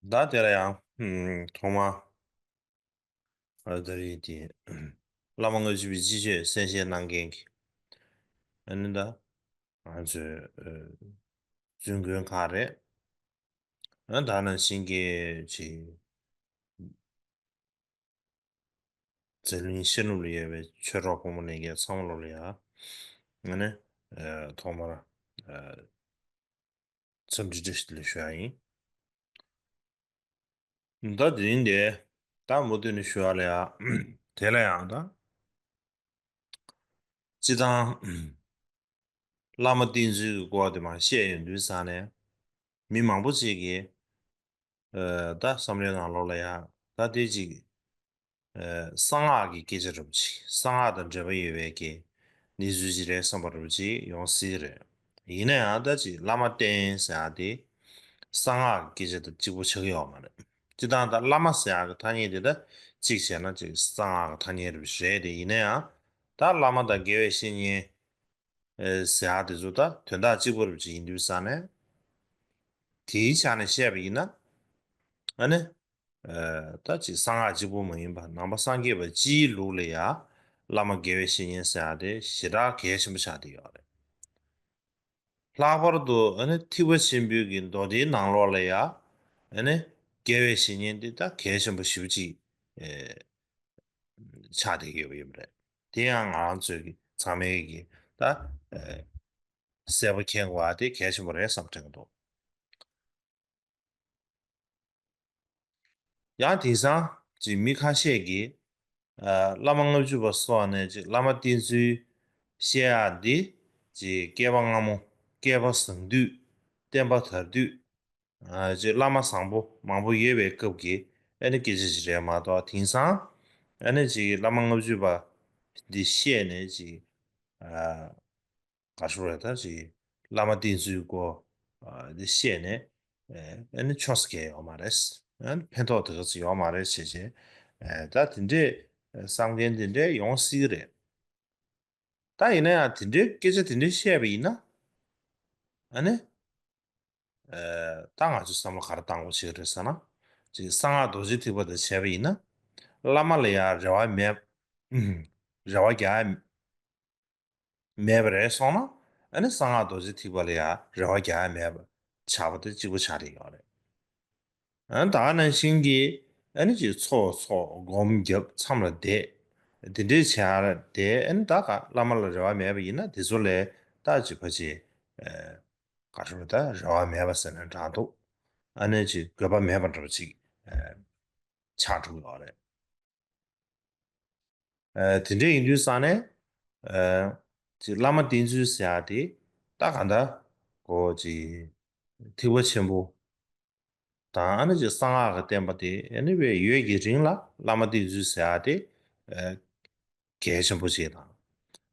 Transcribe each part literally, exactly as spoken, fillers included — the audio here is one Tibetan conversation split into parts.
ད་དེ་ལ་ཡང་ཐོག་མར་ཨ་ད་རེས་དེ་བླ་མ་ལྔ་བཅུ་པའི་སྤྱི་ཆོས་གསན་བཞེས་གནང་མཁན་གྱི་ཨ་ནི་ད་ང་ཚོའི་ཨ་བཙུན་དགོན་ཁག་རེད། ཨ་ད་ནང་བཞིན་གྱི་ཅིག་འཛམ་གླིང་ཤར་ནུབ་ལ་ཡོད་པའི་ཆོས་གྲོགས་ཕོ་མོ་ལྷན་རྒྱས་ཚང་མ་ལོ་ལ་ཡ་ཨ་ནི་ཐོག་མར་འཚམས་འདྲི་བཀྲ་ཤིས་བདེ་ལེགས་ཞུ་ཡ་ཡིན། ད་དེ་རིང་དེ་ད་མུ་མཐུད་ནས་ཞུ་ཡ་ལ་ཡ་དེ་ལ་ཡང་ད་སྤྱི་བཏང་བླ་མ་བསྟེན་ཚུལ་གྱི་སྐོར་དེ་མར་བཤད་ཡོང་དུས་ཙང་ནས་མི་མང་པོ་ཅིག་གིས་ད་བསམ་བློའི་ནང་ལོགས་ལ་ཡ་ད་དེ་ཅིག་གསང་སྔགས་ཀྱི་སྐད་ཆ་འདྲ་པོ་ཅིག་གསང་སྔགས་དང་འབྲེལ་བ་ཡོད་པའི་གི་གནས་ཚུལ་ཅིག་རེད་བསམ་པ་འདྲ་པོ་ཅིག་ཡོང་སྲིད་ཀྱི་རེད། ཡིན་ན་ཡང་ད་ཅིག་བླ་མ་བསྟེན་ཟེར་ཡ་དེ་གསང་སྔགས་ཀྱི་སྐད་ཆ་དང་གཅིག་པོ་ཆགས་ཀྱི་ཡོད་མ་རེད། སྤྱིར་བཏང་ད་བླ་མ་ཟེར་ཡ་གི་ཐ་སྙད་དེ་ད་གཅིག་བྱས་ན་ཅིག་གསང་སྔགས་ཀྱི་ཐ་སྙད་རེད་རེད་དེ། ཡིན་ན་ཡང་ད་བླ་མ་དང་དགེ་བའི་བཤེས་གཉེན་ཨེ་ཟེར་ཡ་དེ་ཚོ་ད་དོན་དག་གཅིག་པ་རེད་ཅིག་ཡིན་དུས་ཙང་ནས་དེའི་ཆ་ནས་བཤད་པ་ཡིན་ན་ཨ་ནི་ཨེ་ད་ཅིག་གསང་སྔགས་གཅིག་པུ་མ་ཡིན་པ་ནང་པ་སངས་རྒྱས་པ་སྤྱིའི་ལུགས་ལ་ཡ་བླ་མ་དགེ་བའི་བཤེས་གཉེན་ཟེར་ཡ་དེ་ཞེ་དྲག་གལ་ཆེན་པོ་ཆགས་བསྡད་ཡོད་རེད། ལྷག་པར་དུ་ཨ་ནི་ཐེག་པ་ཆེན་པོའི་གི་མདོ་སྡེའི་ནང་ལོགས་ལ་ཡ་ཨ་ནི་དགེ་བའི་བཤེས་གཉེན་འདི་ད་གལ་ཆེན་པོ་ཞེ་པོ་ཅིག་ཨེ་ཆགས་བསྡད་ཡོད་པ་ཡིན་པ་རེད། དེ་ཡང་ང་རང་ཚོའི་གི་ཚང་མའི་གི་ད་ཨེ་གསལ་པོ་མཁྱེན་དགོས་པ་དེ་གལ་ཆེན་པོ་རེད་བསམ་དྲན་གྱི་འདུག་ཡང་དེང་སང་ཅིག་མི་ཁ་ཤས་ཀྱིས་ཨ་བླ་མ་ལྔ་བཅུ་པ་སོགས་ནས་ཅིག་བླ་མ་བསྟེན་ཚུལ་བཤད་ཡག་འདི་ཅིག་བསྐལ་པ་སྔ་མོ་བསྐལ་པ་བཟང་དུས་བསྟན་པ་དར་དུས་ཨ་ཅིག་བླ་མ་བཟང་པོ་མང་པོ་ཡོད་པའི་སྐབས་ཀྱི་ཨ་ནི་སྐད་ཆ་ཅིག་རེད་མ་གཏོགས། དེང་སང་ཨ་ནི་ཅིག་བླ་མ་ལྔ་བཅུ་པ་འདི་བཤད་ནས་ཅིག་ཨ་ག་ཞུ་རེད། ད་ཅིག་བླ་མ་བསྟེན་ཚུལ་སྐོར་ཨ་འདི་བཤད་ནས་ཨ་ནི་ཆོས་སྐལ་ཡོད་མ་རེད། ཨ་ནི་ཕན་ཐོགས་དེ་ག་ཚོད་ཡོད་མ་རེད་བྱས་བྱས་ཨ་ད་དེ་འདྲས་བསམ་མཁན་དེ་འདྲས་ཡོང་སྲིད་ཀྱི་རེད། ད་ཡིན་ན་ཡང་དེ་འདྲའི་སྐད་ཆ་དེ་འདྲས་བཤད་པ་ཡིན་ན་ཨ་ནི་ཨ་ད་ང་ཚོས་བསམ་བློ་ག་རེ་བཏང་དགོས་ཀྱི་རེད་ཟེར་ན། ཅིག་གསང་སྔགས་རྡོ་རྗེ་ཐེག་པ་དང་བྱས་པ་ཡིན་ན་བླ་མ་ལ་ཡང་རེ་བ་མེད། རེ་བ་རྒྱག་མེད་པ་རེད་སོང་ན་ཨ་ནི་གསང་སྔགས་རྡོ་རྗེ་ཐེག་པ་ལ་ཡང་རེ་བ་རྒྱག་མེད་པ་ཆགས་པ་དེ་གཅིག་པུ་ཆགས་བསྡད་ཡོད་རེད། ཨ་ནི་ད་ག་ནང་བཞིན་གྱི་ཨ་ནི་ཅིག་ཚོགས་འཚོགས་སྒོམ་རྒྱབ་མཚམས་ལ་བསྡད་དེ་འདྲའི་བྱས་ཏེ་ཨ་ནི་ད་ག་བླ་མ་ལ་རེ་བ་མེད་པ་ཡིན་ན་དེ་ཚོ་ལས་ད་ཅིག་ཕ་ཅིག་ག་རེ་ད་རེ་བ་མེད་པ་ཟེར་ན་འདྲ་འདུག་ཨ་ནི་ཅིག་དགོས་པ་མེད་པ་འདྲ་པོ་ཅིག་ཆགས་འགྲོ་གི་ཡོད་རེད། ཨ་དེ་འདྲ་ཡིན་དུས་ཙང་ནས་ཨ་ཅིག་བླ་མ་བསྟེན་ཚུལ་ཟེར་ཡ་དེ་ད་གང་ལྟར་གོ་ཅིག་ཐེག་པ་ཆེན་པོ་དང་ཨ་ནི་ཅིག་གསང་སྔགས་ཀྱི་བསྟན་པ་དེ་ཨ་ནི་བས་ཡོད་ཀྱི་རིང་ལ་བླ་མ་བསྟེན་ཚུལ་ཟེར་ཡ་དེ་ཨ་གལ་ཆེན་པོ་ཞིག་དང་།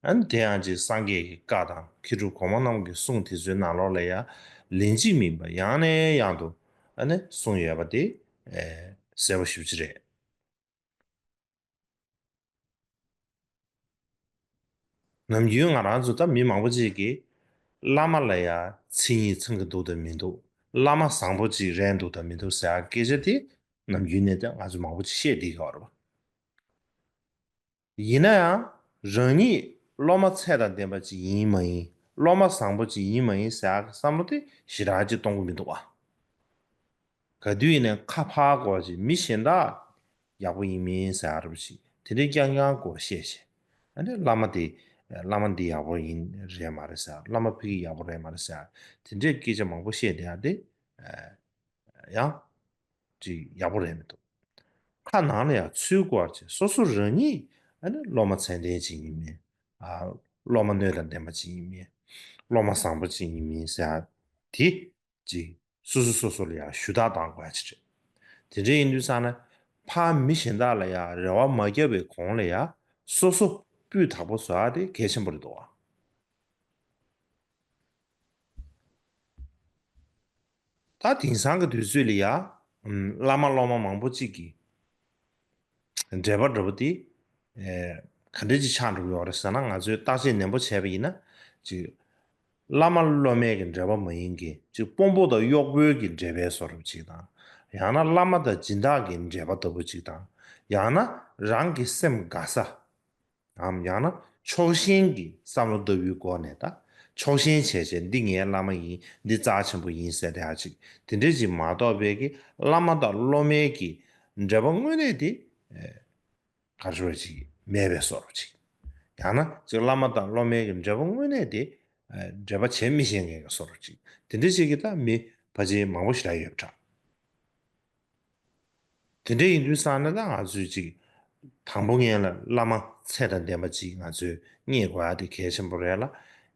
ཨ་ནི་དེ་ཡང་ཅིག་སངས་རྒྱས་ཀྱི་བཀའ་དང་མཁས་གྲུབ་གོང་མ་རྣམས་ཀྱི་གསུང་དེ་ཚོའི་ནང་ལོགས་ལ་ཡང་ལན་གཅིག་མིན་པ་ཡང་ནས་ཡང་དུ་ཨ་ནི་གསུངས་ཡོད་པ་དེ་ཨེ་གསལ་པོ་ཞེ་པོ་ཅིག་རེད། ནམ་རྒྱུན་ང་རང་ཚོ་ད་མི་མང་པོ་ཅིག་གིས་བླ་མ་ལ་ཡ་མཚན་ཉིད་ཚང་གི་འདུག་དང་མི་འདུག་བླ་མ་བཟང་པོ་ཅིག་རེད་འདུག་དང་མི་འདུག་ཟེར་ཡ་སྐད་ཆ་དེ་ནམ་རྒྱུན་ནས་ད་ང་ཚོ་མང་པོ་ཅིག་བཤད་བསྡད་ཀྱི་ཡོད་རེད་པ། ཡིན་ན་ཡང་རང་ཉིད་སློབ་མ་ཚད་དང་ལྡན་པ་ཅིག་ཡིན་མ་ཡིན། སློབ་མ་བཟང་པོ་ཅིག་ཡིན་མ་ཡིན་ཟེར་ཡ་གི་བསམ་བློ་དེ་ཞེ་དྲག་ཅིག་གཏོང་གི་མི་འདུག་པ། ག་དུས་ཡིན་ནའི་ཁ་ཕར་སྐོར་ཅིག་མི་གཞན་དག་ཡག་པོ་ཡིན་མིན་ཟེར་ཡ་རབ་ཅིག་དེ་འདྲའི་རྐྱང་རྐྱང་སྐོར་བཤད་བྱས། ཨ་ནི་བླ་མ་དེ་བླ་མ་འདི་ཡག་པོ་ཡིན་རེད་མ་རེད་ཟེར། བླ་མ་ཕ་གི་ཡག་པོ་རེད་མ་རེད་ཟེར། དེ་འདྲའི་སྐད་ཆ་མང་པོ་བཤད་བསྡད་ཡ་དེ་ཡང་ཅིག་ཡག་པོ་རེད་མི་འདུག་ཁ་ནང་ལ་ཡང་ཚུར་སྐོར་བྱས་སོ་སོ་རང་ཉིད་ཨ་ནི་སློབ་མ་ཚད་ལྡན་ཅིག་ཡིན་མིན། ཨ་སློབ་མ་སྣོད་དང་ལྡན་པ་ཅིག་ཡིན་མིན། སློབ་མ་བཟང་པོ་ཅིག་ཡིན་མིན་ཟེར་ཡ་དེ་ཅིག་སོ་སོ་སོ་སོ་ལ་ཡང་ཞུ་དག་བཏང་དགོས་ཡ་ཅིག་རེད། དེ་འདྲ་ཡིན་དུས་ཙང་ན་ཕར་མི་གཞན་དག་ལ་ཡང་རེ་བ་མ་བརྒྱབ་པའི་གོང་ལ་ཡང་སོ་སོ་སྤུས་དག་པོ་བཟོ་ཡ་དེ་གལ་ཆེན་པོ་རེད་འདུག་ཨ། ད་དེང་སང་གི་དུས་ཚོད་ལ་ཡ། ཨམ། བླ་མ་སློབ་མ་མང་པོ་གཅིག་གི་འབྲེལ་བ་འདྲ་པོ་དེ། ཨེ། ག་འདྲ་ཅིག་ཆགས་འགྲོ་གི་ཡོད་རེད་ཟེར་ན། ང་ཚོས་བརྟག་དཔྱད་ནན་པོ་བྱས་པ་ཡིན་ན། ཅིག་བླ་མ་སློབ་མའི་གི་འབྲེལ་བ་མ་ཡིན་གྱི། ཅིག་དཔོན་པོ་དང་གཡོག་པོའི་གི་འབྲེལ་བའི་བཟོ་འདྲ་པོ་ཅིག་དང་། ཡང་ན་བླ་མ་དང་སྦྱིན་བདག་གི་འབྲེལ་བ་ལྟ་བུ་ཅིག་དང་། ཡང་ན་རང་གི་སེམས་དགའ་ས། འམ་ཡང་ན་ཕྱོགས་ཞེན་གྱི་བསམ་བློ་ལྟ་བུའི་སྒོ་ནས། ད་ཕྱོགས་ཞེན་བྱས་བྱས་འདི་ངའི་བླ་མ་ཡིན། འདི་རྩ་ཆེན་པོ་ཡིན་ཟེར་ཡ་ཅིག་དེ་འདྲས་ཅིག་མ་གཏོགས་པའི་གི་བླ་མ་དང་སློབ་མའི་གི་འབྲེལ་བ་དངོས་གནས་དེ་ག་རེ་ཞུ་བ་ཅིག་མེད་པའི་བཟོ་འདྲ་ཅིག་ཡང་ན་ཅིག་བླ་མ་དང་སློབ་མའི་གི་འབྲེལ་བ་དངོས་གནས་དེ་འབྲེལ་བ་བྱེད་མི་ཤེས་མཁན་གྱི་བཟོ་འདྲ་ཅིག་དེ་འདྲས་ཅིག་གི་ད་མི་ཕལ་ཆེར་མང་པོ་ཞིག་ལ་ཡོད་པ་འདྲ། དེ་འདྲ་ཡིན་དུས་ཙང་ནས་ད་ང་ཚོས་ཅིག་དང་པོ་ངེད་ལ་བླ་མ་ཚད་དང་ལྡན་པ་ཅིག་ང་ཚོས་རྙེད་དགོས་ཡ་དེ་གལ་ཆེན་པོ་རེད་ལ།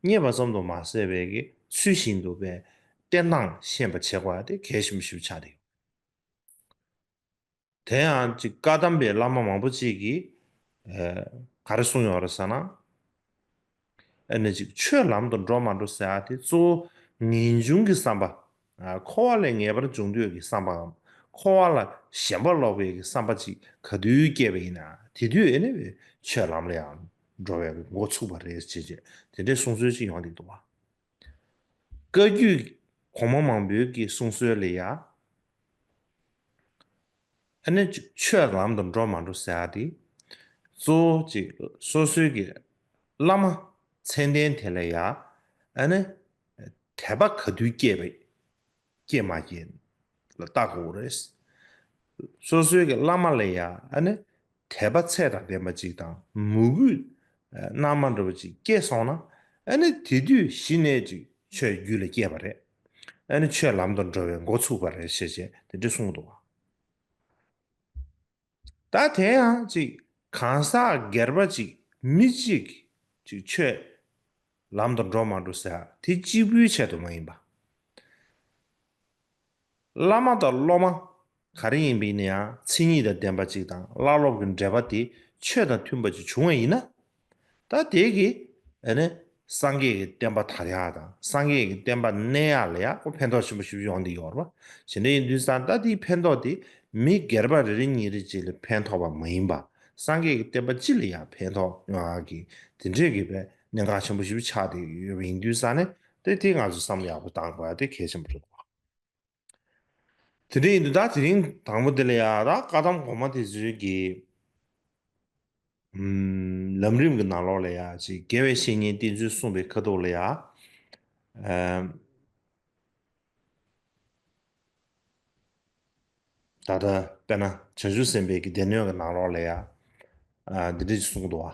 རྙེད་པ་ཙམ་དུ་མ་ཟད་པའི་གི་ཚུལ་བཞིན་དུ་བའི་བསྟེན་སྟངས་ཤེས་པ་བྱེད་དགོས་ཡ་དེ་གལ་ཆེན་པོ་ཞིག་ཆགས་བསྡད་ཡོད། དེ་ཡང་ཅིག་བཀའ་གདམས་པའི་བླ་མ་མང་པོ་ཅིག་གིས་ག་རེ་གསུངས་ཡོད་རེད་ཟེར་ན། ཨ་ནི་ཅིག་ཆོས་ལམ་དུ་འགྲོ་མ་འགྲོ་ཟེར་ཡ་དེ་གཙོ་བོ་ངེས་འབྱུང་གི་བསམ་པ། ཨ། འཁོར་བ་ལས་ངེས་པར་འབྱུང་འདོད་ཀྱི་བསམ་པའམ། འཁོར་བ་ལ་ཞེན་པ་ལོག་པའི་གི་བསམ་པ་ཅིག་ག་དུས་སྐྱེས་པ་ཡིན་ན། དེ་དུས་ཨ་ནི་ཆོས་ལམ་ལ་ཡང་འགྲོ་བའི་འགོ་ཚུགས་པ་རེད་ཅེས་བྱས། དེ་འདྲའི་གསུང་སྲོལ་ཅིག་ཡོང་བསྡད་འདུག་བ། བཀའ་བརྒྱུད་གོང་མ་མང་པོའི་གི་གསུང་སྲོལ་ལ་ཡ། ཨ་ནི་ཆོས་ལམ་དུ་འགྲོ་མ་འགྲོ་ཟེར་ཡ་དེ། གཙོ་བོ་ཅིག་སོ་སོའི་གི་བླ་མ་མཚན་ལྡན་དེ་ལ་ཡ། ཨ་ནི་དད་པ་ག་དུས་སྐྱེས་པ། སྐྱེས་མ་སྐྱེས་ལ་བལྟ་དགོས་རེད། སོ་སོའི་གི་བླ་མ་ལ་ཡ་ཨ་ནི་དད་པ་ཚད་དང་ལྡན་པ་ཅིག་དང་མོས་གུས་རྣལ་མ་འདྲ་བ་ཅིག་སྐྱེས་སོང་ན། ཨ་ནི་དེ་དུས་གཞི་ནས་ཅིག་ཆོས་རྒྱུད་ལ་སྐྱེས་པ་རེད། ཨ་ནི་ཆོས་ལམ་དུ་འགྲོ་བའི་འགོ་ཚུགས་པ་རེད་ཞེས་བྱས་དེ་འདྲ་གསུངས་འདུག་བ། ད་དེ་ཡང་ཅིག་གང་ཟག་སྒེར་པ་ཅིག་མི་གཅིག་ཅིག་ཆོས་ལམ་དུ་འགྲོ་མ་འགྲོ་ཟེར་དེ་གཅིག་པུའི་ཆེད་དུ་མ་ཡིན་པ། བླ་མ་དང་སློབ་མ་ག་རེ་ཡིན་པ་ཡིན་ན་ཡང་མཚན་ཉིད་དང་ལྡན་པ་ཅིག་དང་བླ་སློབ་ཀྱི་འབྲེལ་བ་དེ་ཆོས་དང་མཐུན་པ་ཅིག་བྱུང་བ་ཡིན་ན། ད་དེ་གིས་ཨ་ནི་སངས་རྒྱས་ཀྱི་བསྟན་པ་དར་ཡག་དང་སངས་རྒྱས་ཀྱི་བསྟན་པ་གནས་ཡག་ལ་ཡང་ཁོ་ཕན་ཐོགས་ཆེན་པོ་ཞིག་ཡོང་བསྡད་ཡོད་རེད་པ། བྱས་ན་ཡིན་དུས་ཙང་ད་དེའི་ཕན་ཐོགས་དེ་མི་སྒེར་པ་རེ་རེ་གཉིས་རེ་གཅིག་ལ་ཕན་ཐོགས་པ་མ་ཡིན་པ། སངས་རྒྱས་ཀྱི་བསྟན་པ་སྤྱི་ལ་ཡང་ཕན་ཐོགས་ཡོང་ཡག་གི་དེ་འདྲས་ཀྱི་པའི་གནད་འགག་ཆེན་པོ་ཞིག་ཆགས་བསྡད་ཡོད་པ་ཡིན་དུས་ཙང་ནས་དེ་དེ་ང་ཚོས་བསམ་བློ་ཡག་པོ་བཏང་དགོས་ཡག་དེ་གལ་ཆེན་པོ་རེད། དེ་འདྲ་ཡིན་དུས་ད་དེ་རིང་དང་པོ་དེ་ལ་ཡ་ད་བཀའ་གདམས་གོང་མ་དེ་ཚོའི་གི་ཨམ། ལམ་རིམ་གྱི་ནང་ལོགས་ལ་ཡ་ཅིག་དགེ་བའི་བཤེས་གཉེན་བསྟེན་ཚུལ་གསུངས་པའི་ཁ་ཐུག་ལ་ཡ། ཨམ། ད་ལྟ་དཔེར་ན་བྱང་ཆུབ་སེམས་དཔའི་གི་སྡེ་སྣོད་ཀྱི་ནང་ལོགས་ལ་ཡ། ཨ། འདི་འདྲ་ཞིག་གསུངས་འདུག་བ།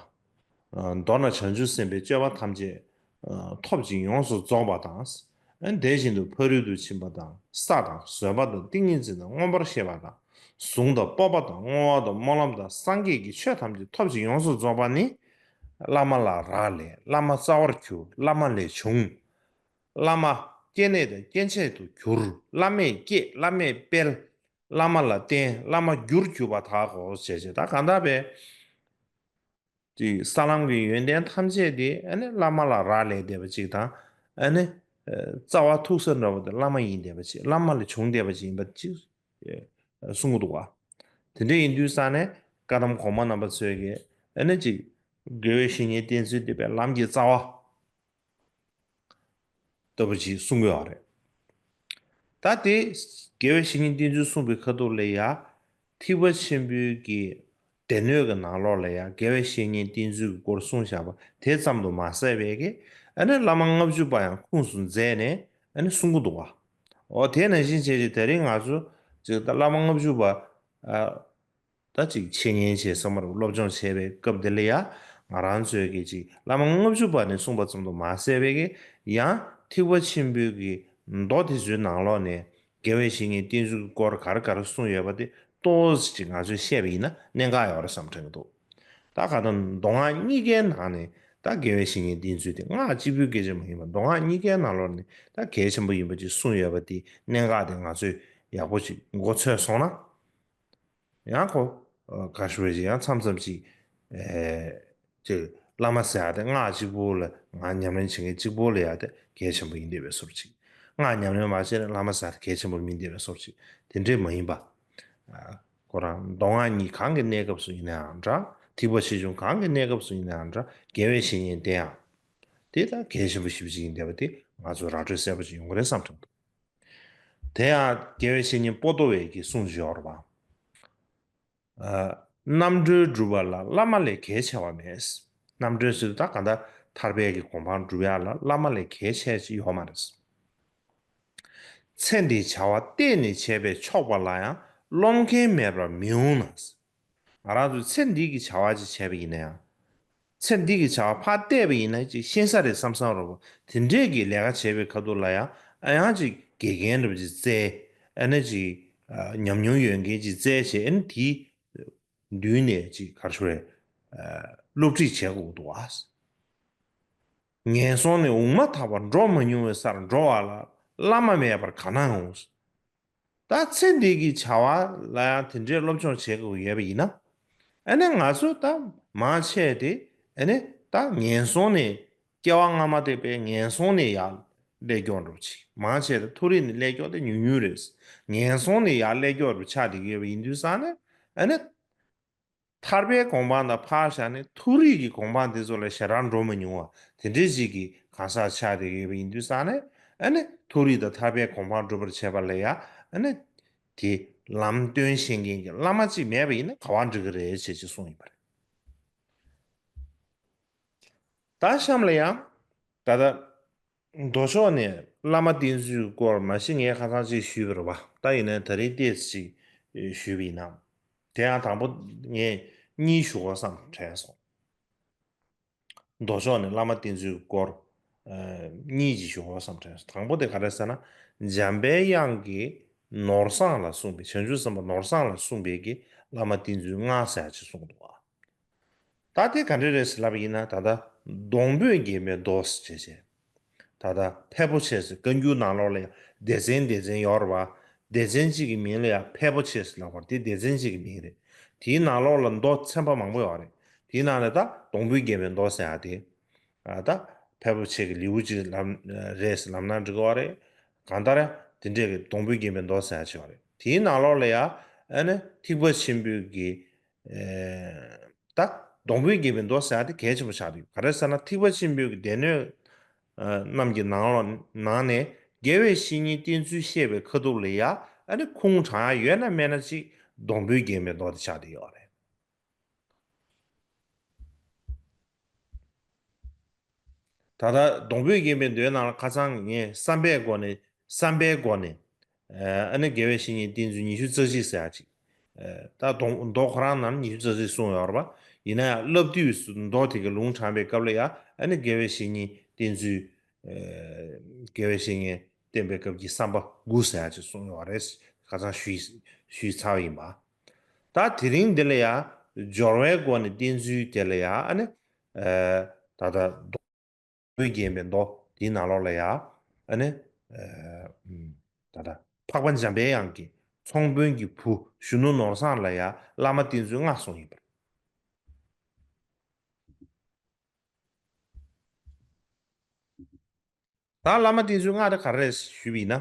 ཨ། མདོར་ན་བྱང་ཆུབ་སེམས་དཔའི་སྤྱོད་པ་ཐམས་ཅད། ཨ། ཐོབ་ཅིང་ཡོངས་སུ་རྫོགས་པ་དང་། ཨ། དེ་བཞིན་དུ་ཕ་རོལ་ཏུ་ཕྱིན་པ་དང་ས་དང་བཟོད་པ་དང་ཏིང་ངེ་འཛིན་དང་མངོན་པར་ཤེས་པ་དང་། གཟུངས་དང་སྤོབས་པ་དང་བསྔོ་བ་དང་སྨོན་ལམ་དང་སངས་རྒྱས་ཀྱི་ཆོས་ཐམས་ཅད་ཐོབ་ཅིང་ཡོངས་སུ་རྫོགས་པ་ནི། བླ་མ་ལ་རག་ལས། བླ་མ་རྩ་བར་གྱུར། བླ་མ་ལས་བྱུང་། བླ་མ་སྐྱེ་གནས་དང་སྐྱེ་མཆེད་དུ་གྱུར། བླ་མས་བསྐྱེད། བླ་མས་སྤེལ། བླ་མ་ལ་བརྟེན། བླ་མ་རྒྱུར་གྱུར་པ་དག་གོ་ཞེས་བྱས། ད་གང་ལྟར་བས་ཀྱི་ས་ལམ་གྱི་ཡོན་ཏན་ཐམས་ཅད་དེ་ཨ་ནི་བླ་མ་ལ་རག་ལས་བསྡད་པ་ཅིག་དང་། ཨ་ནི་རྩ་བ་ཐུག་ས་འདྲ་བོ་དེ་བླ་མ་ཡིན་བསྡད་པ་ཅིག་བླ་མ་ལས་བྱུང་བསྡད་པ་ཅིག་ཡིན་པ་ཅིག་གསུང་གི་འདུག་བ། དེ་འདྲ་ཡིན་དུས་ཙང་ནས་བཀའ་གདམས་གོང་མ་རྣམ་པ་ཚོས་ཀྱི་ཨ་ནི་ཅིག་དགེ་བའི་བཤེས་གཉེན་བསྟེན་ཚུལ་དེ་བས་ལམ་གྱི་རྩ་བ་ལྟ་བུ་ཅིག་གསུང་གི་ཡོད་རེད། ད་དེ་དགེ་བའི་བཤེས་གཉེན་བསྟེན་ཚུལ་གསུངས་པའི་ཁ་ཐུག་ལ་ཡ། ཐེག་པ་ཆེན་པོའི་གི་སྡེ་སྣོད་ཀྱི་ནང་ལོགས་ལ་ཡ་དགེ་བའི་བཤེས་གཉེན་བསྟེན་ཚུལ་གྱི་སྐོར་གསུངས་བཞག་པ་དེ་ཙམ་དུ་མ་ཟད་པའི་གི་ཨ་ནི་བླ་མ་ལྔ་བཅུ་པ་ཡང་ཁུངས་སུ་མཛད་ནས་ཨ་ནི་གསུང་གི་འདུག་བ། འོ་དེ་ནང་བཞིན་བྱས་ཏེ་དེ་རིང་ང་ཚོ་ཅིག་ད་བླ་མ་ལྔ་བཅུ་པ་ཨ། ད་ཅིག་འཆད་ཉན་བྱེད་ས་མར་སློབ་སྦྱོང་བྱས་པའི་སྐབས་དེ་ལ་ཡ། ང་རང་ཚོས་ཀྱི་ཅིག་བླ་མ་ལྔ་བཅུ་པ་ནས་གསུངས་པ་ཙམ་དུ་མ་ཟད་པའི་གི་ཡང་ཐེག་པ་ཆེན་པོའི་གི་མདོ་དེ་ཚོའི་ནང་ལོགས་ནས་དགེ་བའི་བཤེས་གཉེན་བསྟེན་ཚུལ་གྱི་སྐོར་ག་རེ་ག་རེ་གསུངས་ཡོད་པ་དེ་ཏོག་ཙམ་ཅིག་ང་ཚོས་བཤད་པ་ཡིན་ན་གནད་འགག་ཡོད་རེད་བསམ་དྲན་གྱི་འདུག་ད་ག་ད་མདོ་སྔགས་གཉིས་ཀའི་ནང་ནས་ད་དགེ་བའི་བཤེས་གཉེན་བསྟེན་ཚུལ་དེ་སྔགས་གཅིག་པུའི་སྐད་ཆ་མ་ཡིན་པར་མདོ་སྔགས་གཉིས་ཀའི་ནང་ལོགས་ནས་ད་གལ་ཆེན་པོ་ཡིན་པ་ཅིག་གསུངས་ཡོད་པ་དེ་གནད་འགག་དེ་ང་ཚོས་ཡག་པོ་ཅིག་མགོ་ཚོས་སོང་ན། ཡང་ཁོ། ཨ། ག་ཞུ་བའི་ཅིག་ཡང་མཚམས་མཚམས་ཅིག་ཨེ། ཅིག་བླ་མ་ཟེར་ཡ་དེ་སྔགས་གཅིག་པོ་ལ་ང་ཉམས་ལེན་བྱེད་མཁན་གཅིག་པོ་ལ་ཡ་དེ་གལ་ཆེན་པོ་ཡིན་བསྡད་པའི་བཟོ་འདྲ་ཅིག་སྔགས་ཉམས་ལེན་མ་བྱས་ན་བླ་མ་ཟེར་ཡ་དེ་གལ་ཆེན་པོ་མིན་བསྡད་པའི་བཟོ་འདྲ་ཅིག་དེ་འདྲས་མ་ཡིན་པ། ཨ། ཁོ་རང་མདོ་སྔགས་གཉིས་གང་གི་གནས་སྐབས་སུ་ཡིན་ནའང་འདྲ། ཐེག་པ་ཆེ་ཆུང་གང་གི་གནས་སྐབས་སུ་ཡིན་ནའང་འདྲ། དགེ་བའི་བཤེས་གཉེན་དེ་ཡང་། དེ་ད་གལ་ཆེན་པོ་ཞེ་པོ་ཅིག་ཡིན་བསྡད་པ་དེ་ང་ཚོ་ར་སྤྲོད་གསལ་པོ་ཅིག་ཡོང་གི་རེད་བསམ་དྲན་འདུག་དེ་ཡང་དགེ་བའི་བཤེས་གཉེན་པོ་ཏོ་བས་ཀྱི་གསུང་བཞིན་ཡོད་རེད་པ། ཨ། རྣམ་གྲོལ་སྒྲུབ་པ་ལ་བླ་མ་ལས་གལ་ཆེ་བ་མེད། རྣམ་གྲོལ་ཟེར་དུས་ད་གང་ལྟར་ཐར་པའི་གི་གོ་འཕང་སྒྲུབ་ཡག་ལ་བླ་མ་ལས་གལ་ཆེ་ཅིག་ཡོད་མ་རེད། ཚེ་འདིའི་བྱ་བ་གཏན་ནས་བྱས་པས་ཆོག་པ་ལ་ཡང་རློམ་མཁན་མེད་པར་མི་འོང་ན། ང་རང་ཚོས་ཚེ་འདི་གི་བྱ་བ་ཅིག་བྱས་པ་ཡིན་ན་ཡང་། ཚེ་འདི་གི་བྱ་བ་ཕར་བལྟས་པ་ཡིན་ན་ཅིག་ཤེས་ས་རེད་བསམ་བསམ་རེད་པ། དེ་འདྲས་ཀྱི་ལས་ཀ་བྱས་པའི་ཁ་ཐུག་ལ་ཡང་ཨ་ཡང་ཅིག་དགེ་རྒན་འདྲ་པོ་ཅིག་བཙལ། ཨ་ནི་ཅིག་ཨ། ཉམས་མྱོང་ཡོད་མཁན་ཅིག་བཙལ་བྱས། ཨ་ནི་དེའི་མདུན་ནས་ཅིག་ག་རེ་ཞུ་རེད། ཨ། སློབ་ཁྲིད་བྱེད་དགོས་འདུག་ཨ། ངན་སོང་ནས་འོང་མ་ཐག་པར་འགྲོ་མ་མྱོང་བའི་སར་འགྲོ་བ་ལ་བླ་མ་མེད་པར་ག་ན་འོང་། ད་ཚེ་འདི་གི་བྱ་བ་ལ་ཡང་དེ་འདྲའི་སློབ་སྦྱོང་བྱེད་དགོས་ཡོད་པ་ཡིན་ན། ཨ་ནི་ང་ཚོ་ད་མང་ཆེ་དེ་ཨ་ནི་ད་ངན་སོང་ནས་སྐྱེ་བ་སྔ་མ་དེ་པའི་ངན་སོང་ནས་ཡར་སླེབས་མགྱོགས་འགྲོ་ཅིག་མང་ཆེ་དེ་མཐོ་རིས་ནས་སླེབས་མགྱོགས་དེ་ཉུང་ཉུང་རེད། ངན་སོང་ནས་ཡར་སླེབས་མགྱོགས་འགྲོ་ཆགས་བསྡད་ཡོད་པ་ཡིན་དུས་ཙང་ནས། ཨ་ནི་ཐར་པའི་གོ་འཕང་དང་ཕར་བཞག་ནས་མཐོ་རིས་ཀྱི་གོ་འཕང་དེ་ཚོ་ལ་ཞེ་དྲག་འགྲོ་མི་མྱོང་བ་དེ་འདྲའི་ཞིག་གི་གང་ཟག་ཆགས་བསྡད་ཡོད་པ་ཡིན་དུས་ཙང་ནས། ཨ་ནི་མཐོ་རིས་དང་ཐར་པའི་གོ་འཕང་སྒྲུབ་པར་བྱེད་པ་ལ་ཡང་ཨ་ནི་དེ་ལམ་སྟོན་ཤེས་མཁན་གྱི་བླ་མ་གཅིག་མེད་པ་ཡིན་ན་ག་པར་འགྲིག་གི་རེད་ཅེས་ཅིག་གསུངས་ཡོད་པ་རེད། ད་གཤམ་ལ་ཡང་ད་ལྟ་མདོ་ཕྱོགས་ནས་བླ་མ་བསྟེན་ཚུལ་སྐོར་མ་གཞི་ངས་ཁ་སང་ཅིག་ཞུས་པ་རེད་པ། ད་ཡིན་ནའི་ད་རིང་ཏོག་ཙམ་ཅིག་ཞུས་པ་ཡིན་ན། དེ་ཡང་དང་པོ་ངས་གཉིས་ཞུ་དགོས་བསམ་དྲན་སོང་། མདོ་ཕྱོགས་ནས་བླ་མ་བསྟེན་ཚུལ་སྐོར་ཨ། གཉིས་ཅིག་ཞུ་དགོས་བསམ་དྲན་སོང་། དང་པོ་དེ་ག་རེ་ཟེར་ན། འཇམ་པའི་དབྱངས་ཀྱིས་ནོར་བཟང་ལ་གསུངས་པའི། བྱང་ཆུབ་སེམས་དཔའ་ནོར་བཟང་ལ་གསུངས་པའི་གི་བླ་མ་བསྟེན་ཚུལ་ལྔ་ཟེར་ཡག་ཅིག་གསུངས་འདུག་པ། ད་དེ་ག་འདྲ་རེད་ཟེར་ལབ་པ་ཡིན་ན། ད་ལྟ་སྡོང་པོས་བརྒྱན་པའི་མདོ་ཟེར་བྱས་བྱས། ད་ལྟ་ཕལ་པོ་ཆེ་ཟེར། བཀའ་འགྱུར་ནང་ལོགས་ལ་ཡང་སྡེ་ཚན་སྡེ་ཚན་ཡོད་རེད་པ། སྡེ་ཚན་གཅིག་གི་མིང་ལ་ཡང་ཕལ་པོ་ཆེ་ཟེར་ལབ་པ་དེ་སྡེ་ཚན་གཅིག་གི་མིང་རེད། དེའི་ནང་ལོགས་ལ་མདོ་ཚན་པ་མང་པོ་ཡོད་རེད། དེའི་ནང་ནས་ད་སྡོང་པོས་བརྒྱན་པའི་མདོ་ཟེར་ཡག་དེ། ཨ། ད་ཕལ་པོ་ཆེ་གི་ལེའུ་གཅིག་ལབ་རེད་ཟེར་ལབ་ན་འགྲིག་གི་ཡོད་རེད། གང་ལྟར་དེ་འདྲས་ཀྱི་སྡོང་པོས་བརྒྱན་པའི་མདོ་ཟེར་ཡག་ཅིག་ཡོད་རེད། དེའི་ནང་ལོགས་ལ་ཡང་ཨ་ནི་ཐེག་པ་ཆེན་པོའི་གི། ཨེ། ད་སྡོང་པོས་བརྒྱན་པའི་མདོ་ཟེར་ཡག་དེ་གལ་ཆེན་པོ་ཆགས་འདུག་ག་རེ་ཟེར་ན། ཐེག་པ་ཆེན་པོའི་གི་སྡེ་སྣོད་ཨ། རྣམས་ཀྱི་ནང་ལོགས་ནང་ནས་དགེ་བའི་བཤེས་གཉེན་བསྟེན་ཚུལ་བཤད་པའི་ཁ་ཐུག་ལ་ཡང་ཨ་ནི་ཁུངས་དྲངས་ཡག་ཡོད་ན་མེད་ན་ཅིག་སྡོང་པོས་བརྒྱན་པའི་མདོ་དེ་ཆགས་བསྡད་ཡོད་རེད། ད་ལྟ་སྡོང་པོས་བརྒྱན་པའི་མདོའི་ནང་ལ་ཁ་སང་ངས་བསམ་པའི་སྒོ་ནས། བསམ་པའི་སྒོ་ནས། ཨ་ནི་དགེ་བའི་བཤེས་གཉེན་བསྟེན་ཚུལ་ཉི་ཤུ་རྩ་གཅིག་ཟེར་ཡག་ཅིག་ད་སྡོང་མདོ་ཁོ་རང་ནང་ཉི་ཤུ་རྩ་གཅིག་གསུངས་ཡོད་རེད་པ། ཡིན་ན་ཡང་བསླབ་བཏུས་སུ་མདོ་དེ་གི་ལུང་དྲངས་པའི་སྐབས་ལ་ཡང་ཨ་ནི་དགེ་བའི་བཤེས་གཉེན་བསྟེན་ཚུལ། ཨ། དགེ་བའི་བཤེས་གཉེན་བསྟེན་པའི་སྐབས་ཀྱི་བསམ་པ་དགུ་ཟེར་ཡག་ཅིག་གསུངས་ཡོད་རེད། ཁ་སང་ཞུས་ཞུས་ཚར་བ་ཡིན་པ། ད་དེ་རིང་འདི་ལ་ཡང་སྦྱོར་བའི་སྒོ་ནས་བསྟེན་ཚུལ་དེ་ལ་ཡང་ཨ་ནི། ཨ། ད་ལྟ་སྡོང་པོས་བརྒྱན་པའི་མདོ་དེའི་ནང་ལོགས་ལ་ཡང་ཨ་ནི། ཨ། ད་ལྟ་འཕགས་པ་འཇམ་པའི་དབྱངས་ཀྱིས་ཚོང་དཔོན་གྱི་བུ་གཞོན་ནུ་ནོར་བཟང་ལ་ཡང་བླ་མ་བསྟེན་ཚུལ་ལྔ་གསུངས་ཡིན་པ་རེད། ད་བླ་མ་བསྟེན་ཚུལ་ལྔ་དེ་ག་རེ་རེད་ཞུས་པ་ཡིན་ན།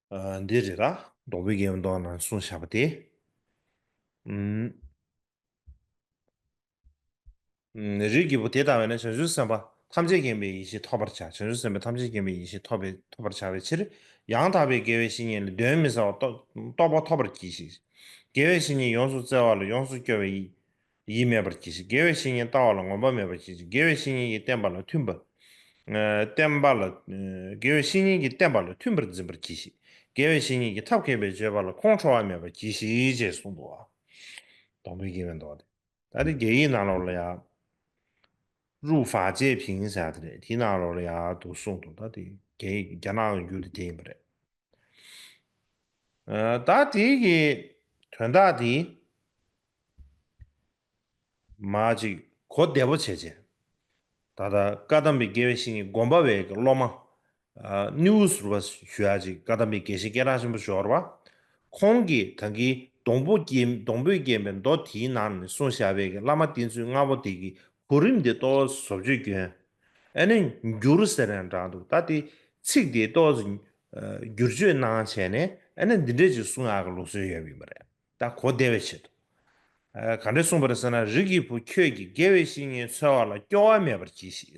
ཨ། འདི་རེད་ལ། སྡོང་པོས་བརྒྱན་པའི་མདོ་ནང་གསུངས་བཞག་པ་དེ། ཨུམ། ཨུམ། རིགས་ཀྱི་བུ་དེ་ལྟ་བས་ན་བྱང་ཆུབ་སེམས་དཔའ་ཐམས་ཅད་མཁྱེན་པའི་ཡེ་ཤེས་ཐོབ་པར་བྱ། བྱང་ཆུབ་སེམས་དཔའ་ཐམས་ཅད་མཁྱེན་པའི་ཡེ་ཤེས་ཐོབ་པའི་ཐོབ་པར་བྱ་བའི་ཕྱིར། ཡང་དག་པའི་དགེ་བའི་བཤེས་གཉེན་ལས་གདོན་མི་ཟ་བར་རྟོགས་རྟོགས་པ་ཐོབ་པར་གྱིས་ཤིག་དགེ་བའི་བཤེས་གཉེན་ཡོངས་སུ་བཙལ་བ་ལ་ཡོངས་སུ་སྐྱོ་བའི་ཡིད་མེད་པར་གྱིས་ཤིག་དགེ་བའི་བཤེས་གཉེན་ལྟ་བ་ལ་ངོམས་པ་མེད་པར་གྱིས་ཤིག་དགེ་བའི་བཤེས་གཉེན་གྱི་བསྟན་པ་ལ་མཐུན་པར། ཨ། བསྟན་པ་ལ། ཨ། དགེ་བའི་བཤེས་གཉེན་གྱི་བསྟན་པ་ལ་མཐུན་པར་འཛིན་པར་གྱིས་ཤིག་དགེ་བའི་བཤེས་གཉེན་གྱི་ཐབས་མཁས་པའི་སྤྱོད་པ་ལ་ཁོང་ཁྲོ་བ་མེད་པར་གྱིས་ཤིག་ཅེས་གསུངས་འདུག་པ། སྡོང་པོས་བརྒྱན་པའི་མདོ་དེ། ད་དེ་རྒྱ་ཡིག་ནང་ལོགས་ལ་ཡང་། 入法界品 ཟེར་ཡག་དེ་རེད། དེའི་ནང་ལོགས་ལ་ཡང་འདུག་གསུངས་འདུག་ད་དེ་རྒྱ་ཡིག་རྒྱ་ནག་གི་འགྱུར་དེ་དེ་ཡིན་པ་རེད། ཨ། ད་དེའི་གི་དོན་དག་དེ་མར་ཅིག་གོ་བདེ་པོ་བྱས་བྱས། ད་ལྟ་བཀའ་གདམས་པའི་དགེ་བའི་བཤེས་གཉེན་དགོན་པ་བའི་གི་སློབ་མ། ཨ། སྣེའུ་ཟུར་པ་ཞུ་ཡག་ཅིག་བཀའ་གདམས་པའི་དགེ་བཤེས་སྐད་གྲགས་ཆེན་པོ་ཞིག་ཡོད་རེད་པ། ཁོང་གིས་ད་གིན་ སྡོང་པོ་བརྒྱན་སྡོང་པོས་བརྒྱན་པའི་མདོ་དེའི་ནང་ནས་གསུངས་བཞག་པའི་གི་བླ་མ་བསྟེན་ཚུལ་ལྔ་པོ་དེ་གི་གོ་རིམ་དེ་ཏོག་ཙམ་བཟོ་བཅོས་བསྐྱོན། ཨ་ནི་འགྱུར་ཟེར་ནས་འདྲ་འདུག་ད་དེ་ཚིག་དེ་ཏོག་ཙམ་བསྒྱུར་བཅོས་གནང་བྱས་ནས་ཨ་ནི་འདི་འདྲས་ཅིག་གསུང་ཡག་གི་ལུགས་སྲོལ་ཡོད་པ་ཡིན་པ་རེད། ད་གོ་བདེ་བའི་ཆེད་དུ། ཨ་ག་འདྲས་གསུངས་པ་རེད་ཟེར་ན། རིགས་ཀྱི་བུ་ཁྱོད་ཀྱིས། དགེ་བའི་བཤེས་གཉེན་འཚོལ་བ་ལ་སྐྱོ་བ་མེད་པར་གྱིས་ཤིག་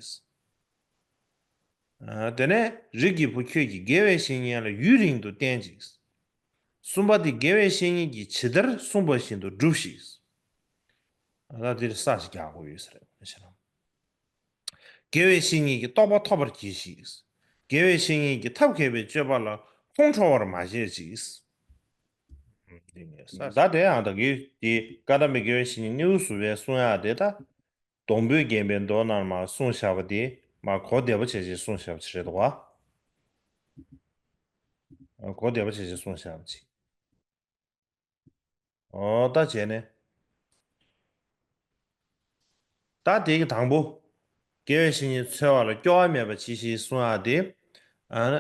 ཨ་དེ་ནས་རིགས་ཀྱི་བུ་ཁྱོད་ཀྱིས། དགེ་བའི་བཤེས་གཉེན་ལ་ཡུན་རིང་དུ་བསྟེན་ཅིག་གསུམ་པ་དེ། དགེ་བའི་བཤེས་གཉེན་གྱིས་ཇི་ལྟར་གསུངས་པ་བཞིན་དུ་སྒྲུབས་ཤིག་ད་དེར་ས་ཞིག་རྒྱག་དགོས་ཡོད་ས་རེད། དགེ་བའི་བཤེས་གཉེན་གྱི་རྟོགས་པ་ཐོབ་པར་གྱིས་ཤིག་དགེ་བའི་བཤེས་གཉེན་གྱི་ཐབས་མཁས་པའི་སྤྱོད་པ་ལ་ཁོང་ཁྲོ་བར་མ་བྱེད་ཅིག་ད་དེ་ཡང་ད་གི་དེ་བཀའ་གདམས་པའི་དགེ་བའི་བཤེས་གཉེན་སྣེའུ་ཟུར་པས་གསུང་ཡག་དེ་ད། སྡོང་པོས་བརྒྱན་པའི་མདོ་ནང་མར་གསུངས་བཞག་པ་དེ་མར་གོ་བདེ་པོ་བྱས་བྱས་གསུངས་བཞག་པ་ཅིག་རེད་འདུག་ག་གོ་བདེ་པོ་བྱས་བྱས་གསུངས་བཞག་པ་ཅིག་འོ་ད་བྱས་ནས། ད་དེ་གི་དང་པོ། དགེ་བའི་བཤེས་གཉེན་འཚོལ་བ་ལ་སྐྱོ་བ་མེད་པ་གྱིས་ཤིག་གསུང་ཡག་དེ། ཨ་ནི།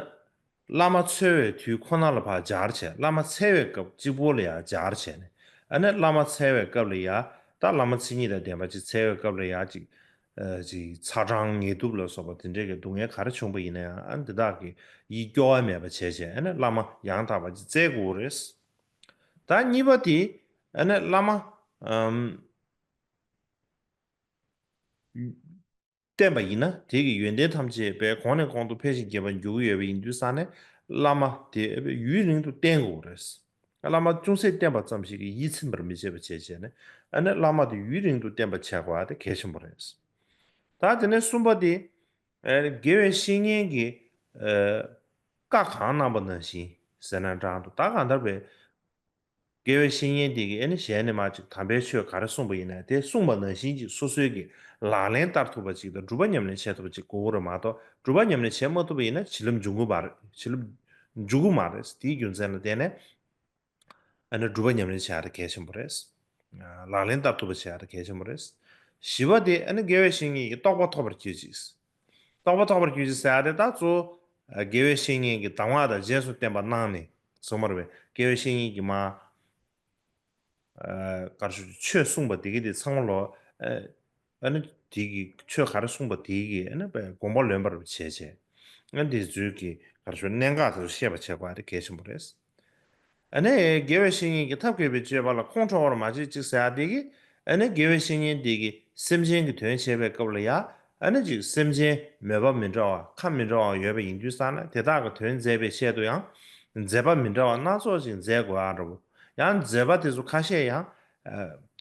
བླ་མ་འཚོལ་བའི་དུས་ཁོ་ན་ལ་ཕར་སྦྱར་བྱས། བླ་མ་འཚོལ་བའི་སྐབས་གཅིག་པོ་ལ་ཡང་སྦྱར་བྱས་ནས། ཨ་ནི་བླ་མ་འཚོལ་བའི་སྐབས་ལ་ཡང་། ད་བླ་མ་མཚན་ཉིད་དང་ལྡན་པ་ཅིག་འཚོལ་བའི་སྐབས་ལ་ཡང་ཅིག་ཨ་ཅིག་ཚ་གྲང་ངལ་དུབ་ལ་སོགས་པ་དེ་འདྲའི་གི་སྡུག་བསྔལ་ག་རེ་བྱུང་པ་ཡིན་ན་ཡང་། ཨ་ནི་དེ་དག་གི་ཡིད་སྐྱོ་བ་མེད་པ་བྱས་བྱས། ཨ་ནི་བླ་མ་ཡང་དག་པ་ཅིག་བཙལ་དགོས་རེད། ད་གཉིས་པ་དེ། ཨ་ནི་བླ་མ་ཨམ། བསྟེན་པ་ཡིན་ན། དེ་གི་ཡོན་ཏན་ཐམས་ཅད་པའི་གོང་ནས་གོང་དུ་འཕེལ་ཞིང་རྒྱས་པར་འགྱུར་གྱི་ཡོད་པ་ཡིན་དུས་ཙང་ནས། བླ་མ་དེ་ཡུན་རིང་དུ་བསྟེན་དགོས་རེད། བླ་མ་ཅུང་ཟད་བསྟེན་པ་ཙམ་ཞིག་གིས་ཡིད་ཚིམ་པར་མི་བྱེད་པ་བྱས་བྱས་ནས། ཨ་ནི་བླ་མ་དེ་ཡུན་རིང་དུ་བསྟེན་པ་བྱེད་དགོས་པ་དེ་གལ་ཆེན་པོ་རེད། ད་དེ་ནས་གསུམ་པ་དེ། ཨ་ནི་དགེ་བའི་བཤེས་གཉེན་གྱིས་ཨ་བཀའ་གང་གནང་པ་ནང་བཞིན་ཟེར་ན་འདྲ་འདུག་ད་གང་ལྟར་བས། དགེ་བའི་བཤེས་གཉེན་དེ་གིས་ཨ་ནི་ཞལ་ནས་མར་ཅིག་དམ་པའི་ཆོས་ག་རེ་གསུངས་པ་ཡིན་ན། དེ་གསུངས་པ་ནང་བཞིན་ཅིག་སོ་སོའི་གི་ལག་ལེན་བསྟར་ཐུབ་པ་ཅིག་དང་། སྒྲུབ་པ་ཉམས་ལེན་བྱེད་ཐུབ་པ་ཅིག་དགོས་ཀྱི་རེད་མ་གཏོགས། སྒྲུབ་པ་ཉམས་ལེན་བྱེད་མ་ཐུབ་པ་ཡིན་ན་བྱིན་རླབས་འབྱུང་གི་མ་རེད། བྱིན་རླབས་འཇུག་གི་མ་རེད། དེའི་རྒྱུ་མཚན་ལ་བརྟེན་ནས། ཨ་ནི་སྒྲུབ་པ་ཉམས་ལེན་བྱེད་ཡག་དེ་གལ་ཆེན་པོ་རེད། ལག་ལེན་བསྟར་ཐུབ་པ་བྱེད་ཡག་དེ་གལ་ཆེན་པོ་རེད། བཞི་པ་དེ། ཨ་ནི་དགེ་བའི་བཤེས་གཉེན་གྱི་རྟོགས་པ་ཐོབ་པར་གྱིས་ཤིག་རྟོགས་པ་ཐོབ་པར་གྱིས་ཤིག་ཟེར་ཡག་དེ་ད་གཙོ་བོ་དགེ་བའི་བཤེས་གཉེན་གྱིས་གདམས་ངག་དང་རྗེས་སུ་བསྟན་པ་གནང་ནས་གསུངས་པ་རེད་པས། དགེ་བའི་བཤེས་གཉེན་གྱིས་མར་ཨ་ག་རེ་ཞུ། ཆོས་གསུངས་པ་དེ་གི་དེ་ཚང་མ་ལོ། ཨ་ཨ་ནི་དེ་གི་ཆོས་ག་རེ་གསུངས་པ་དེ་གི་ཨ་ནི་དགོངས་པ་ལོན་པར་བྱས་བྱས། ཨ་ནི་དེ་ཚོའི་གི་ག་རེ་ཞུ། གནད་འགག་དེ་ཚོ་ཤེས་པ་བྱེད་དགོས་པ་དེ་གལ་ཆེན་པོ་རེད། ཨ་ནི་དགེ་བའི་བཤེས་གཉེན་གྱི་ཐབས་མཁས་པའི་སྤྱོད་པ་ལ་ཁོང་ཁྲོ་བར་མ་བྱེད་ཅིག་ཟེར་ཡག་དེ་གི། ཨ་ནི་དགེ་བའི་བཤེས་གཉེན་དེ་གིས་སེམས་ཅན་གྱི་དོན་བྱེད་པའི་སྐབས་ལ་ཡང་། ཨ་ནི་ཅིག་སེམས་ཅན་མོས་པ་མི་འདྲ་བ། ཁམས་མི་འདྲ་བ་ཡོད་པ་ཡིན་དུས་ཙང་ནས། དེ་དག་གི་དོན་མཛད་པའི་ཆེད་དུ་ཡང་མཛད་པ་མི་འདྲ་བ་སྣ་ཚོགས་ཤིག་མཛད་དགོས་ཡག་འདྲ་པོ། ཡང་མཛད་པ་དེ་ཚོ་ཁ་ཤས་ཡང་ཨ་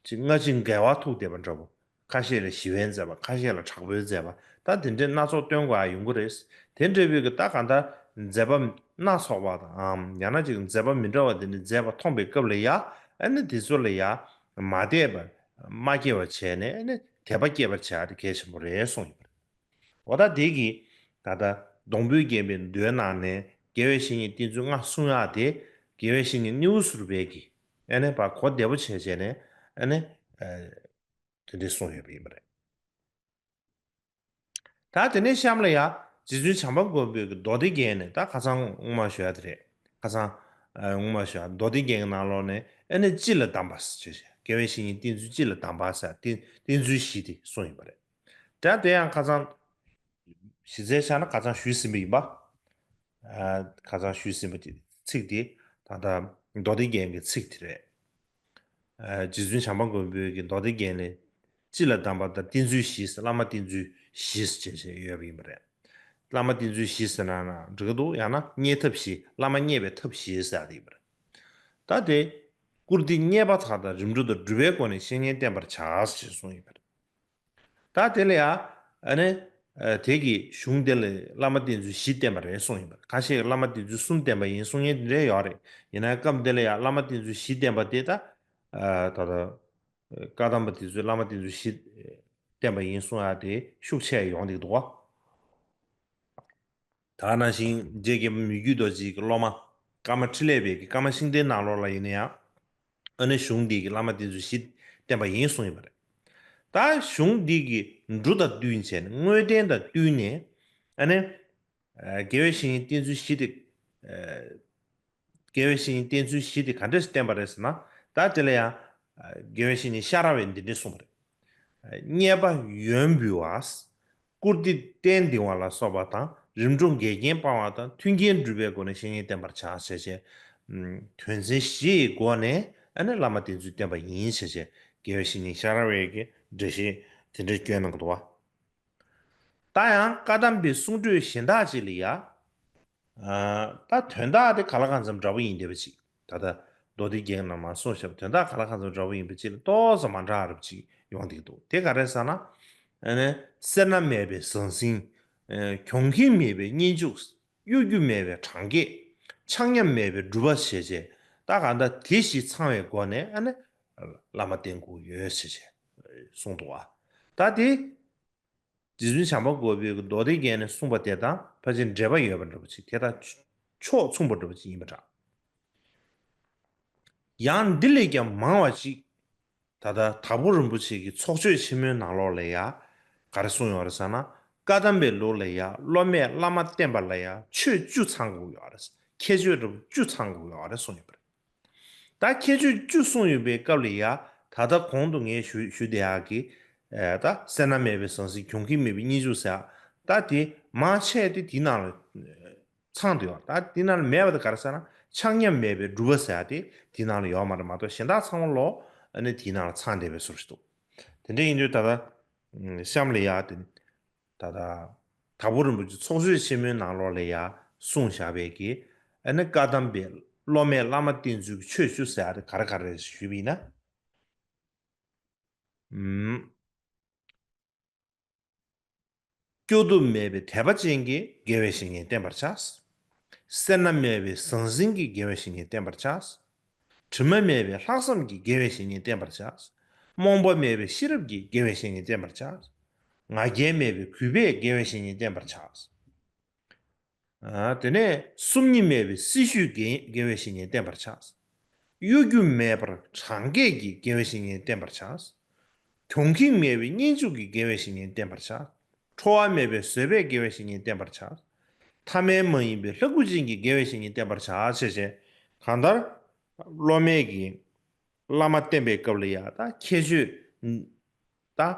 ཅིག་སྔ་ཕྱི་འགལ་བ་ཐུག་བསྡད་པ་འདྲ་པོ། ཁ་ཤས་ལ་ཞི་བའི་མཛད་པ། ཁ་ཤས་ལ་དྲག་པོའི་མཛད་པ། ད་དེ་འདྲའི་སྣ་ཚོགས་སྟོན་དགོས་ཡག་ཡོང་གི་རེད། དེ་འདྲ་བོའི་གི་ད་གང་ལྟར་མཛད་པ་སྣ་ཚོགས་པ་དང་། ཡང་ན་ཅིག་མཛད་པ་མི་འདྲ་བ་དེ་འདྲ་མཛད་པ་མཐོང་པའི་སྐབས་ལ་ཡང་། ཨ་ནི་དེ་ཚོ་ལ་ཡང་མ་དད་པ་མ་སྐྱེ་བར་བྱས་ནས། ཨ་ནི་དད་པ་སྐྱེ་བར་བྱེད་ཡག་དེ་གལ་ཆེན་པོ་རེད་གསུངས་ཡོད་པ་རེད། འོ་ད་དེ་གི་ད་ལྟ་སྡོང་པོས་བརྒྱན་པའི་མདོའི་ནང་ནས་དགེ་བའི་བཤེས་གཉེན་བསྟེན་ཚུལ་ལྔ་གསུང་ཡག་དེ། དགེ་བའི་བཤེས་གཉེན་སྣེའུ་ཟུར་པས་གི་ཨ་ནི་ཕར་གོ་བདེ་པོ་བྱས་བྱས་ནས། ཨ་ནི་ཨ་དེ་འདྲ་གསུངས་ཡོད་པ་ཡིན་པ་རེད། ད་དེ་ནས་གཤམ་ལ་ཡང་རྗེ་བཙུན་བྱམས་པ་མགོན་པོའི་གི་མདོ་སྡེ་རྒྱན་ནས། ད་ཁ་སང་སྔོན་མ་ཞུ་ཡག་དེ་རེད། ཁ་སང་ཨ་སྔོན་མ་ཞུ་ཡག་མདོ་སྡེ་རྒྱན་གྱི་ནང་ལོགས་ནས། ཨ་ནི་སྤྱི་ལ་གདམས་པ་ཟེར་བྱས། དགེ་བའི་བཤེས་གཉེན་བསྟེན་ཚུལ་སྤྱི་ལ་གདམས་པ་ཟེར། བསྟེན་བསྟེན་ཚུལ་བཞི་དེ་གསུངས་ཡོད་པ་རེད། ད་དེ་ཡང་ཁ་སང་གཞི་རྩའི་ཆ་ནས་ཁ་སང་ཞུས་ཟིན་པ་ཡིན་པ། ཨ་ཁ་སང་ཞུས་ཟིན་པ་དེ། ཚིག་དེ་ད་ལྟ་མདོ་སྡེ་རྒྱན་གྱི་ཚིག་དེ་རེད། ཨ་རྗེ་བཙུན་བྱམས་པ་མགོན་པོའི་གི་མདོ་སྡེ་རྒྱན་ལས། སྤྱི་ལ་གདམས་པ་དང་བསྟེན་ཚུལ་བཞི་ཟེར། བླ་མ་བསྟེན་ཚུལ་བཞི་ཟེར་བྱས་བྱས་ཡོད་པ་ཡིན་པ་རེད། བླ་མ་བསྟེན་ཚུལ་བཞི་ཟེར་ན་ན་འགྲིག་གི་འདུག་ཡང་ན་བརྙས་ཐབས་བཞི། བླ་མ་བརྙས་པའི་ཐབས་བཞི་ཟེར་ཡག་དེ་ཡིན་པ་རེད། ད་དེ་བཀུར་སྟི་རྙེད་པ་དག་དང་རིམ་གྲོ་དང་སྒྲུབ་པའི་སྒོ་ནས་བཤེས་གཉེན་བསྟེན་པར་བྱ་ཞེས་གསུངས་ཡོད་པ་རེད། ད་དེ་ལ་ཡང་ཨ་ནི་ཨ་དེ་གི་གཞུང་དེ་ལ་བླ་མ་བསྟེན་ཚུལ་བཞི་བསྟན་པ་རེད་གསུངས་ཡོད་པ་རེད། ཁ་ཤས་ཀྱིས་བླ་མ་བསྟེན་ཚུལ་གསུམ་བསྟན་པ་ཡིན་གསུང་མཁན་དེ་འདྲ་ཡོད་རེད། ཡིན་ན་སྐབས་འདི་ལ་ཡང་བླ་མ་བསྟེན་ཚུལ་བཞི་བསྟན་པ་དེ་ད་ཨ་ད་ལྟ་བཀའ་གདམས་པ་དེ་ཚོས་བླ་མ་བསྟེན་ཚུལ་བཞི་བསྟན་པ་ཡིན་གསུང་ཡག་དེ་ཤུགས་ཆེ་ཡོང་བསྡད་འདུག་ག་ད་ག་ནང་བཞིན་རྗེ་རྒྱལ་པོ་མི་བསྐྱོད་རྡོ་རྗེ་གི་སློབ་མ་ཀརྨ་འཕྲིན་ལས་པའི་གི་ཀརྨ་ཤིང་རྟའི་ནང་ལོགས་ལ་ཡིན་ན་ཡང་། ཨ་ནི་གཞུང་འདི་གི་བླ་མ་བསྟེན་ཚུལ་བཞི་བསྟན་པ་ཡིན་གསུངས་ཡོད་པ་རེད། ད་གཞུང་འདི་གི་འབྲུ་དང་བསྟུན་བྱས་ནས། དངོས་བསྟན་དང་བསྟུན་ནས། ཨ་ནི་ཨ་དགེ་བའི་བཤེས་གཉེན་བསྟེན་ཚུལ་བཞི་དེ། ཨ་དགེ་བའི་བཤེས་གཉེན་བསྟེན་ཚུལ་བཞི་དེ་ག་འདྲས་བསྟན་པ་རེད་ཟེར་ན། ད་དེ་ལ་ཡང་དགེ་བའི་བཤེས་གཉེན་ཤ་ར་བས་འདི་འདྲས་གསུངས་པ་རེད། བསྙེན་པ་ཡོན་འབུལ་བ། བཀུར་སྟི་རྟེན་འདིང་བ་ལ་སོགས་པ་དང་རིམ་གྲོ་འགལ་རྐྱེན་སྤང་བ་དང་མཐུན་རྐྱེན་སྒྲུབ་པའི་སྒོ་ནས་བཤེས་གཉེན་བསྟེན་པར་བྱ་ཞེས་བྱས། དོན་ཚན་བཞི་ཡི་སྒོ་ནས་ཨ་ནི་བླ་མ་བསྟེན་ཚུལ་བསྟན་པ་ཡིན་ཞེས་བྱས་དགེ་བའི་བཤེས་གཉེན་ཤ་ར་བས་ཀྱི་འགྲེལ་བཤད་དེ་འདྲ་བསྐྱོན་གནང་འདུག་བ། ད་ཡང་བཀའ་གདམས་པའི་གསུང་སྒྲོས་གཞན་དག་ཅིག་ལ་ཡ། ད་དོན་དག་དེ་ག་ལ་གང་འཚམ་འདྲ་པོ་ཡིན་བསྡད་པ་ཅིག་ད་ལྟ་མདོ་སྡེ་རྒྱན་ནང་མར་གསུངས་བཞག་པ་དོན་དག་ག་ལ་གང་འཚམ་འདྲ་པོ་ཡིན་པ་ཅིག་ལ་ཏོག་ཙམ་མ་འདྲ་བ་ཅིག་ཡོང་བསྡད་འདུག་དེ་ག་རེ་ཟེར་ན། ཨ་ནི་སེར་སྣ་མེད་པའི་ཟང་ཟིང་། གྱོང་ཁེངས་མེད་པའི་གཉེན་ལྕུག་གཡོ་སྒྱུ་མེད་པའི་གྲངས་ཀས། ཆག་ཉམས་མེད་པའི་སྒྲུབ་པ་ཞེས་བྱས། ད་གང་ལྟར་དེ་བཞི་ཚང་བའི་སྒོ་ནས་ཨ་ནི་བླ་མ་བསྟེན་དགོས་ཡོད་ཞེས་བྱས་གསུངས་འདུག་བ། ད་དེ། རྗེ་བཙུན་བྱམས་པ་མགོན་པོས་མདོ་སྡེ་རྒྱན་ནས་གསུངས་པ་དེ་དང་ཕལ་ཆེར་འབྲེལ་བ་ཡོད་པ་འདྲ་པོ་ཅིག་དེ་དང་ཕྱོགས་མཚུངས་པ་འདྲ་པོ་ཅིག་ཡིན་པ་འདྲ། ཡང་འདི་ལས་ཀྱང་མང་བ་ཅིག་ད་ལྟ་དྭགས་པོ་རིན་པོ་ཆེ་གི་ཚོགས་ཆོས་ཆེན་མོའི་ནང་ལོགས་ལ་ཡ། ག་རེ་གསུངས་ཡོད་རེད་ཟེར་ན། བཀའ་གདམས་པའི་ལུགས་ལ་ཡ་སློབ་མས་བླ་མ་བསྟེན་པ་ལ་ཡ་ཆོས་བཅུ་ཚང་དགོས་ཡོད་རེད། ཁྱད་ཆོས་འདྲ་པོ་བཅུ་ཚང་དགོས་ཡོད་རེད་གསུངས་ཡོད་པ་རེད། ད་ཁྱད་ཆོས་བཅུ་གསུངས་ཡོད་པའི་སྐབས་ལ་ཡ། ད་ལྟ་གོང་དུ་ངས་ཞུ་ཞུ་བསྡད་ཡག་གི་ད་སེར་སྣ་མེད་པའི་ཟང་ཟིང་གྱོང་ཁེངས་མེད་པའི་གཉེན་ལྕུག་ཟེར་ཡག་ད་དེ་མང་ཆེ་དེ་དེའི་ནང་ལ་ཚང་དུ་ཡོད། ད་དེའི་ནང་ལ་མེད་པ་དེ་ག་རེ་ཟེར་ན་ཆག་ཉམས་མེད་པའི་སྒྲུབ་པ་ཟེར་ཡག་དེ་དེའི་ནང་ལ་ཡོད་མ་རེད་མ་གཏོགས་གཞན་དག་ཚང་མ་ལོ་ཨ་ནི་དེའི་ནང་ལ་ཚང་བསྡད་པའི་བཟོ་ཞིག་འདུག་དེ་འདྲ་ཡིན་དུས་ད་ལྟ་གཤམ་ལ་ཡ་དེ། ད་ལྟ་དྭགས་པོ་རིན་པོ་ཆེ་ཚོགས་ཆོས་ཆེན་མོའི་ནང་ལོགས་ལ་ཡ་གསུངས་བཞག་པའི་གི་ཨ་ནི་བཀའ་གདམས་པའི་སློབ་མས་བླ་མ་བསྟེན་ཚུལ་གྱི་ཆོས་བཅུ་ཟེར་ཡ་དེ་ག་རེ་ག་རེ་རེད་ཞུས་པ་ཡིན་ན། ཨུམ། སྐྱོ་དུབ་མེད་པའི་དད་པ་ཅན་གྱིས་དགེ་བའི་བཤེས་གཉེན་བསྟེན་པར་བྱ། སེར་སྣ་མེད་པའི་ཟང་ཟིང་གིས་དགེ་བའི་བཤེས་གཉེན་བསྟེན་པར་བྱ། དྲི་མ་མེད་པའི་ལྷག་བསམ་གྱིས་དགེ་བའི་བཤེས་གཉེན་བསྟེན་པར་བྱ། རྨོངས་པ་མེད་པའི་ཤེས་རབ་ཀྱིས་དགེ་བའི་བཤེས་གཉེན་བསྟེན་པར་བྱ། ང་རྒྱལ་མེད་པའི་གུས་པས་དགེ་བའི་བཤེས་གཉེན་བསྟེན་པར་བྱ། ཨ། དེ་ནས་སུམ་གཉིས་མེད་པའི་སྲི་ཞུས་དགེ་དགེ་བའི་བཤེས་གཉེན་བསྟེན་པར་བྱ། གཡོ་སྒྱུ་མེད་པར་གྲངས་བརྒྱད་ཀྱིས་དགེ་བའི་བཤེས་གཉེན་བསྟེན་པར་བྱ། གྱོང་ཁེངས་མེད་པའི་གཉེན་ལྕུག་གིས་དགེ་བའི་བཤེས་གཉེན་བསྟེན་པར་བྱ། ཁྲོ་བ་མེད་པའི་བཟོད་པས་དགེ་བའི་བཤེས་གཉེན་བསྟེན་པར་བྱ། ཐ་མལ་མ་ཡིན་པའི་ལྷ་སྐུ་ཅན་གྱིས་དགེ་བའི་བཤེས་གཉེན་བསྟེན་པར་བྱ་ཞེས་བྱས། གང་ལྟར་སློབ་མས་ཀྱིས་བླ་མ་བསྟེན་པའི་སྐབས་ལ་ཡ་ད་ཁྱད་ཆོས་ད་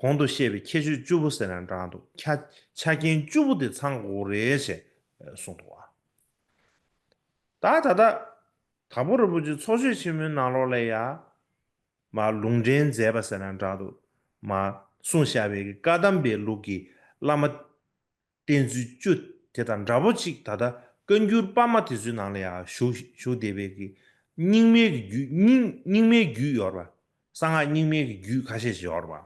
གོང་དུ་བཤད་པའི་ཁྱད་ཆོས་བཅུ་པོ་ཟེར་ན་འདྲ་འདུག་ཆ་ཆ་རྐྱེན་བཅུ་པོ་དེ་ཚང་དགོས་རེད་ཞེས་གསུངས་འདུག་བ། ད་ད་ལྟ་དྭགས་པོ་རིན་པོ་ཆེ་ཚོགས་ཆོས་ཆེན་མོའི་ནང་ལོགས་ལ་ཡ་མ་ལུང་འདྲེན་མཛད་པ་ཟེར་ན་འདྲ་འདུག་མ་གསུངས་བཞག་པའི་བཀའ་གདམས་པའི་ལུགས་ཀྱི་བླ་མ་བསྟེན་ཚུལ་བཅུ་དེ་དང་འདྲ་པོ་གཅིག་ད་ལྟ་བཀའ་འགྱུར་དཔར་མ་དེ་ཚོའི་ནང་ལ་ཡང་བཞུགས་བཞུགས་བསྡད་པའི་གི་རྙིང་མའི་གི་རྒྱུད་རྙིང་རྙིང་མའི་རྒྱུད་ཡོད་རེད་པ། གསང་སྔགས་རྙིང་མའི་གི་རྒྱུད་ཁ་ཤས་ཤིག་ཡོད་རེད་པ།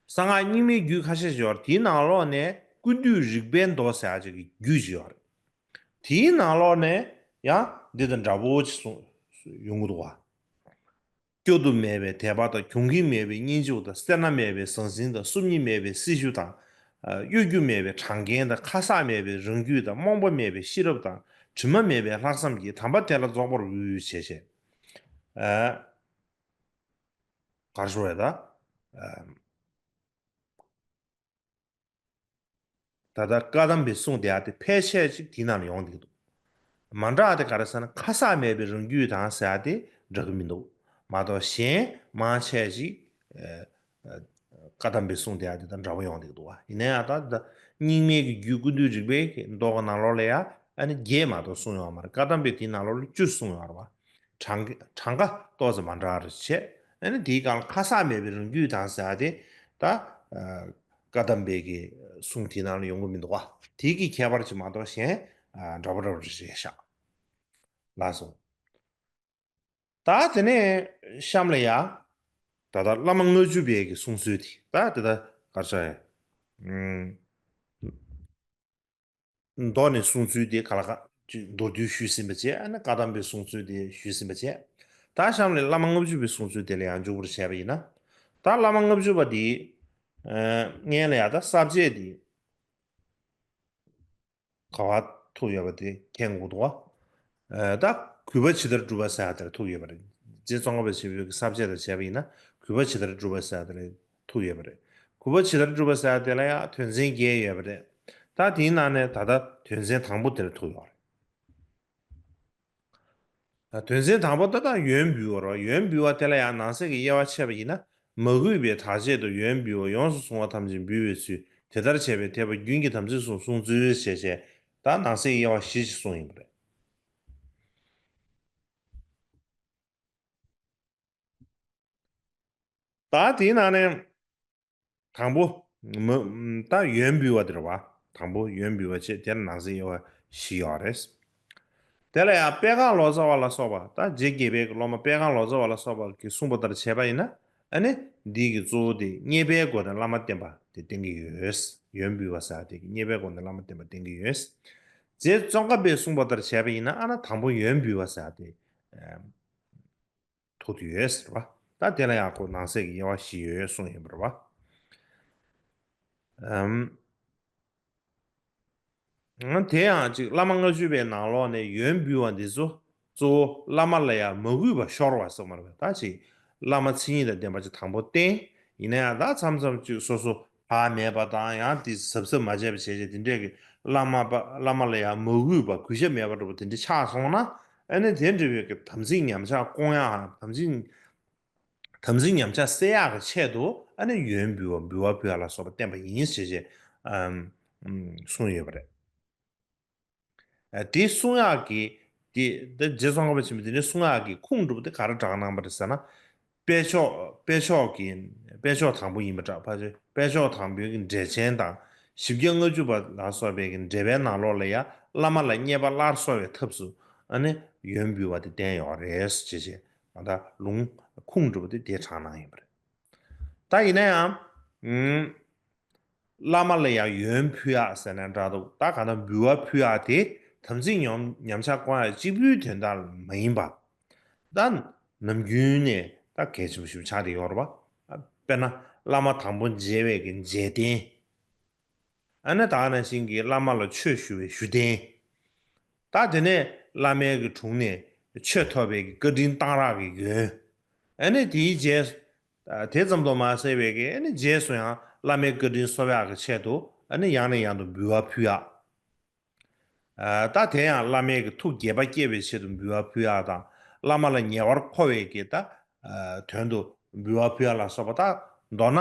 གསང་སྔགས་རྙིང་མའི་རྒྱུད་ཁ་ཤས་ཤིག་ཡོད་རེད། དེའི་ནང་ལོགས་ནས་ཀུན་བཏུས་རིག་པའི་མདོ་ཟེར་ཡག་ཅིག་གི་རྒྱུད་ཅིག་ཡོད་རེད། དེའི་ནང་ལོགས་ནས་ཡང་འདི་དང་འདྲ་པོ་ཅིག་གསུངས་ཡོང་གི་འདུག་བ། སྐྱོ་དུབ་མེད་པའི་དད་པ་དང་། གྱོང་ཁེངས་མེད་པའི་གཉེན་ལྕུག་དང་། སེར་སྣ་མེད་པའི་ཟང་ཟིང་དང་། སུམ་གཉིས་མེད་པའི་སྲི་ཞུ་དང་། ཨ། གཡོ་སྒྱུ་མེད་པའི་གྲངས་རྐྱེན་དང་། ཁ་གསག་མེད་པའི་རང་རྒྱུད་དང་། རྨོངས་པ་མེད་པའི་ཤེས་རབ་དང་། དྲི་མ་མེད་པའི་ལྷག་བསམ་གྱིས། དམ་པ་དེ་ལ་རྫོགས་པར་འོས་ཞེས་བྱས། ཨ། ག་རེ་ཞུ་དགོས་རེད་ད། ཨ། ད་ལྟ་བཀའ་གདམས་པའི་གསུང་དེ་ཨ་དེ་ཕལ་ཆེར་ཅིག་དེའི་ནང་ལ་ཡོང་བསྡད་ཀྱི་འདུག་མ་འདྲ་བ་དེ་ག་རེ་ཟེར་ན་ཁ་གསག་མེད་པའི་རང་རྒྱུད་དང་ཟེར་ཡ་དེ་འདྲ་གི་མི་འདུག་མ་གཏོགས་གཞན་མང་ཆེ་ཅིག་ཨ། ཨ། བཀའ་གདམས་པའི་གསུང་དེ་ཨ་དེ་དང་འདྲ་པོ་ཡོང་བསྡད་ཀྱི་འདུག་བ། ཡིན་ན་ཡང་ད་ད་རྙིང་མའི་གི་རྒྱུད་ཀུན་བཏུས་རིག་པའི་གི་མདོ་གི་ནང་ལོགས་ལ་ཡ་ཨ་ནི་བརྒྱད་མ་གཏོགས་གསུངས་ཡོད་མ་རེད། བཀའ་གདམས་པའི་དེའི་ནང་ལོགས་ལ་བཅུ་གསུངས་ཡོད་རེད་བ། གྲངས་གྲངས་ཀ་ཏོག་ཙམ་མ་འདྲ་བ་རེ་བྱས། ཨ་ནི་དེའི་སྒང་ལ་ཁ་གསག་མེད་པའི་རང་རྒྱུད་དང་ཟེར་ཡ་དེ་ད་ཨ། བཀའ་གདམས་པའི་གི་གསུང་དེའི་ནང་ལ་ཡོང་གི་མི་འདུག་བ། དེའི་གི་ཁྱད་པར་ཅིག་མ་གཏོགས་གཞན་ཨ། འདྲ་པོ་འདྲ་པོ་རེ་རེད་ཤག་ལགས་སོ། ད་དེ་ནས་གཤམ་ལ་ཡ། ད་ལྟ་བླ་མ་ལྔ་བཅུ་པའི་གི་གསུང་ཚུལ་དེ་ད་དེ་ད་ག་རེ་ཟེར་ཡ། ཨུམ། མདོ་ནས་གསུང་ཚུལ་དེ་ག་ལ་ག་ཅིག་མདོར་བསྡུས་ཞུས་ཟིན་པ་བྱས། ཨ་ནི་བཀའ་གདམས་པའི་གསུང་ཚུལ་དེ་ཞུས་ཟིན་པ་བྱས། ད་གཤམ་ལ་བླ་མ་ལྔ་བཅུ་པའི་གསུང་ཚུལ་དེ་ལ་ཡང་མཇུག་པར་བྱས་པ་ཡིན་ན། ད་བླ་མ་ལྔ་བཅུ་པ་དེ་ཨ། སྔོན་ལ་ཡ་ད་ས་བཅད་དེ་ག་པར་ཐུག་ཡོད་པ་དེ་མཁྱེན་དགོས་འདུག་བ། ཨ། ད་གུས་པ་ཇི་ལྟར་སྒྲུབ་པ་ཟེར་ཡ་དེར་ཐུག་ཡོད་པ་རེད། རྗེ་ཙོང་ཁ་པ་ཆེན་པོའི་གི་ས་བཅད་དང་བྱས་པ་ཡིན་ན་གུས་པ་ཇི་ལྟར་སྒྲུབ་པ་ཟེར་ཡ་དེར་ཐུག་ཡོད་པ་རེད། གུས་པ་ཇི་ལྟར་སྒྲུབ་པ་ཟེར་ཡ་དེ་ལ་ཡང་དོན་ཚན་བརྒྱད་ཡོད་པ་རེད། ད་དེའི་ནང་ནས་ད་ལྟ་དོན་ཚན་དང་པོ་དེར་ཐུག་ཡོད་རེད། དོན་ཚན་དང་པོ་ད་ལྟ་ཡོན་འབུལ་བ་རོ། ཡོན་འབུལ་བ་དེ་ལ་ཡང་ནང་གསེས་ཀྱི་དབྱེ་བ་ཕྱེ་བ་ཡིན་ན། མ་གུས་པའི་བར་ཆད་དུ་ཡོན་འབུལ་བ། ཡོངས་སུ་བཟུང་བ་ཐམས་ཅད་འབུལ་བའི་ཚུལ། དེ་ལྟར་བྱས་པས་དད་པ་རྒྱུན་གྱི་དམ་ཚིག་སྲུང་སྲུང་ཚུལ་བྱས་བྱས། ད་ནང་གསེས་དབྱེ་བ་བཞི་ཞིག་གསུངས་ཡིན་པ་རེད། ད་དེའི་ནང་ནས་དང་པོ་མ་ད་ཡོན་འབུལ་བ་དེ་རེད་བ། དང་པོ་ཡོན་འབུལ་བ་བྱས། དེར་ནང་གསེས་དབྱེ་བ་བཞི་ཡོད་རེད། དེ་ལ་ཡང་པད་ཁ་ལོ་ཙཱ་བ་ལ་སོགས་པ། ད་རྗེ་དགྱེས་པའི་སློབ་མ་པད་ཁ་ལོ་ཙཱ་བ་ལ་སོགས་པ་གིས་གསུངས་པ་ལྟར་བྱས་པ་ཡིན་ན། ཨ་ནི་འདི་གི་གཙོ་བོ་དེ་མཉེས་པའི་སྒོ་ནས་བླ་མ་བསྟེན་པ་དེ་བསྟན་གྱི་ཡོད། ཡོན་འབུལ་བ་ཟེར་དེ་གི་མཉེས་པའི་སྒོ་ནས་བླ་མ་བསྟེན་པ་བསྟན་གྱི་ཡོད། རྗེ་ཙོང་ཁ་པས་གསུངས་པ་ལྟར་བྱས་པ་ཡིན་ན། ཨ་ན་དང་པོ་ཡོན་འབུལ་བ་ཟེར་དེ་ཐོགས་ཀྱི་ཡོད་ཟེར་བ། ད་དེ་ལ་ཡང་ཁོ་ནང་གསེས་ཀྱི་དབྱེ་བ་བཞི་ཡོད་གསུངས་ཡོད་པ་རེད་བ། ཨམ། དེ་ཡང་ཅིག་བླ་མ་ལྔ་བཅུ་པའི་ནང་ལོགས་ནས་ཡོན་འབུལ་བ་འདི་ཚོ་གཙོ་བོ་བླ་མ་ལ་ཡང་མ་གུས་པ་ཤོར་བ་སོགས་མ་རེད་པས། ད་ཅིག་བླ་མ་མཚན་ཉིད་དང་ལྡན་པ་ཅིག་དང་པོ་བསྟེན། ཡིན་ན་ཡང་ད་མཚམས་མཚམས་ཅིག་སོ་སོ་བག་མེད་པ་དང་། ཡང་དེ་གཟབ་གཟབ་མ་བྱས་པ་བྱས་བྱས། དེ་འདྲས་ཀྱི་བླ་མ་པ་བླ་མ་ལ་ཡང་མ་གུས་པ་གུས་ཞབས་མེད་པ་འདྲ་པོ་དེ་འདྲས་ཆགས་སོང་ན། ཨ་ནི་དེ་འདྲ་བའི་གི་དམ་ཚིག་ཉམས་ཆག་སྐོང་ཡག་དམ་ཚིག་དམ་ཚིག་ཉམས་ཆག་སེལ་ཡག་གི་ཆེད་དུ། ཨ་ནི་ཡོན་འབུལ་བ་འབུལ་བ་ཕུལ་ཡག་ལ་སོགས་པ་བསྟན་པ་ཡིན་ཞེས་བྱས། ཨམ། ཨམ། གསུངས་ཡོད་པ་རེད། ཨ། དེ་གསུང་ཡག་གི་དེ་ད་རྗེ་ཙོང་ཁ་པ་ཆེན་པོས་དེ་འདྲ་གསུང་ཡག་གི་ཁུངས་འདྲ་པོ་དེ་ག་རེ་དྲངས་གནང་བ་རེད་ཟེར་ན། དཔེ་ཆོག་དཔེ་ཆོག་གི་དཔེ་ཆོག་དང་པོ་ཡིན་པ་འདྲ། ཕལ་ཆེར་དཔེ་ཆོག་དང་པོའི་གི་འགྲེལ་ཆེན་དང་། བཞི་བརྒྱ་ལྔ་བཅུ་པ་ལ་སོགས་པའི་གི་འགྲེལ་པའི་ནང་ལོགས་ལ་ཡང་བླ་མ་ལ་མཉེས་པ་སླར་གསོ་བའི་ཐབས་སུ། ཨ་ནི་ཡོན་འབུལ་བ་དེ་བསྟན་ཡོད་རེད་ཅེས་བྱས། ང་ད་ལུང་ཁུངས་འདྲ་པོ་དེ་དེ་དྲངས་གནང་ཡིན་པ་རེད། ད་ཡིན་ན་ཡང་། ཨུམ། བླ་མ་ལ་ཡང་ཡོན་ཕུལ་ཡག་ཟེར་ན་འདྲ་འདུག་ད་གང་ལྟར་འབུལ་བ་ཕུལ་ཡག་དེ་དམ་ཚིག་ཉམས་ཉམས་ཆག་སྐོང་ཡག་གཅིག་པུའི་དོན་དག་མ་ཡིན་པ། ད་ནམ་རྒྱུན་ནས་ད་གལ་ཆེན་པོ་ཞིག་ཆགས་བསྡད་ཡོད་རེད་པ། དཔེར་ན་བླ་མ་དང་པོ་མཇལ་བའི་གི་མཇལ་རྟེན། ཨ་ནི་ད་ག་ནང་བཞིན་གྱི་བླ་མ་ལ་ཆོས་ཞུ་བའི་ཞུ་རྟེན། ད་དེ་ནས་བླ་མའི་གི་དྲུང་ནས་ཆོས་ཐོབ་པའི་གི་བཀའ་དྲིན་གཏང་རག་གི་ཡོན། ཨ་ནི་དེའི་རྗེས། དེ་ཙམ་དུ་མ་ཟད་པའི་གི། ཨ་ནི་རྗེས་སུ་ཡང་བླ་མའི་བཀའ་དྲིན་གསོ་ཡག་གི་ཆེད་དུ། ཨ་ནི་ཡང་ནས་ཡང་དུ་འབུལ་བ་ཕུལ་ཡག་ཨ། ད་དེ་ཡང་བླ་མའི་གི་ཐུགས་དགྱེས་པ་སྐྱེ་བའི་ཆེད་དུ་འབུལ་བ་ཕུལ་ཡག་དང་། བླ་མ་ལ་ཉེ་བར་མཁོ་བའི་གི་ད། ཨ། དོན་དུ་འབུལ་བ་ཕུལ་ཡག་ལ་སོགས་པ། ད་མདོར་ན་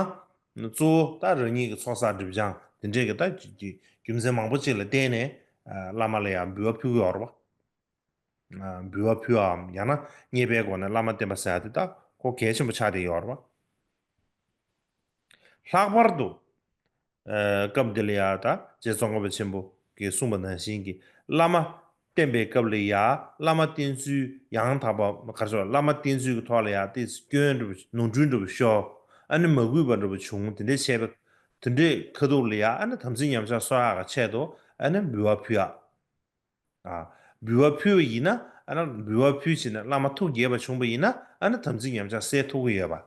གཙོ་བོ་ད་རང་ཉིད་ཀྱི་ཚོགས་བསགས་སྒྲིབ་སྦྱང་དེ་འདྲས་ཀྱི་ད་རྒྱུ་མཚན་མང་པོ་ཅིག་ལ་བརྟེན་ནས། ཨ། བླ་མ་ལ་ཡང་འབུལ་བ་ཕུལ་གྱི་ཡོད་རེད་པ། ཨ། འབུལ་བ་ཕུལ་བའམ་ཡང་ན་མཉེས་པའི་སྒོ་ནས་བླ་མ་བསྟེན་པ་ཟེར་ཡག་དེ་ད་ཁོ་གལ་ཆེན་པོ་ཆགས་བསྡད་ཡོད་རེད་པ། ལྷག་པར་དུ། ཨ། སྐབས་འདི་ལ་ཡང་ད་རྗེ་ཙོང་ཁ་པ་ཆེན་པོ་གིས་གསུངས་པ་ནང་བཞིན་གྱི་བླ་མ་བསྟེན་པའི་སྐབས་ལ་ཡང་བླ་མ་བསྟེན་ཚུལ་ཡང་དག་པ། ག་རེ་ཟེར། བླ་མ་བསྟེན་ཚུལ་གྱི་ཐོག་ལ་ཡང་ཏོག་ཙམ་སྐྱོན་འདྲ་པོ། ནོར་འཁྲུལ་འདྲ་པོ་ཤོར། ཨ་ནི་མ་གུས་པ་འདྲ་པོ་བྱུང་། དེ་འདྲས་བྱས་པ། དེ་འདྲའི་ཁ་ཐུག་ལ་ཡང་། ཨ་ནི་དམ་ཚིག་ཉམས་ཆག་གསོ་ཡག་གི་ཆེད་དུ། ཨ་ནི་འབུལ་བ་ཕུལ་ཡག་ཨ། འབུལ་བ་ཕུལ་བ་ཡིན་ན། ཨ་ནི་འབུལ་བ་ཕུལ་བྱས་ནས་བླ་མ་ཐུགས་དགྱེས་པ་བྱུང་བ་ཡིན་ན། ཨ་ནི་དམ་ཚིག་ཉམས་ཆག་སེལ་ཐུབ་ཀྱི་ཡོད་པ།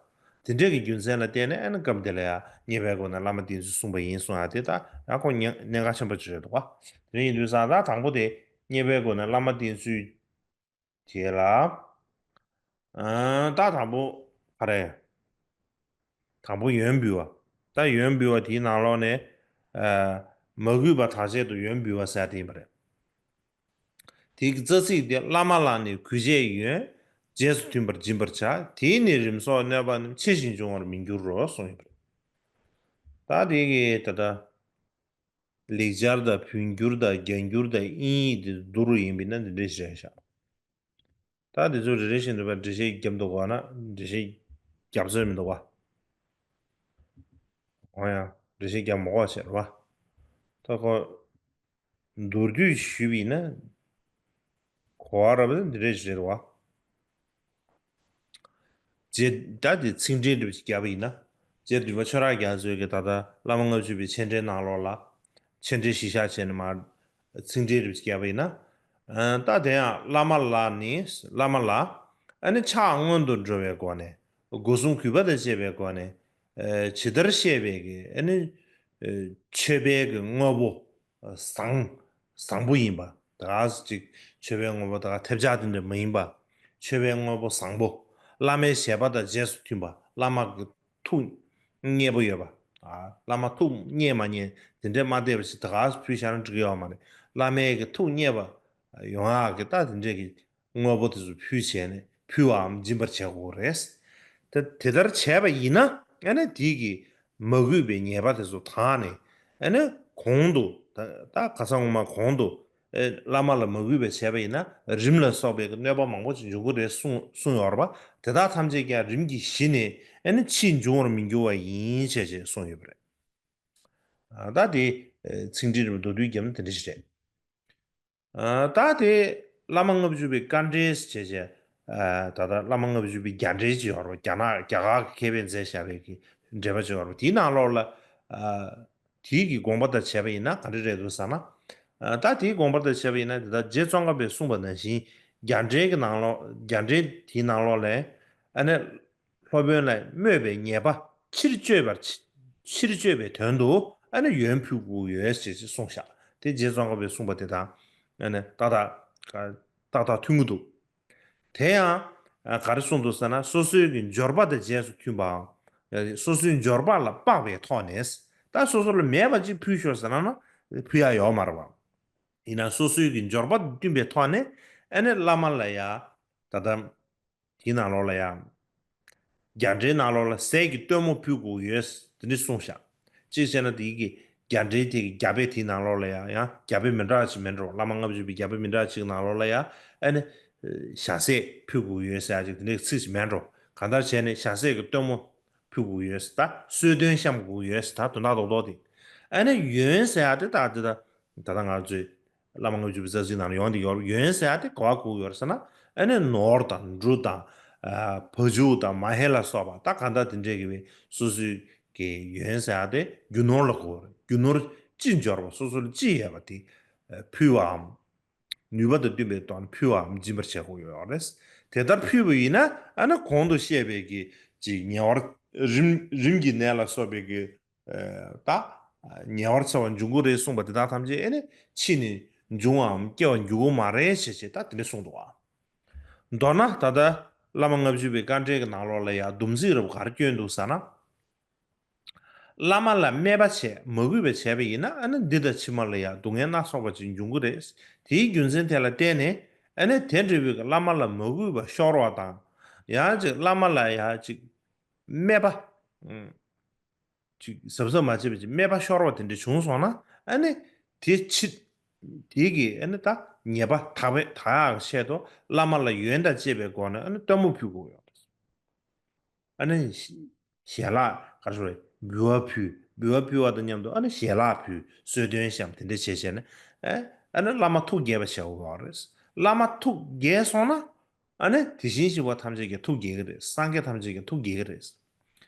དེ་འདྲས་ཀྱི་རྒྱུ་མཚན་ལ་བརྟེན་ནས། ཨ་ནི་སྐབས་འདི་ལ་ཡང་མཉེས་པའི་སྒོ་ནས་བླ་མ་བསྟེན་ཚུལ་གསུངས་པ་ཡིན་གསུང་ཡག་དེ་ད་ཡང་ཁོ་གནད་འགག་ཆེན་པོ་ཅིག་རེད་འདུག་པ། དེ་འདྲ་ཡིན་དུས་ཙང་ད་དང་པོ་དེ་མཉེས་པའི་སྒོ་ནས་བླ་མ་བསྟེན་ཚུལ་དེ་ལ། ཨ། ད་དང་པོ་ག་རེ། དང་པོ་ཡོན་འབུལ་བ། ད་ཡོན་འབུལ་བ་དེའི་ནང་ལོགས་ནས། ཨ། མ་གུས་པ་དག་བྱེད་དུ་ཡོན་འབུལ་བ་ཟེར་ཡག་དེ་ཡིན་པ་རེད། དེའི་རྩ་ཚིག་དེ། བླ་མ་ལ་ནི་གུས་བྱས་ཡོན། རྗེས་སུ་མཐུན་པར་སྦྱིན་པར་བྱ། དེས་ནི་རིམས་སོགས་གནོད་པ་རྣམས། ཆེ་ཞིང་འབྱུང་བར་མི་འགྱུར་རོ་གསུངས་ཡོད་པ་རེད། ད་དེ་གི་ད་ལྟ་ལེགས་སྦྱར་དང་བོད་འགྱུར་དང་རྒྱ་འགྱུར་དང་དབྱིན་ཡིག་དེ་བསྡུར་བ་ཡིན་པ་ཡིན་ན་འདི་འདྲས་ཞིག་རེད་ཤག་ད་དེ་ཚོ་རེ་རེ་བཞིན་དུ་འགྲེལ་བཤད་བརྒྱབ་འདུག་ག་ན། འགྲེལ་བཤད་བརྒྱབ་ཚོད་མི་འདུག་ག་འོ་ཡ། འགྲེལ་བཤད་བརྒྱབ་མ་དགོས་པ་བྱས་རེད་པ། ད་ཁོ་མདོར་བསྡུས་ཞུས་པ་ཡིན་ན། གོ་བ་རབ་ད་འདི་འདྲས་ཞིག་རེད་པ། རྗེ། ད་དེ་ཚིག་འགྲེལ་འདྲ་པོ་ཞིག་བརྒྱབ་པ་ཡིན་ན། རྗེ་འདི་པ་ཆོས་རབ་རྒྱ་མཚོས་ཀྱི་ད་ལྟ་བླ་མ་ལྔ་བཅུ་པའི་མཆན་འགྲེལ་ནང་ལོགས་ལ། མཆན་འགྲེལ་གཞི་བཞག་བྱས་ནས་མར་ཚིག་འགྲེལ་འདྲ་པོ་ཞིག་བརྒྱབ་པ་ཡིན་ན། ཨ། ད་དེ་ཡང་བླ་མ་ལ་ནི། བླ་མ་ལ། ཨ་ནི་ཕྱག་སྔོན་དུ་འགྲོ་བའི་སྒོ་ནས། སྒོ་གསུམ་གུས་པ་དང་བཅས་པའི་སྒོ་ནས། ཨ། ཇི་ལྟར་བཤད་པའི་གི། ཨ་ནི། ཨ། མཆོད་པའི་གི་དངོས་པོ། བཟང་། བཟང་པོ་ཡིན་པ། ད་ག་ཅིག་མཆོད་པའི་དངོས་པོ་ད་ག་ཐེབས་ཆག་དེ་འདྲ་མ་ཡིན་པ། མཆོད་པའི་དངོས་པོ་བཟང་པོ། བླ་མའི་བཞེད་པ་དང་རྗེས་སུ་མཐུན་པ། བླ་མ་གི་ཐུགས་མཉེས་པོ་ཡོད་པ། ཨ། བླ་མ་ཐུགས་མཉེས་མ་མཉེས་དེ་འདྲས་མ་བལྟས་པ་ཞིག་ད་ག་ཕུལ་བཞག་ན་འགྲིག་གི་ཡོད་མ་རེད། བླ་མའི་གི་ཐུགས་མཉེས་པ་ཡོང་ཡག་གི་ད་དེ་འདྲས་ཀྱི་ དངོས་པོ་དེ་ཚོ་ཕུལ་བྱས་ནས་ཕུལ་བའམ་སྦྱིན་པར་བྱེད་དགོས་རེད། ད་དེ་ལྟར་བྱས་པ་ཡིན་ན་ཨ་ནི་དེ་གི་མ་གུས་པའི་ཉེས་པ་དེ་ཚོ་དག་ནས་ཨ་ནི་གོང་དུ་ད་ད་ག་ས་ངོ་མ་གོང་དུ་ཨེ་བླ་མ་ལ་མ་གུས་པ་བྱས་པ་ཡིན་ན་རིམས་ལ་སོགས་པའི་གནོད་པ་མང་པོ་ཞིག་འབྱུང་གི་རེད་གསུངས་གསུངས་ཡོད་རེད་པ། དེ་དག་ཐམས་ཅད་ཀྱང་རིམ་གྱིས་ཞི་ནས་ཨ་ནི་ཕྱིས་འབྱུང་བར་མི་འགྱུར་བ་ཡིན་བྱས་བྱས་གསུངས་ཡོད་པ་རེད། ཨ་ད་དེ་ཨེ་ཚིག་འགྲེལ་རིམ་པ་མདོར་བསྡུས་བརྒྱབ་ན་དེ་འདྲ་ཞིག་རེད། ཨ་ད་དེ་བླ་མ་ལྔ་བཅུ་པའི་དཀའ་འགྲེལ་ཞེས་བྱས། ཨ་ད་ལྟ་བླ་མ་ལྔ་བཅུ་པའི་རྒྱ་འགྲེལ་ཅིག་ཡོད་རེད། རྒྱ་ནག་རྒྱ་གར་གྱི་མཁས་པས་མཛད་བཞག་པའི་གི་འགྲེལ་པ་ཅིག་ཡོད་རེད། དེའི་ནང་ལོགས་ལ་ཨ་དེའི་གི་དགོངས་པ་ལྟར་བྱས་པ་ཡིན་ན་ག་འདྲ་རེད་འདུག་ཟེར་ན། ཨ་ད་དེའི་དགོངས་པ་ལྟར་བྱས་པ་ཡིན་ན་དེ་ལྟར་རྗེ་ཙོང་ཁ་པས་གསུངས་པ་ནང་བཞིན་རྒྱ་འགྲེལ་གྱི་ནང་ལོགས་རྒྱ་འགྲེལ་དེའི་ནང་ལོགས་ལ་ཨ་ནི་སློབ་དཔོན་ལ་སྨོས་པའི་ཉེས་པ་ཕྱིར་བཅོས་པར་ཕྱིར་བཅོས་པའི་དོན་དུ་ཨ་ནི་ཡོན་ཕུལ་དགོས་ཡོད་ཅེས་གསུངས་ཤག་དེ་རྗེ་ཙོང་ཁ་པས་གསུངས་པ་དེ་དང་ཨ་ནི་ཏག་ཏག་ཏག་ཏག་མཐུན་གྱི་འདུག་དེ་ཡང་ག་རེ་གསུངས་འདུག་ཟེར་ན། སོ་སོའི་གི་འབྱོར་པ་དང་རྗེས་སུ་མཐུན་པའམ། སོ་སོའི་འབྱོར་པ་ལ་དཔག་པའི་ཐོག་ནས་ད་སོ་སོ་ལ་མེད་པ་ཅིག་ཕུལ་ཤོག་ཟེར་ན་ན་ཕུལ་ཡ་ཡོད་མ་རེད་པ། ཡིན་ན་སོ་སོའི་གི་འབྱོར་པ་དང་བསྟུན་པའི་ཐོག་ནས་ཨ་ནི་བླ་མ་ལ་ཡ་ད་ལྟ། དེའི་ནང་ལོགས་ལ་ཡང་། རྒྱ་འགྲེལ་ནང་ལོགས་ལ་ཟས་ཀྱི་སྟོན་མོ་ཕུལ་དགོས་ཡོད། དེ་འདྲ་གསུངས་ཤག་གཅིག་བྱས་ན་དེའི་གི་རྒྱ་འགྲེལ་དེ་གི་རྒྱ་དཔེ་དེའི་ནང་ལོགས་ལ་ཡང་ཡང་རྒྱ་དཔེ་མི་འདྲ་ཅིག་མེད་འགྲོ། བླ་མ་ལྔ་བཅུ་པའི་རྒྱ་དཔེ་མི་འདྲ་ཅིག་ནང་ལོགས་ལ་ཡང་ཨ་ནི། ཞལ་ཟས་ཕུལ་དགོས་ཡོད་ཟེར་ཡ་ཅིག་དེ་འདྲའི་ཚིག་ཅིག་མེད་འགྲོ། གང་ལྟར་བྱས་ནས་ཞལ་ཟས་ཀྱི་སྟོན་མོ་ཕུལ་དགོས་ཡོད་ཟེར། ད་གསོལ་སྟོན་བཤམས་དགོས་ཡོད་ཟེར། ད་དོན་དག་རྡོག་རྡོག་དེ། ཨ་ནི་ཡོན་ཟེར་ཡ་དེ་ད་དེ་ད་ད་ལྟ་ང་ཚོས། བླ་མ་ལྔ་བཅུ་པའི་རྩ་ཚིག་ནང་ལ་ཡོང་དེ་ཡོད། ཡོན་ཟེར་ཡ་དེ་ག་བ་གོ་གི་ཡོད་རེད་ཟེར་ན། ཨ་ནི་ནོར་དང་འབྲུ་དང་། ཨ་བ་ཕྱུགས་དང་མ་ཧེ་ལ་སོགས་པ་ད་གང་ལྟར་དེ་འདྲས་ཀྱི་བའི་སོ་སོའི་གི་ཡོན་ཟེར་ཡ་དེ་རྒྱུ་ནོར་ལ་གོ་རེད། རྒྱུ་ནོར་ཅི་འབྱོར་བ་སོ་སོ་ལ་ཅི་ཡོད་པ་དེ་ཕུལ་བའམ། ནུས་པ་དང་བསྟུན་པའི་ཐོག་ནས་ཕུལ་བའམ་སྦྱིན་པར་བྱེད་དགོས་ཡོད་རེད། དེ་ལྟར་ཕུལ་བ་ཡིན་ན་ཨ་ནི་གོང་དུ་བཤད་པའི་གི་ཅིག་ཉེ་བར་རིམས་རིམས་ཀྱི་ནད་ལ་སོགས་པའི་གི་ད། ཉེ་བར་འཚེ་བ་འབྱུང་གི་རེད་གསུངས་པ་དེ་དག་ཐམས་ཅད་ཨེ་ནི་ཕྱིས་ནས་འབྱུང་བའམ་སྐྱེ་བར་འགྱུར་གི་མ་རེད་ཞེས་བྱས་ད་དེ་འདྲ་གསུངས་འདུག་ཨ། མདོར་ན་ད་ལྟ་བླ་མ་ལྔ་བཅུ་པའི་དཀའ་འགྲེལ་གྱི་ནང་ལོགས་ལ་ཡང་སྡོམ་ཚིག་རབ་ག་རེ་བསྐྱོན་འདུག་ཟེར་ན། བླ་མ་ལ་སྨད་པ་བྱས་མ་གུས་པ་བྱས་པ་ཡིན་ན་ཨ་ནི་འདི་དང་ཕྱི་མ་ལ་ཡང་སྡུག་བསྔལ་སྣ་ཚོགས་པ་ཅིག་འབྱུང་གི་རེད། དེའི་རྒྱུ་མཚན་དེ་ལ་བརྟེན་ནས་ཨ་ནི་དེ་འདྲ་བའི་བླ་མ་ལ་མ་གུས་པ་ཤོར་བ་དང་། ཡང་ཅིག་བླ་མ་ལ་ཡང་ཅིག་སྨད་པ། ཅིག་གཟབ་གཟབ་མ་བྱས་པ་ཅིག་སྨད་པ་ཤོར་བ་དེ་འདྲ་བྱུང་སོང་ན་ཨ་ནི་དེ་ཕྱིར་དེ་གི་ཨ་ནི་ད་ཉེས་པ་དག་པའི་དག་ཡག་གི་ཆེད་དུ་བླ་མ་ལ་ཡོན་དང་བཅས་པའི་སྒོ་ནས་ཨ་ནི་སྟོན་མོ་ཕུལ་དགོས་ཡོད་རེད། ཨ་ནི་ཞལ་ལག་ག་རེ་ཞུ་རེད། འབུལ་བ་ཕུལ། འབུལ་བ་ཕུལ་བ་དང་མཉམ་དུ་ཨ་ནི་ཞལ་ལག་ཕུལ། གསོལ་སྟོན་བཤམས། དེ་འདྲ་བྱས་བྱས་ནས་ཨ་ཨ་ནི་བླ་མ་ཐུགས་དགྱེས་པ་བྱེད་དགོས་ཡོད་རེད། བླ་མ་ཐུགས་དགྱེས་སོང་ན། ཨ་ནི་དེ་བཞིན་གཤེགས་པ་ཐམས་ཅད་ཀྱིས་ཐུགས་དགྱེས་ཀྱི་རེད། སངས་རྒྱས་ཐམས་ཅད་ཀྱིས་ཐུགས་དགྱེས་ཀྱི་རེད།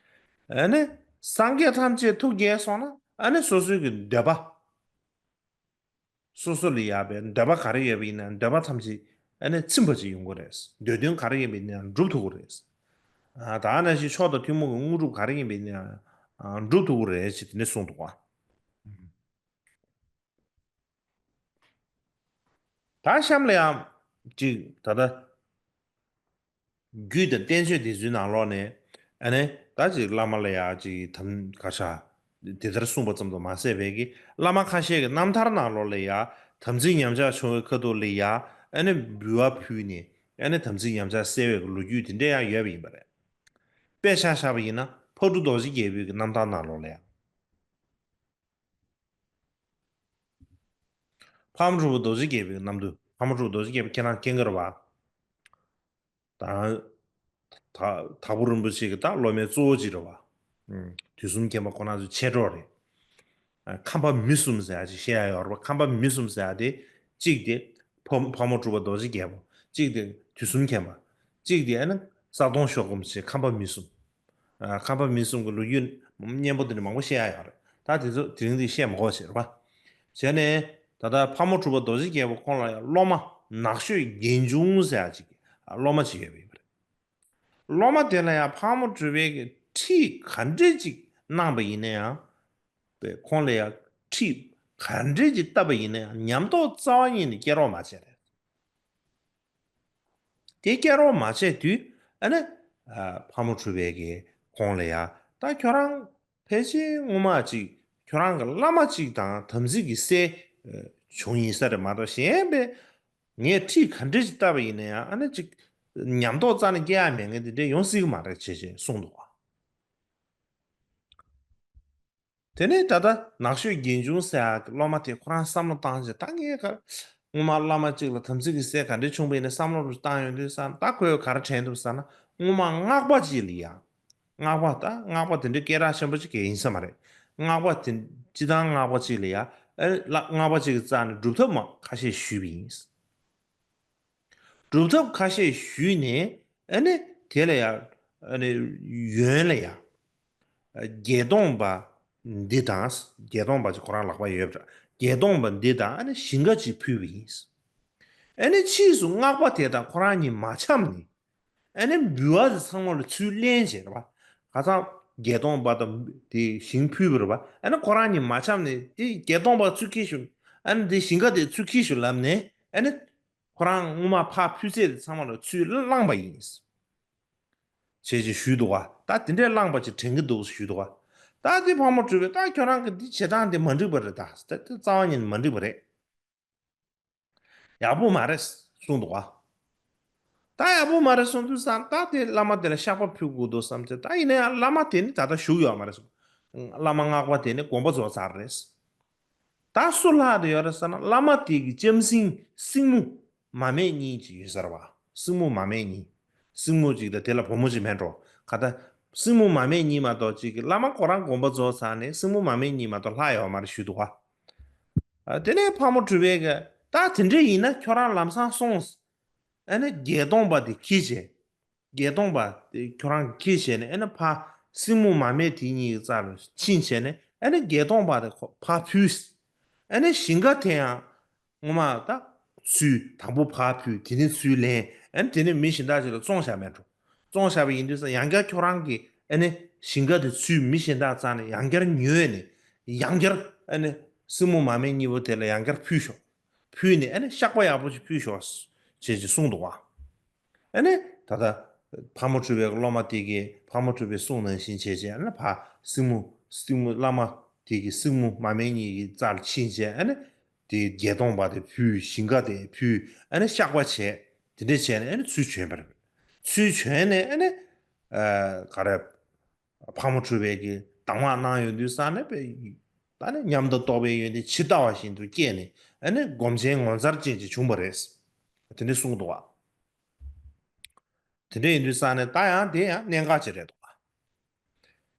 ཨ་ནི་སངས་རྒྱས་ཐམས་ཅད་ཐུགས་དགྱེས་སོང་ན་ཨ་ནི་སོ་སོའི་གི་འདོད་པ། སོ་སོ་ལ་ཡག་པའི་འདོད་པ་ག་རེ་ཡོད་པ་ཡིན་ན་འདོད་པ་ཐམས་ཅད་ཨ་ནི་ཚིམ་པ་ཅིག་ཡོང་གི་རེད། འདོད་དོན་ག་རེ་ཡིན་པ་ཡིན་ན་འགྲུབ་ཐུབ་ཀྱི་རེད། ཨ་ད་ནང་བཞིན་མཆོག་དང་ཐུན་མོང་གི་དངོས་གྲུབ་ག་རེ་ཡིན་པ་ཡིན་ན་འགྲུབ་ཐུབ་ཀྱི་རེད་ཅེས་དེ་འདྲ་གསུངས་འདུག་བ། ད་གཤམ་ལ་ཡང་ཅིག་ད་ལྟ་རྒྱུད་དང་བསྟན་བཅོས་འདི་ཚོའི་ནང་ལོགས་ནས་ཨ་ནི་ད་ཅིག་བླ་མ་ལ་ཡང་ཅིག་དམ་ག་ཤ་དེ་ལྟར་གསུངས་པ་ཙམ་དུ་མ་ཟད་པའི་གི་བླ་མ་ཁ་ཤས་ཀྱི་རྣམ་ཐར་ནང་ལོགས་ལ་ཡང་དམ་ཚིག་ཉམས་ཆག་བྱུང་བའི་ཁ་ཐུག་ལ་ཡང་ཨ་ནི་འབུལ་བ་ཕུལ་ནས་ཨ་ནི་དམ་ཚིག་ཉམས་ཆག་སེལ་བའི་གི་ལོ་རྒྱུས་དེ་འདྲ་ཡང་ཡོད་པ་ཡིན་པ་རེད། དཔེ་ཆ་བཞག་པ་ཡིན་ན་ཕག་གྲུ་རྡོ་རྗེ་རྒྱལ་པོའི་གི་རྣམ་ཐར་ནང་ལོགས་ལ་ཡང་། ཕག་མོ་གྲུ་པ་རྡོ་རྗེ་རྒྱལ་པོའི་རྣམ་ཐར། ཕག་མོ་གྲུ་པ་རྡོ་རྗེ་རྒྱལ་པོ་ཁྱེད་རང་མཁྱེན་གྱི་རེད་བ། ད་ད་དྭགས་པོ་རིན་པོ་ཆེ་གི་ད་སློབ་མའི་གཙོ་བོ་ཅིག་རེད་བ། ཨུམ། དུས་གསུམ་མཁྱེན་པ་ཁོ་ན་ཚོའི་མཆེད་གྲོགས་རེད། ཨ། ཁམས་པ་མི་གསུམ་ཟེར་ཡ་ཅིག་བཤད་ཡ་ཡོད་རེད་བ། ཁམས་པ་མི་གསུམ་ཟེར་ཡ་དེ་གཅིག་དེ་ཕག་ཕག་མོ་གྲུ་པ་རྡོ་རྗེ་རྒྱལ་པོ། གཅིག་དེ་དུས་གསུམ་མཁྱེན་པ། གཅིག་དེ་ཨ་ནི་གསལ་སྟོང་ཤོ་སྒོམ་ཞེས་ཁམས་པ་མི་གསུམ། ཨ། ཁམས་པ་མི་གསུམ་གྱི་ལོ་རྒྱུས་སྙན་པོ་དེ་འདྲ་མང་པོ་བཤད་ཡ་ཡོད་རེད། ད་དེ་ཚོ་དེ་རིང་འདི་བཤད་མ་དགོས་ཟེར་བ། བྱས་ནས་ད་ལྟ་ཕག་མོ་གྲུ་པ་རྡོ་རྗེ་རྒྱལ་པོ་ཁོང་ལ་ཡང་སློབ་མ་ནགས་ཤོད་རྒན་ཆུང་ཟེར་ཡ་ཅིག་སློབ་མ་ཅིག་ཡོད་པ་ཡིན་པ་རེད། སློབ་མ་དེ་ལ་ཡང་ཕག་མོ་གྲུ་པས་ཀྱི་ཁྲིད་ག་འདྲས་ཅིག་གནང་པ་ཡིན་ན་ཡང་། པས་ཁོང་ལ་ཡང་ཁྲིད་ག་འདྲས་ཅིག་བཏབ་པ་ཡིན་ན་ཡང་ཉམས་རྟོགས་རྩ་བ་ཉིད་ནས་སྐྱེ་རོགས་མ་བྱས་རེད། དེ་སྐྱེ་རོགས་མ་བྱས་དུས་ཨ་ནི། ཨ། ཕག་མོ་གྲུ་པས་ཀྱི་ཁོང་ལ་ཡང་ད་ཁྱོད་རང་ཕལ་ཆེར་སྔོན་མ་ཅིག་ཁྱོད་རང་གི་བླ་མ་ཅིག་དང་དམ་ཚིག་གི་སེལ་བྱུང་ཡིན་ས་རེད་མ་གཏོགས་གཞན་པའི་ ངས་ཁྲིད་ག་འདྲས་ཅིག་བཏབ་པ་ཡིན་ན་ཡང་ཨ་ནི་ཅིག་ཉམས་རྟོགས་རྩ་ནས་སྐྱེ་ཡ་མེད་མཁན་དེ་འདྲས་ཡོང་སྲིད་ཀྱི་མ་རེད་ཅེས་ཅེས་གསུངས་འདུག་བ། དེ་ནས་ད་ལྟ་ནགས་ཤོད་རྒན་ཆུང་ཟེར་ཡག་གི་སློབ་མ་དེ་ཁོ་རང་བསམ་བློ་བཏང་བྱས། ད་ངས་ག་སྔོན་མ་བླ་མ་གཅིག་ལ་དམ་ཚིག་གི་སེལ་ག་འདྲས་བྱུང་བ་ཡིན་ན་བསམ་བློ་རུ་བཏང་ཡོང་དུས་ཙང་ད་ཁོས་ག་རེ་དྲན་འདུག་ཟེར་ན། སྔོན་མ་སྔགས་པ་གཅིག་ལ་ཡ། སྔགས་པ་ད་སྔགས་པ་དེ་འདྲའི་སྐད་གྲགས་ཆེན་པོ་ཅིག་གས་ཡིན་ས་མ་རེད། སྔགས་པ་དེ་སྤྱི་བཏང་སྔགས་པ་གཅིག་ལ་ཡ། ཨ་ལ་སྔགས་པ་གཅིག་གི་རྩ་ནས་སྒྲུབ་ཐབས་མ་ཁ་ཤས་ཞུས་པ་ཡིན། སྒྲུབ་ཐབས་ཁ་ཤས་ཞུས་ནས་ཨ་ནི་དེ་ལ་ཡ། ཨ་ནི་ཡོན་ལ་ཡ། བརྒྱད་སྟོང་པ་འདི་དང་། བརྒྱད་སྟོང་པ་ཅིག་ཁོ་རང་ལག་པ་ཡོད་པ་འདྲ། བརྒྱད་སྟོང་པ་འདི་དང་ཨ་ནི་ཞིང་ཁ་ཅིག་ཕུལ་བ་ཡིན། ཨ་ནི་ཕྱིས་སུ་སྔགས་པ་དེ་དང་ཁོ་རང་གཉིས་མ་འཆམ་ནས། ཨ་ནི་འབུལ་བ་དེ་ཚང་མ་ལ་ཚུར་ལེན་བྱས་རེད་པ། ཁ་སང་བརྒྱད་སྟོང་པ་དང་དེ་ཞིང་ཕུལ་བ་རེད་པ། ཨ་ནི་ཁོ་རང་གཉིས་མ་འཆམ་ནས་དེ་བརྒྱད་སྟོང་པ་ཚུར་ཁྱེར་ཤོག་ཨ་ནི་དེ་ཞིང་ཁ་དེ་ཚུར་ཁྱེར་ཤོག་ལབ་ནས། ཨ་ནི་ཁོ་རང་སྔོན་མ་ཕར་ཕུལ་ཚད་དེ་ཚང་མ་ལ་ཚུར་བླངས་པ་ཡིན། བྱས་ཅེས་ཞུས་འདུག་ག་ད་དེ་འདྲས་བླངས་པ་ཅིག་དྲན་གྱི་འདུག་ཞུས་འདུག་ག་ད་དེ་ཕག་མོ་གྲུ་པས་ད་ཁྱོད་རང་གི་འདི་བྱེད་སྟངས་དེ་མ་འགྲིག་པ་རེད། ད་ད་དེ་རྩ་བ་ཉིད་ནས་མ་འགྲིག་པ་རེད། ཡག་པོ་མ་རེད་གསུངས་འདུག་ག་ད་ཡག་པོ་མ་རེད་གསུངས་དུས་ཙང་ད་དེ་བླ་མ་དེ་ལ་བཤགས་པ་ཕུལ་དགོས་འདུག་བསམ་ཚེ། ད་ཡིན་ན་ཡང་བླ་མ་དེ་ནི་ད་ལྟ་བཞུགས་ཡོད་མ་རེད་གསུངས། བླ་མ་སྔགས་པ་དེ་ནི་དགོངས་པ་རྫོགས་ཚར་རེད། ད་སུ་ལྷག་བསྡད་ཡོད་རེད་ཟེར་ན། བླ་མ་དེ་གི་ལྕམ་སྲིང་སྲིང་མོ་མ་སྨད་གཉིས་ཅིག་ཡོད་ས་རེད་པ། སྲིང་མོ་མ་སྨད་གཉིས། སྲིང་མོ་གཅིག་དང་དེ་ལ་བུ་མོ་གཅིག་མེད་འགྲོ། ག་ད་སྲིང་མོ་མ་སྨད་གཉིས་མ་གཏོགས་གཅིག་གི་བླ་མ་ཁོ་རང་དགོངས་པ་རྫོགས་ཚར་ནས་སྲིང་མོ་མ་སྨད་གཉིས་མ་གཏོགས་ལྷག་ཡོད་མ་རེད་ཞུས་འདུག་ག་ཨ་དེ་ནས་ཕག་མོ་གྲུ་པས་གི་ད་དེ་འདྲས་ཡིན་ན་ཁྱོད་རང་ལམ་སང་སོང་། ཨ་ནི་བརྒྱད་སྟོང་པ་དེ་ཁྱེར་བྱས། བརྒྱད་སྟོང་པ་དེ་ཁྱོད་རང་གིས་ཁྱེར་བྱས་ནས། ཨ་ནི་ཕར་སྲིང་མོ་མ་སྨད་དེ་གཉིས་ཀྱི་རྩ་ལ་ཕྱིན་བྱས་ནས། ཨ་ནི་བརྒྱད་སྟོང་པ་དེ་ཁོ་ཕར་ཕུལ། ཨ་ནི་ཞིང་ཁ་དེ་ཡང་སྔོན་མ་ད་ཚུར་དང་པོ་ཕར་ཕུལ། དེ་ནས་ཚུར་ལེན། ཨ་ནི་དེ་ནས་མི་གཞན་དག་ཅིག་ལ་བཙོང་བཞག་མེད་འགྲོ། བཙོང་བཞག་པ་ཡིན་དུས་ཙང་ཡང་བསྐྱར་ཁྱོད་རང་གིས་ཨ་ནི་ཞིང་ཁ་དེ་ཚུར་མི་གཞན་དག་རྩ་ནས་ཡང་བསྐྱར་ཉོས་ནས། ཡང་བསྐྱར་ཨ་ནི་སྲིང་མོ་མ་སྨད་གཉིས་པོ་དེ་ལ་ཡང་བསྐྱར་ཕུལ་ཤོག་ཕུལ་ནས་ཨ་ནི་བཤགས་པ་ཡག་པོ་ཞིག་ཕུལ་ཤོག་ཅེས་ཅིག་གསུངས་འདུག་བ། ཨ་ནི་ད་ལྟ་ཕག་མོ་གྲུ་པའི་སློབ་མ་དེ་གིས་ཕག་མོ་གྲུ་པའི་གསུང་ནང་བཞིན་བྱས་བྱས། ཨ་ནི་ཕར་སྲིང་མོ་སྲིང་མོ་བླ་མ་དེ་གི་སྲིང་མོ་མ་སྨད་གཉིས་ཀྱི་རྩ་ལ་ཕྱིན་བྱས། ཨ་ནི་དེ་བརྒྱད་སྟོང་པ་དེ་ཕུལ། ཞིང་ཁ་དེ་ཕུལ། ཨ་ནི་བཤགས་པ་བྱས། དེ་འདྲས་བྱས་ནས་ཨ་ནི་ཚུར་བྱོན་པ་རེད། ཚུར་བྱོན་ནས་ཨ་ནི་ཨ་ག་རེ། ཕག་མོ་གྲུ་པས་ཀྱི་གདམས་ངག་གནང་ཡོང་དུས་ཙང་ནས་པས། ད་ནི་ཉམས་དང་རྟོགས་པའི་ཡོན་ཏན་ཇི་ལྟ་བ་བཞིན་དུ་སྐྱེས་ནས། ཨ་ནི་སྒོམ་ཆེན་ངོ་མཚར་ཅན་ཅིག་བྱུང་བ་རེད། དེ་འདྲས་གསུངས་འདུག་བ། དེ་འདྲས་ཡིན་དུས་ཙང་ནས་ད་ཡང་དེ་ཡང་གནད་འགག་ཅིག་རེད་འདུག་བ།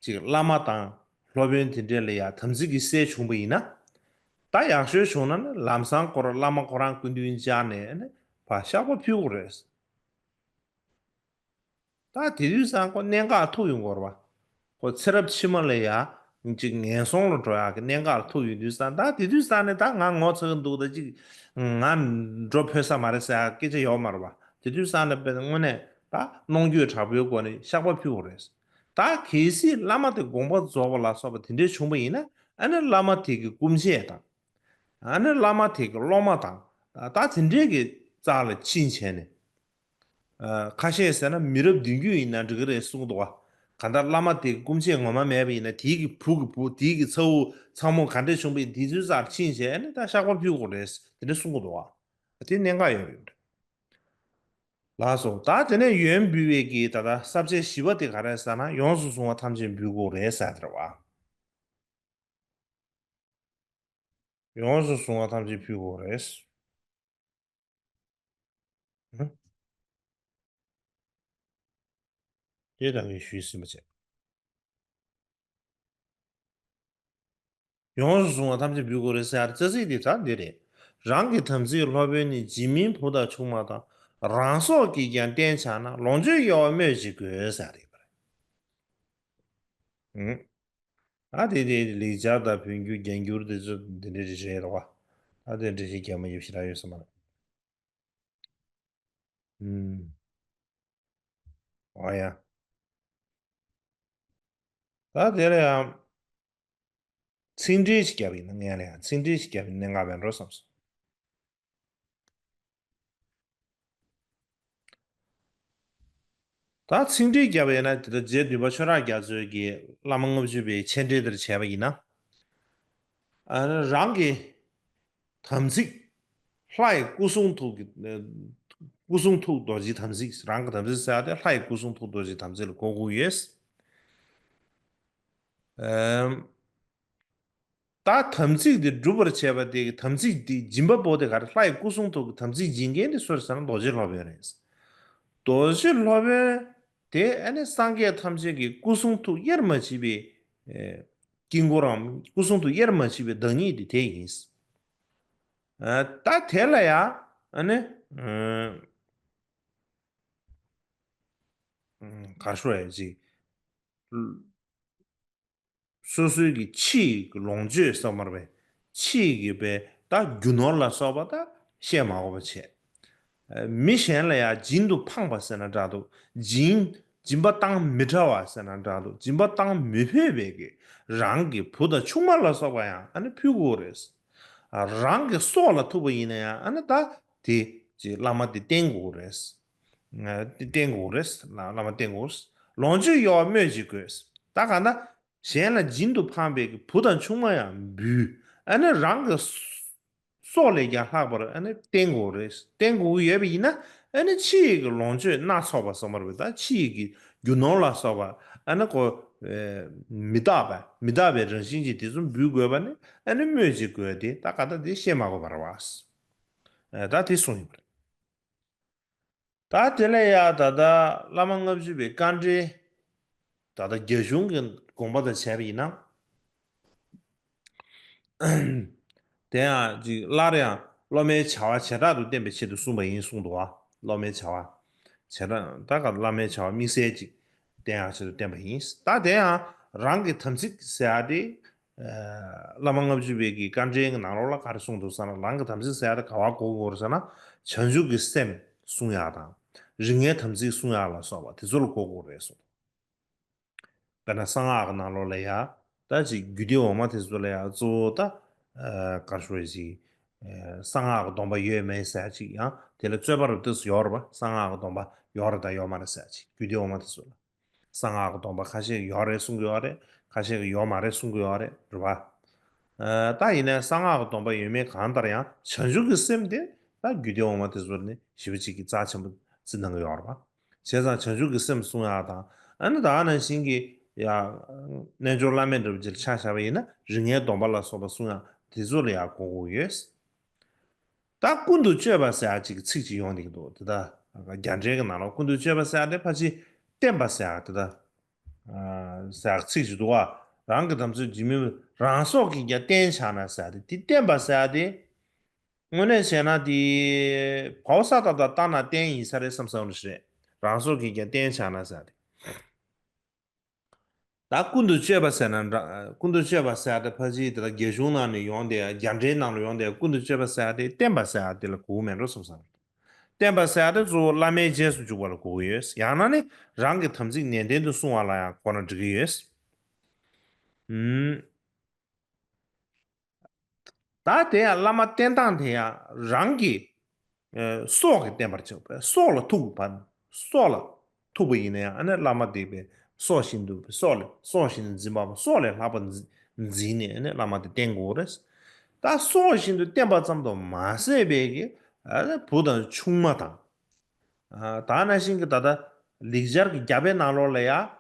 ཅིག་བླ་མ་དང་སློབ་དཔོན་དེ་འདྲས་ལ་ཡང་དམ་ཚིག་གི་སེལ་བྱུང་བ་ཡིན་ན། ད་ཡག་ཤོས་བྱུང་ན་ནི་ལམ་སང་ཁོ་རང་བླ་མ་ཁོ་རང་སྐུ་མདུན་བཅར་ནས་ཨ་ནི་ཕར་བཤགས་པ་ཕུལ་དགོས་རེད། ད་དེ་དུས་ཙང་ཁོ་གནད་འགག་ཐུག་ཡོང་གི་རེད་པ། ཁོ་ཚེ་རབས་ཕྱི་མ་ལ་ཡ་ཅིག་ངན་སོང་ལ་འགྲོ་ཡག་གི་གནད་འགག་ལ་ཐུག་ཡོང་དུས་ཙང་། ད་དེ་དུས་ཙང་ནས་ད་ང་ངོ་ཚ་གི་འདུག་ད་ཅིག་ང་འགྲོ་ཕོད་ས་མ་རེད་ཟེར་ཡག་སྐད་ཆ་ཡོད་མ་རེད་པ། དེ་དུས་ཙང་ནས་དཔེ་དངོས་གནས་ད་གནོང་འགྱོད་དྲག་པོའི་སྒོ་ནས་བཤགས་པ་ཕུལ་དགོས་རེད། ད་གལ་སྲིད་བླ་མ་དེ་དགོངས་པ་རྫོགས་པ་ལ་སོགས་པ་དེ་འདྲས་བྱུང་བ་ཡིན་ན། ཨ་ནི་བླ་མ་དེ་གི་སྐུ་མཆེད་དང་། ཨ་ནི་བླ་མ་དེ་གི་སློབ་མ་དང་། ད་དེ་འདྲས་ཀྱི་རྩ་ལ་ཕྱིན་བྱས་ནས། ཨ་ཁ་ཤས་ཟེར་ན་མི་རབས་བདུན་བརྒྱུད་ཡིན་ན་འགྲིག་གི་རེད་གསུངས་འདུག་བ། གང་ལྟར་བླ་མ་དེ་སྐུ་མཆེད་ངོ་མ་མེད་པ་ཡིན་ན། དེའི་གི་བུ་གི་བུ། དེའི་གི་ཚ་བོ་ཚ་མོ་ག་འདྲས་བྱུང་བ་ཡིན། དེ་ཚོའི་རྩར་ཕྱིན་བྱས་ནས་ད་བཤགས་པ་ཕུལ་དགོས་རེད། དེ་འདྲས་གསུངས་གི་འདུག་བ། དེ་གནད་འགག་ཡོད་རེད། ལགས་སོ། ད་དེ་ནས་ཡོན་འབུལ་བའི་གི་ད་ལྟ་ས་བཅད་བཞི་པ་དེ་ག་རེ་ཟེར་ན། ཡོངས་སུ་བཟུང་བ་ཐམས་ཅད་འབུལ་དགོས་རེད་ཟེར་དེ་རེད་བ། ཡོངས་སུ་བཟུང་བ་ཐམས་ཅད་ཕུལ་དགོས་རེད། ཨ། དེ་ལྟ་བུའི་ཞུས་ཟིན་པ་བྱས། ཡོངས་སུ་བཟུང་བ་ཐམས་ཅད་འབུལ་དགོས་རེད་ཟེར་ཡ་རྩ་ཚིག་འདི་ད་འདི་རེད། རང་གི་དམ་ཚིག་སློབ་དཔོན་ནི། སྦྱིན་མིན་བུ་དང་ཆུང་མ་དང་། རང་སྲོག་གིས་ཀྱང་བརྟེན་བྱ་ན། ལོངས་སྤྱོད་དབྱེ་བ་སྨོས་ཅི་དགོས་ཟེར་ཡ་རེད་པ། ཨུ། ཨ་དེ་དེ་ལེགས་སྦྱར་དང་བོད་འགྱུར་རྒྱ་འགྱུར་དེ་ཚོ་འདི་འདྲ་རེད་རེད་བ། ཨ་དེ་འདྲ་ཞིག་རྒྱ་མ་ཡོད་ཞེ་དྲག་ཡོད་ས་མ་རེད། ཨུམ། ཨ་ཡ། ད་དེ་ལ་ཡང་ཚིག་འགྲེལ་ཞིག་བརྒྱབ་ཡིན་ན། ངས་ལ་ཡང་ཚིག་འགྲེལ་ཞིག་བརྒྱབ་ཡིན་ན་གནད་འགག་མེད་འགྲོ་བསམ་སོང་། ད་ཚིག་འགྲེལ་བརྒྱབ་པ་ཡིན་ན། དེ་ལྟར་རྗེ་བདུན་པ་ཆོས་གྲགས་རྒྱ་མཚོས་ཀྱི་བླ་མ་ལྔ་བཅུ་པའི་མཆན་འགྲེལ་དེར་བྱས་པ་ཡིན་ན། ཨ་ནི་རང་གི་དམ་ཚིག་ ལྷ་ཡི་སྐུ་གསུང་ཐུགས་ཀྱི་སྐུ་གསུང་ཐུགས་རྡོ་རྗེའི་དམ་ཚིག་རང་གི་དམ་ཚིག་ཟེར་ཡ་དེ་ལྷ་ཡི་སྐུ་གསུང་ཐུགས་རྡོ་རྗེའི་དམ་ཚིག་ལ་གོ་དགོས་ཡོད། ཨམ། ད་དམ་ཚིག་འདི་སྒྲུབ་པར་བྱེད་པ་དེ་གི་དམ་ཚིག་འདི་སྦྱིན་པ་པོ་དེ་ག་རེ། ལྷ་ཡི་སྐུ་གསུང་ཐུགས་ཀྱི་དམ་ཚིག་སྦྱིན་མཁན་དེ་སུ་རེད་ཟེར་ན་རྡོ་རྗེ་སློབ་དཔོན་རེད། རྡོ་རྗེ་སློབ་དཔོན་དེ་ཨ་ནི་སངས་རྒྱས་ཐམས་ཅད་ཀྱི་སྐུ་གསུང་ཐུགས་དབྱེར་མ་མཆིས་པའི་ཨེ་དཀྱིལ་འཁོར་རམ་སྐུ་གསུང་ཐུགས་དབྱེར་མ་མཆིས་པའི་བདག་ཉིད་དེ་དེ་ཡིན། ཨ་ད་དེ་ལ་ཡང་ཨ་ནི་ཨ་ག་རེ་ཞུ་ཡ་ཅིག་སོ་སོའི་གི་ཕྱི་ཡི་གི་ལོངས་སྤྱོད་བསམ་པར་བས་ཕྱི་ཡི་གི་བས་ད་རྒྱུ་ནོར་ལ་སོགས་པ་ད་བཤད་མ་དགོས་པ་བྱས། མི་གཞན་ལ་ཡང་སྦྱིན་དུ་འཕངས་པ་ཟེར་ན་འདྲ་འདུག་སྦྱིན་སྦྱིན་པ་བཏང་མི་བྲ་བ་ཟེར་ན་འདྲ་འདུག་སྦྱིན་པ་བཏང་མི་ཕོད་པའི་གི་རང་གི་བུ་དང་ཆུང་མ་ལ་སོགས་པ་ཡང་ཨ་ནི་ཕུལ་དགོས་རེད། རང་གི་སྲོག་ལ་ཐུག་པ་ཡིན་ན་ཡང་ཨ་ནི་ད་དེ་ཅི་བླ་མ་དེ་བསྟེན་དགོས་རེད། དེ་བསྟེན་དགོས་རེད། བླ་བླ་མ་བསྟེན་དགོས་རེད། ལོངས་སྤྱོད་གཡོ་བ་སྨོས་ཅི་དགོས། ད་གང་ལྟར། གཞན་ལ་སྦྱིན་དུ་འཕངས་པའི་གི་བུ་དང་ཆུང་མ་ཡང་འབུལ། ཨ་ནི་རང་གི་སྲོག་ལས་ཀྱང་ལྷག་པར་ཨ་ནི་བསྟེན་དགོས་རེད། བསྟེན་དགོས་ཀྱི་ཡོད་པ་ཡིན་ན་ཨ་ནི་ཕྱི་ཡི་གི་ལོངས་སྤྱོད་སྣ་ཚོགས་པ་བསམ་པར་བས་ད་ཕྱི་ཡི་གི་རྒྱུ་ནོར་ལ་སོགས་པ་ཨ་ནི་ཁོ་མི་རྟག་པ་མི་རྟག་པའི་རང་བཞིན་གྱི་དེ་ཚོ་འབུལ་དགོས་པ་ནི་ཨ་ནི་སྨོས་ཅི་དགོས་ཏེ་ད་ག་ད་དེ་བཤད་མ་དགོས་པ་རེད་བ། ད་དེ་གསུངས་ཡོད་པ་རེད། ད་དེ་ལས་ཡང་ད་ལྟ་བླ་མ་ལྔ་བཅུ་པའི་དཀའ་འགྲེལ། ད་ལྟ་རྒྱ་གཞུང་གི་དགོངས་པ་དང་བྱས་པ་ཡིན་ན། དེ་ཡང་ཅིག་སླར་ཡང་སློབ་མའི་བྱ་བ་བྱེ་བྲག་ཏུ་བསྟན་པའི་ཆེད་དུ་གསུངས་པ་ཡིན་གསུངས་འདུག་བ། སློབ་མའི་བྱ་བ། བྱེ་བྲག་ད་ག་བླ་མའི་བྱ་བ་དམིགས་བསལ་ཅིག་བསྟན་ཡག་ཆེད་དུ་བསྟན་པ་ཡིན། ད་དེ་ཡང་རང་གི་དམ་ཚིག་ཟེར་ཡག་དེ། བླ་མ་ལྔ་བཅུ་པའི་གི་དཀའ་འགྲེལ་གྱི་ནང་ལོགས་ལ་ག་རེ་གསུངས་འདུག་ཟེར་ན། རང་གི་དམ་ཚིག་ཟེར་ཡག་དེ་ག་བ་གོ་དགོས་རེད་ཟེར་ན། བྱང་ཆུབ་ཀྱི་སེམས་བསྲུང་ཡག་དང་། རིགས་ངན་དམ་ཚིག་བསྲུང་ཡག་ལ་སོགས་པ་དེ་ཚོ་ལ་གོ་དགོས་རེད་གསུངས། དཔེར་ན་གསང་སྔགས་ཀྱི་ནང་ལོགས་ལ་ཡ། ད་ཅིག་རྒྱུད་སྡེ་འོག་མ་དེ་ཚོ་ལ་ཡ་གཙོ་བོ་ད། ཨ་ག་རེ་ཞུ་དགོས་རེད་ཅིག་ཨ་གསང་སྔགས་ཀྱི་སྡོམ་པ་ཡོད་མེད་ཟེར་ཅིག་ཡང་དེ་ལ་རྩོད་པ་རུ་ཏོག་ཙམ་ཡོད་རེད་པ། གསང་སྔགས་ཀྱི་སྡོམ་པ་ཡོད་རེད་དང་ཡོད་མ་རེད་ཟེར་ཅིག་རྒྱུད་སྡེ་འོག་མ་དེ་ཚོ་ལ། གསང་སྔགས་ཀྱི་སྡོམ་པ་ཁ་ཤས་ཡོད་རེད་གསུང་གི་ཡོད་རེད། ཁ་ཤས་ཀྱིས་ཡོད་མ་རེད་གསུང་གི་ཡོད་རེད། རེད་པ། ཨ་ད་ཡིན་ནའི་གསང་སྔགས་ཀྱི་སྡོམ་པ་ཡོད་མེད་གང་ལྟར་ཡང་བྱང་ཆུབ་ཀྱི་སེམས་དེ་ད་རྒྱུད་སྡེ་འོག་མ་དེ་ཚོ་ནི་ཞེ་པོ་ཅིག་གིས་རྩ་ཆེན་པོ་བརྩི་གནང་གི་ཡོད་རེད་པ། བྱས་ཙང་བྱང་ཆུབ་ཀྱི་སེམས་བསྲུང་ཡག་དང་། ཨ་ནི་ད་ག་ནང་བཞིན་གྱི་ཡ། རྣལ་འབྱོར་བླ་མེད་འདྲ་པོ་ཅིག་ཆ་བཞག་པ་ཡིན་ན་རིགས་ངན་སྡོམ་པ་ལ་སོགས་པ་བསྲུང་ཡག་དེ་ཚོ་ལ་ཡང་གོ་དགོས་ཡོད། ད་ཀུན་ཏུ་སྤྱོད་པ་ཟེར་ཡག་ཅིག་གི་ཚིག་ཅིག་ཡོང་བསྡད་ཀྱི་འདུག་དེ་ད་རྒྱ་འགྲེལ་གྱི་ནང་ལ་ཀུན་ཏུ་སྤྱོད་པ་ཟེར་ཡག་དེ་ཕལ་ཆེར་བསྟན་པ་ཟེར་ཡག་དེ་ད་ཨ་ཟེར་ཡག་ཚིག་ཅིག་འདུག་བ། རང་གི་དམ་ཚིག་ཇི་མི་རང་སྲོག་གིས་ཀྱང་བརྟན་བྱ་ན་ཟེར་ཡག་དེ། དེ་བསྟན་པ་ཟེར་ཡག་དེ། དངོས་གནས་བྱས་ན་དེ་བའོ་ས་ཏ་བཏགས་བཏང་ན་བརྟན་ཡིན་ས་རེད་བསམ་བསམ་རེད། རང་སྲོག་གིས་ཀྱང་བརྟན་བྱ་ན་ཟེར་ཡག་དེ། ད་ཀུན་ཏུ་སྤྱོད་པ་ཟེར་ན་འདྲ། ཀུན་ཏུ་སྤྱོད་པ་ཟེར་ཡག་དེ་ཕལ་ཆེར་དེ་ལ་རྒྱ་གཞུང་ནང་ནས་ཡོང་དེ། རྒྱ་འགྲེལ་ནང་ལ་ཡོང་དེ། ཀུན་ཏུ་སྤྱོད་པ་ཟེར་ཡག་དེ་བསྟན་པ་ཟེར་ཡག་དེ་ལ་གོ་གི་མེད་འགྲོ་བསམ་བསམ། བསྟན་པ་ཟེར་ཡག་དེ་གཙོ་བོ་བླ་མའི་རྗེས་སུ་འཇུག་པ་ལ་གོ་གི་ཡོད། ཡང་ན་ནི་རང་གི་དམ་ཚིག་ནན་ཏན་དུ་བསྲུང་བ་ལ་ཡང་གོ་ན་འགྲིག་གི་ཡོད། ཨུམ། ད་དེ་ཡང་བླ་མ་བསྟེན་སྟངས་དེ་ཡང་རང་གི་ཨ་སྲོག་གིས་བརྟན་པར་བྱེད་པ། སྲོག་ལ་ཐུག་པ། སྲོག་ལ་ཐུག་པ་ཡིན་ན་ཡང་ཨ་ནི་བླ་མ་དེ་བས་སྲོག་བཞིན་དུ། སྲོག་ལ་སྲོག་བཞིན་དུ་འཛིན་པ། སྲོག་ལས་ལྷག་པ་འཛིན་འཛིན་ནས་ཨ་ནི་བླ་མ་དེ་བསྟེན་དགོས་རེད། ད་སྲོག་བཞིན་དུ་བསྟེན་པ་ཙམ་དུ་མ་ཟད་པའི་གི་ཨ་ནི་བུ་དང་ཆུང་མ་དང་། ཨ་ད་ནང་བཞིན་གྱི་ད་ལྟ་ལེགས་སྦྱར་གྱི་རྒྱ་དཔེ་ནང་ལོགས་ལ་ཡང་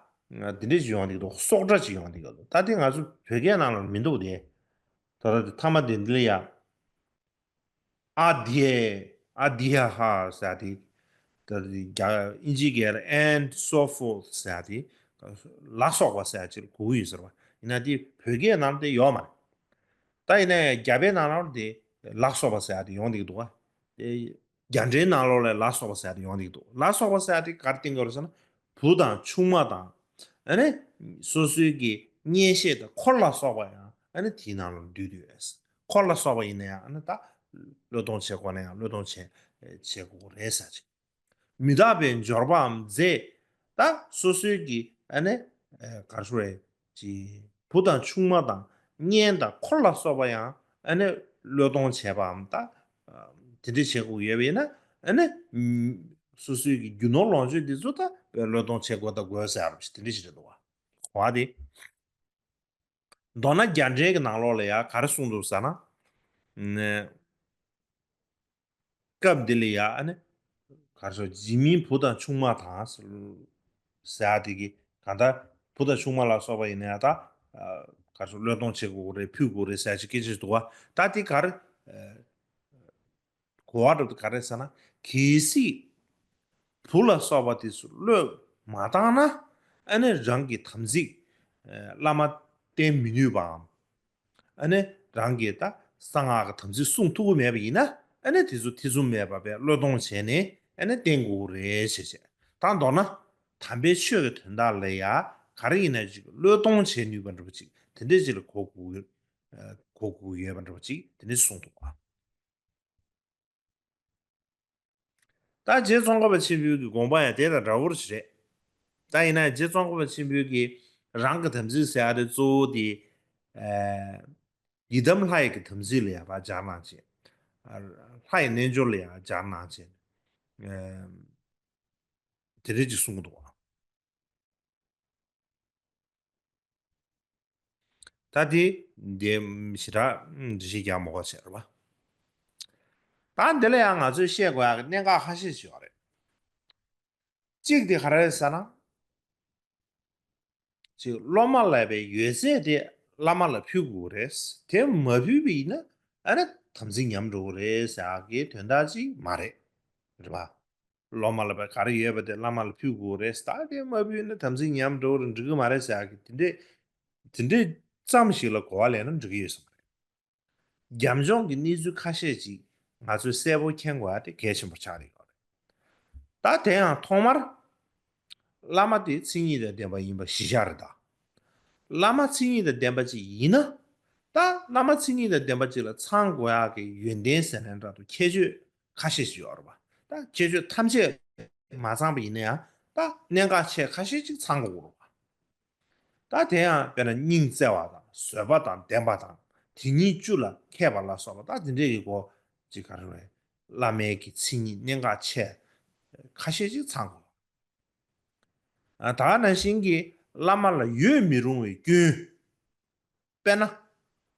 འདི་འདྲ་ཅིག་ཡོང་བསྡད་ཀྱི་འདུག་སྲོག་སྒྲ་ཅིག་ཡོང་བསྡད་ཀྱི་འདུག་ད་དེ་ང་ཚོ་བོད་སྐད་ནང་ལ་མི་འདུག་སྟེ། ད་ལྟ་དེ་ཐ་མ་དེ་འདི་ལ་ཡང་། ཨ་དེ། ཨ་དེ་ཧ་ཧ་ཟེར་དེ། ད་དེ་རྒྱ་ཨིན་ཇིའི་སྐད་ལ་and so forth ཟེར་དེ། ལ་སོགས་པ་ཟེར་ཅིག་གོ་གི་ཡོད་ཟེར་བ། ཡིན་ན་དེ་བོད་སྐད་ནང་དེ་ཡོད་མ་རེད། ད་ཡིན་ན་ཡང་རྒྱ་དཔེ་ནང་ལོགས་དེ་ལ་སོགས་པ་ཟེར་དེ་ཡོང་བསྡད་ཀྱི་འདུག་བ། དེ་རྒྱ་འགྲེལ་ནང་ལོགས་ལ་ལ་སོགས་པ་ཟེར་དེ་ཡོང་བསྡད་ཀྱི་འདུག་ལ་སོགས་པ་ཟེར་དེ་ག་རེ་བསྟན་གྱི་ཡོད་རེད་ཟེར་ན། བུ་དང་ཆུང་མ་དང་། ཨ་ནི་སོ་སོའི་གི་གཉེན་བཤེས་དང་འཁོར་ལ་སོགས་པ་ཡང་ཨ་ནི་དེའི་ནང་ལ་འདུས་འདུས་ཡོད། འཁོར་ལ་སོགས་པ་ཡིན་ན་ཡང་ཨ་ནི་ད་བློས་གཏོང་བྱེད་དགོས་ན་ཡང་བློས་གཏོང་བྱེད་བྱེད་དགོས་རེད་ཟེར་ཅིག་མི་རྟག་པའི་འབྱོར་པའམ་རྫས། ད་སོ་སོའི་གི་ཨ་ནི་ཨ་ག་རེ་ཞུ་དགོས་རེད་ཅིག་བུ་དང་ཆུང་མ་དང་གཉེན་དང་འཁོར་ལ་སོགས་པ་ཡང་ཨ་ནི་བློས་གཏོང་བྱེད་པའམ་ད་དེ་འདྲ་བྱེད་དགོས་ཡོད་པ་ཡིན་ན། ཨ་ནི་སོ་སོའི་གི་རྒྱུ་ནོར་ལོངས་སྤྱོད་འདི་ཚོ་ད་བློས་གཏོང་བྱེད་དགོས་ད་དགོས་ཟེར་ཡ་རུ་དེ་འདྲ་ཞིག་རེད་འདུག་བ། གོ་བ་དེ། མདོར་ན་རྒྱ་འགྲེལ་གྱི་ནང་ལོགས་ལ་ཡང་ག་རེ་གསུངས་འདུག་ཟེར་ན། ནས། སྐབས་འདི་ལ་ཡ་ཨ་ནི་ག་རེ་ཟེར་འཇིགས་མེད་བུ་དང་ཆུང་མ་དང་ཟེར་ཡ་དེ་གི་གང་ལྟར་བུ་དང་ཆུང་མ་ལ་སོགས་པ་ཡིན་ན་ཡང་ད་ག་རེ་ཟེར་བློས་གཏོང་བྱེད་དགོས་རེད། ཕུལ་དགོས་རེད་ཟེར་ཡ་ཅིག་སྐད་ཆ་ཞིག་འདུག་བ། ད་དེ་ག་རེ་གོ་བ་འགྲོ་དུས་ག་རེ་ཟེར་ན། གལ་སྲིད་བུ་ལ་སོགས་པ་དེ་ཚོ་བློས་མ་བཏང་ན་ཨ་ནི་རང་གི་དམ་ཚིག་བླ་མ་བསྟེན་མི་ནུས་པའམ། ཨ་ནི་རང་གིས་ད་གསང་སྔགས་ཀྱི་དམ་ཚིག་སྲུང་ཐུབ་ཀྱི་མེད་པ་ཡིན་ན་ཨ་ནི་དེ་ཚོ་ཐེ་ཚོམ་མེད་པ་བས་བློས་གཏོང་བྱས་ནས་ཨ་ནི་བསྟེན་དགོས་རེད་ཟེར་བྱས། ད་མདོར་ན་དམ་པའི་ཆོས་ཀྱི་དོན་དག་ལ་ཡ་ག་རེ་ཡིན་ན་ཅིག་བློས་གཏོང་བྱེད་ནུས་པ་འདྲ་པོ་ཅིག་དེ་འདྲས་ཅིག་ལ་གོ་དགོས་ཡོད། གོ་དགོས་ཡོད་པ་འདྲ་པོ་ཅིག་དེ་འདྲས་གསུངས་འདུག་ག་ད་རྗེ་ཙོང་ཁ་པ་ཆེན་པོའི་གི་དགོངས་པ་ཡང་དེ་དང་འདྲ་བོ་ཞིག་རེད། ད་ཡིན་ན་རྗེ་ཙོང་ཁ་པ་ཆེན་པོའི་གི་རང་གི་དམ་ཚིག་ཟེར་ཡ་དེ་གཙོ་བོ་དེ། ཨ། ཡི་དམ་ལྷ་ཡི་གི་དམ་ཚིག་ལ་ཡང་ཕར་སྦྱར་གནང་བྱས། ཨ། ལྷ་ཡི་རྣལ་འབྱོར་ལ་ཡང་སྦྱར་གནང་བྱས། ཨ། དེ་འདྲས་ཅིག་གསུང་གི་འདུག་ག་ད་དེ་འདི་ཞེ་དྲག་འགྲེལ་བཤད་རྒྱག་མ་དགོས་བྱས་རེད་པ། ད་འདི་ལ་ཡང་ང་ཚོས་བཤད་དགོས་ཡག་གི་གནད་འགག་ཁ་ཤས་ཤིག་ཡོད་རེད། གཅིག་དེ་ག་རེ་རེད་ཟེར་ན། གཅིག་སློབ་མ་ལ་བའི་ཡོད་ཚད་དེ་བླ་མ་ལ་ཕུལ་དགོས་རེད། དེ་མ་ཕུལ་བ་ཡིན་ན་ཨ་ནི་དམ་ཚིག་ཉམས་འགྲོ་གི་རེད་ཟེར་ཡག་གི་དོན་དག་ཅིག་མ་རེད། རེད་པ། སློབ་མ་ལ་བའི་ག་རེ་ཡོད་པ་དེ་བླ་མ་ལ་ཕུལ་དགོས་རེད། ད་དེ་མ་ཕུལ་ན་དམ་ཚིག་ཉམས་འགྲོ་གི་རེད། འགྲིག་གི་མ་རེད་ཟེར་ཡག་གི་དེ་འདྲས་དེ་འདྲས་ཙམ་ཞིག་ལ་གོ་བ་ལེན་ན་འགྲིག་གི་ཡོད་བསམ་གི་རེད། རྒྱབ་ལྗོངས་ཀྱི་གནས་ཚུལ་ཁ་ཤས་ཅིག་ང་ཚོས་གསལ་པོ་མཁྱེན་དགོས་ཡ་དེ་གལ་ཆེན་པོ་ཆགས་ཀྱི་ཡོད་རེད། ད་དེ་ཡང་ཐོག་མར་བླ་མ་དེ་མཚན་ཉིད་དང་ལྡན་པ་ཡིན་པ་གཞི་བཞག་རེད་ད། བླ་མ་མཚན་ཉིད་དང་ལྡན་པ་ཅིག་ཡིན་ན། ད་བླ་མ་མཚན་ཉིད་དང་ལྡན་པ་ཅིག་ལ་ཚང་དགོས་ཡ་གི་ཡོན་ཏན་ཟེར་ན་འདྲ་འདུག་ཁྱད་ཆོས་ཁ་ཤས་ཤིག་ཡོད་རེད་པ། ད་ཁྱད་ཆོས་ཐམས་ཅད་མ་ཚང་པ་ཡིན་ན་ཡང་ད་གནད་འགག་ཆེ་ཁ་ཤས་ཅིག་ཚང་དགོས་རེད་པ། ད་དེ་ཡང་དཔེར་ན་སྙིང་བརྩེ་བ་དང་བཟོད་པ་དང་ལྡན་པ་དང་དེ་ཉིད་བཅུ་ལ་མཁས་པ་ལ་སོགས་པ་ད་དེ་འདྲས་ཀྱི་སྒོ་ཅིག་ག་རེ་རེད། བླ་མའི་གི་མཚན་ཉིད་གནད་འགག་ཆེ་ཁ་ཤས་ཅིག་ཚང་དགོས། ཨ། ད་ག་ནང་བཞིན་གྱི་བླ་མ་ལ་ཡོད་མི་རུང་བའི་སྐྱོན། དཔེར་ན།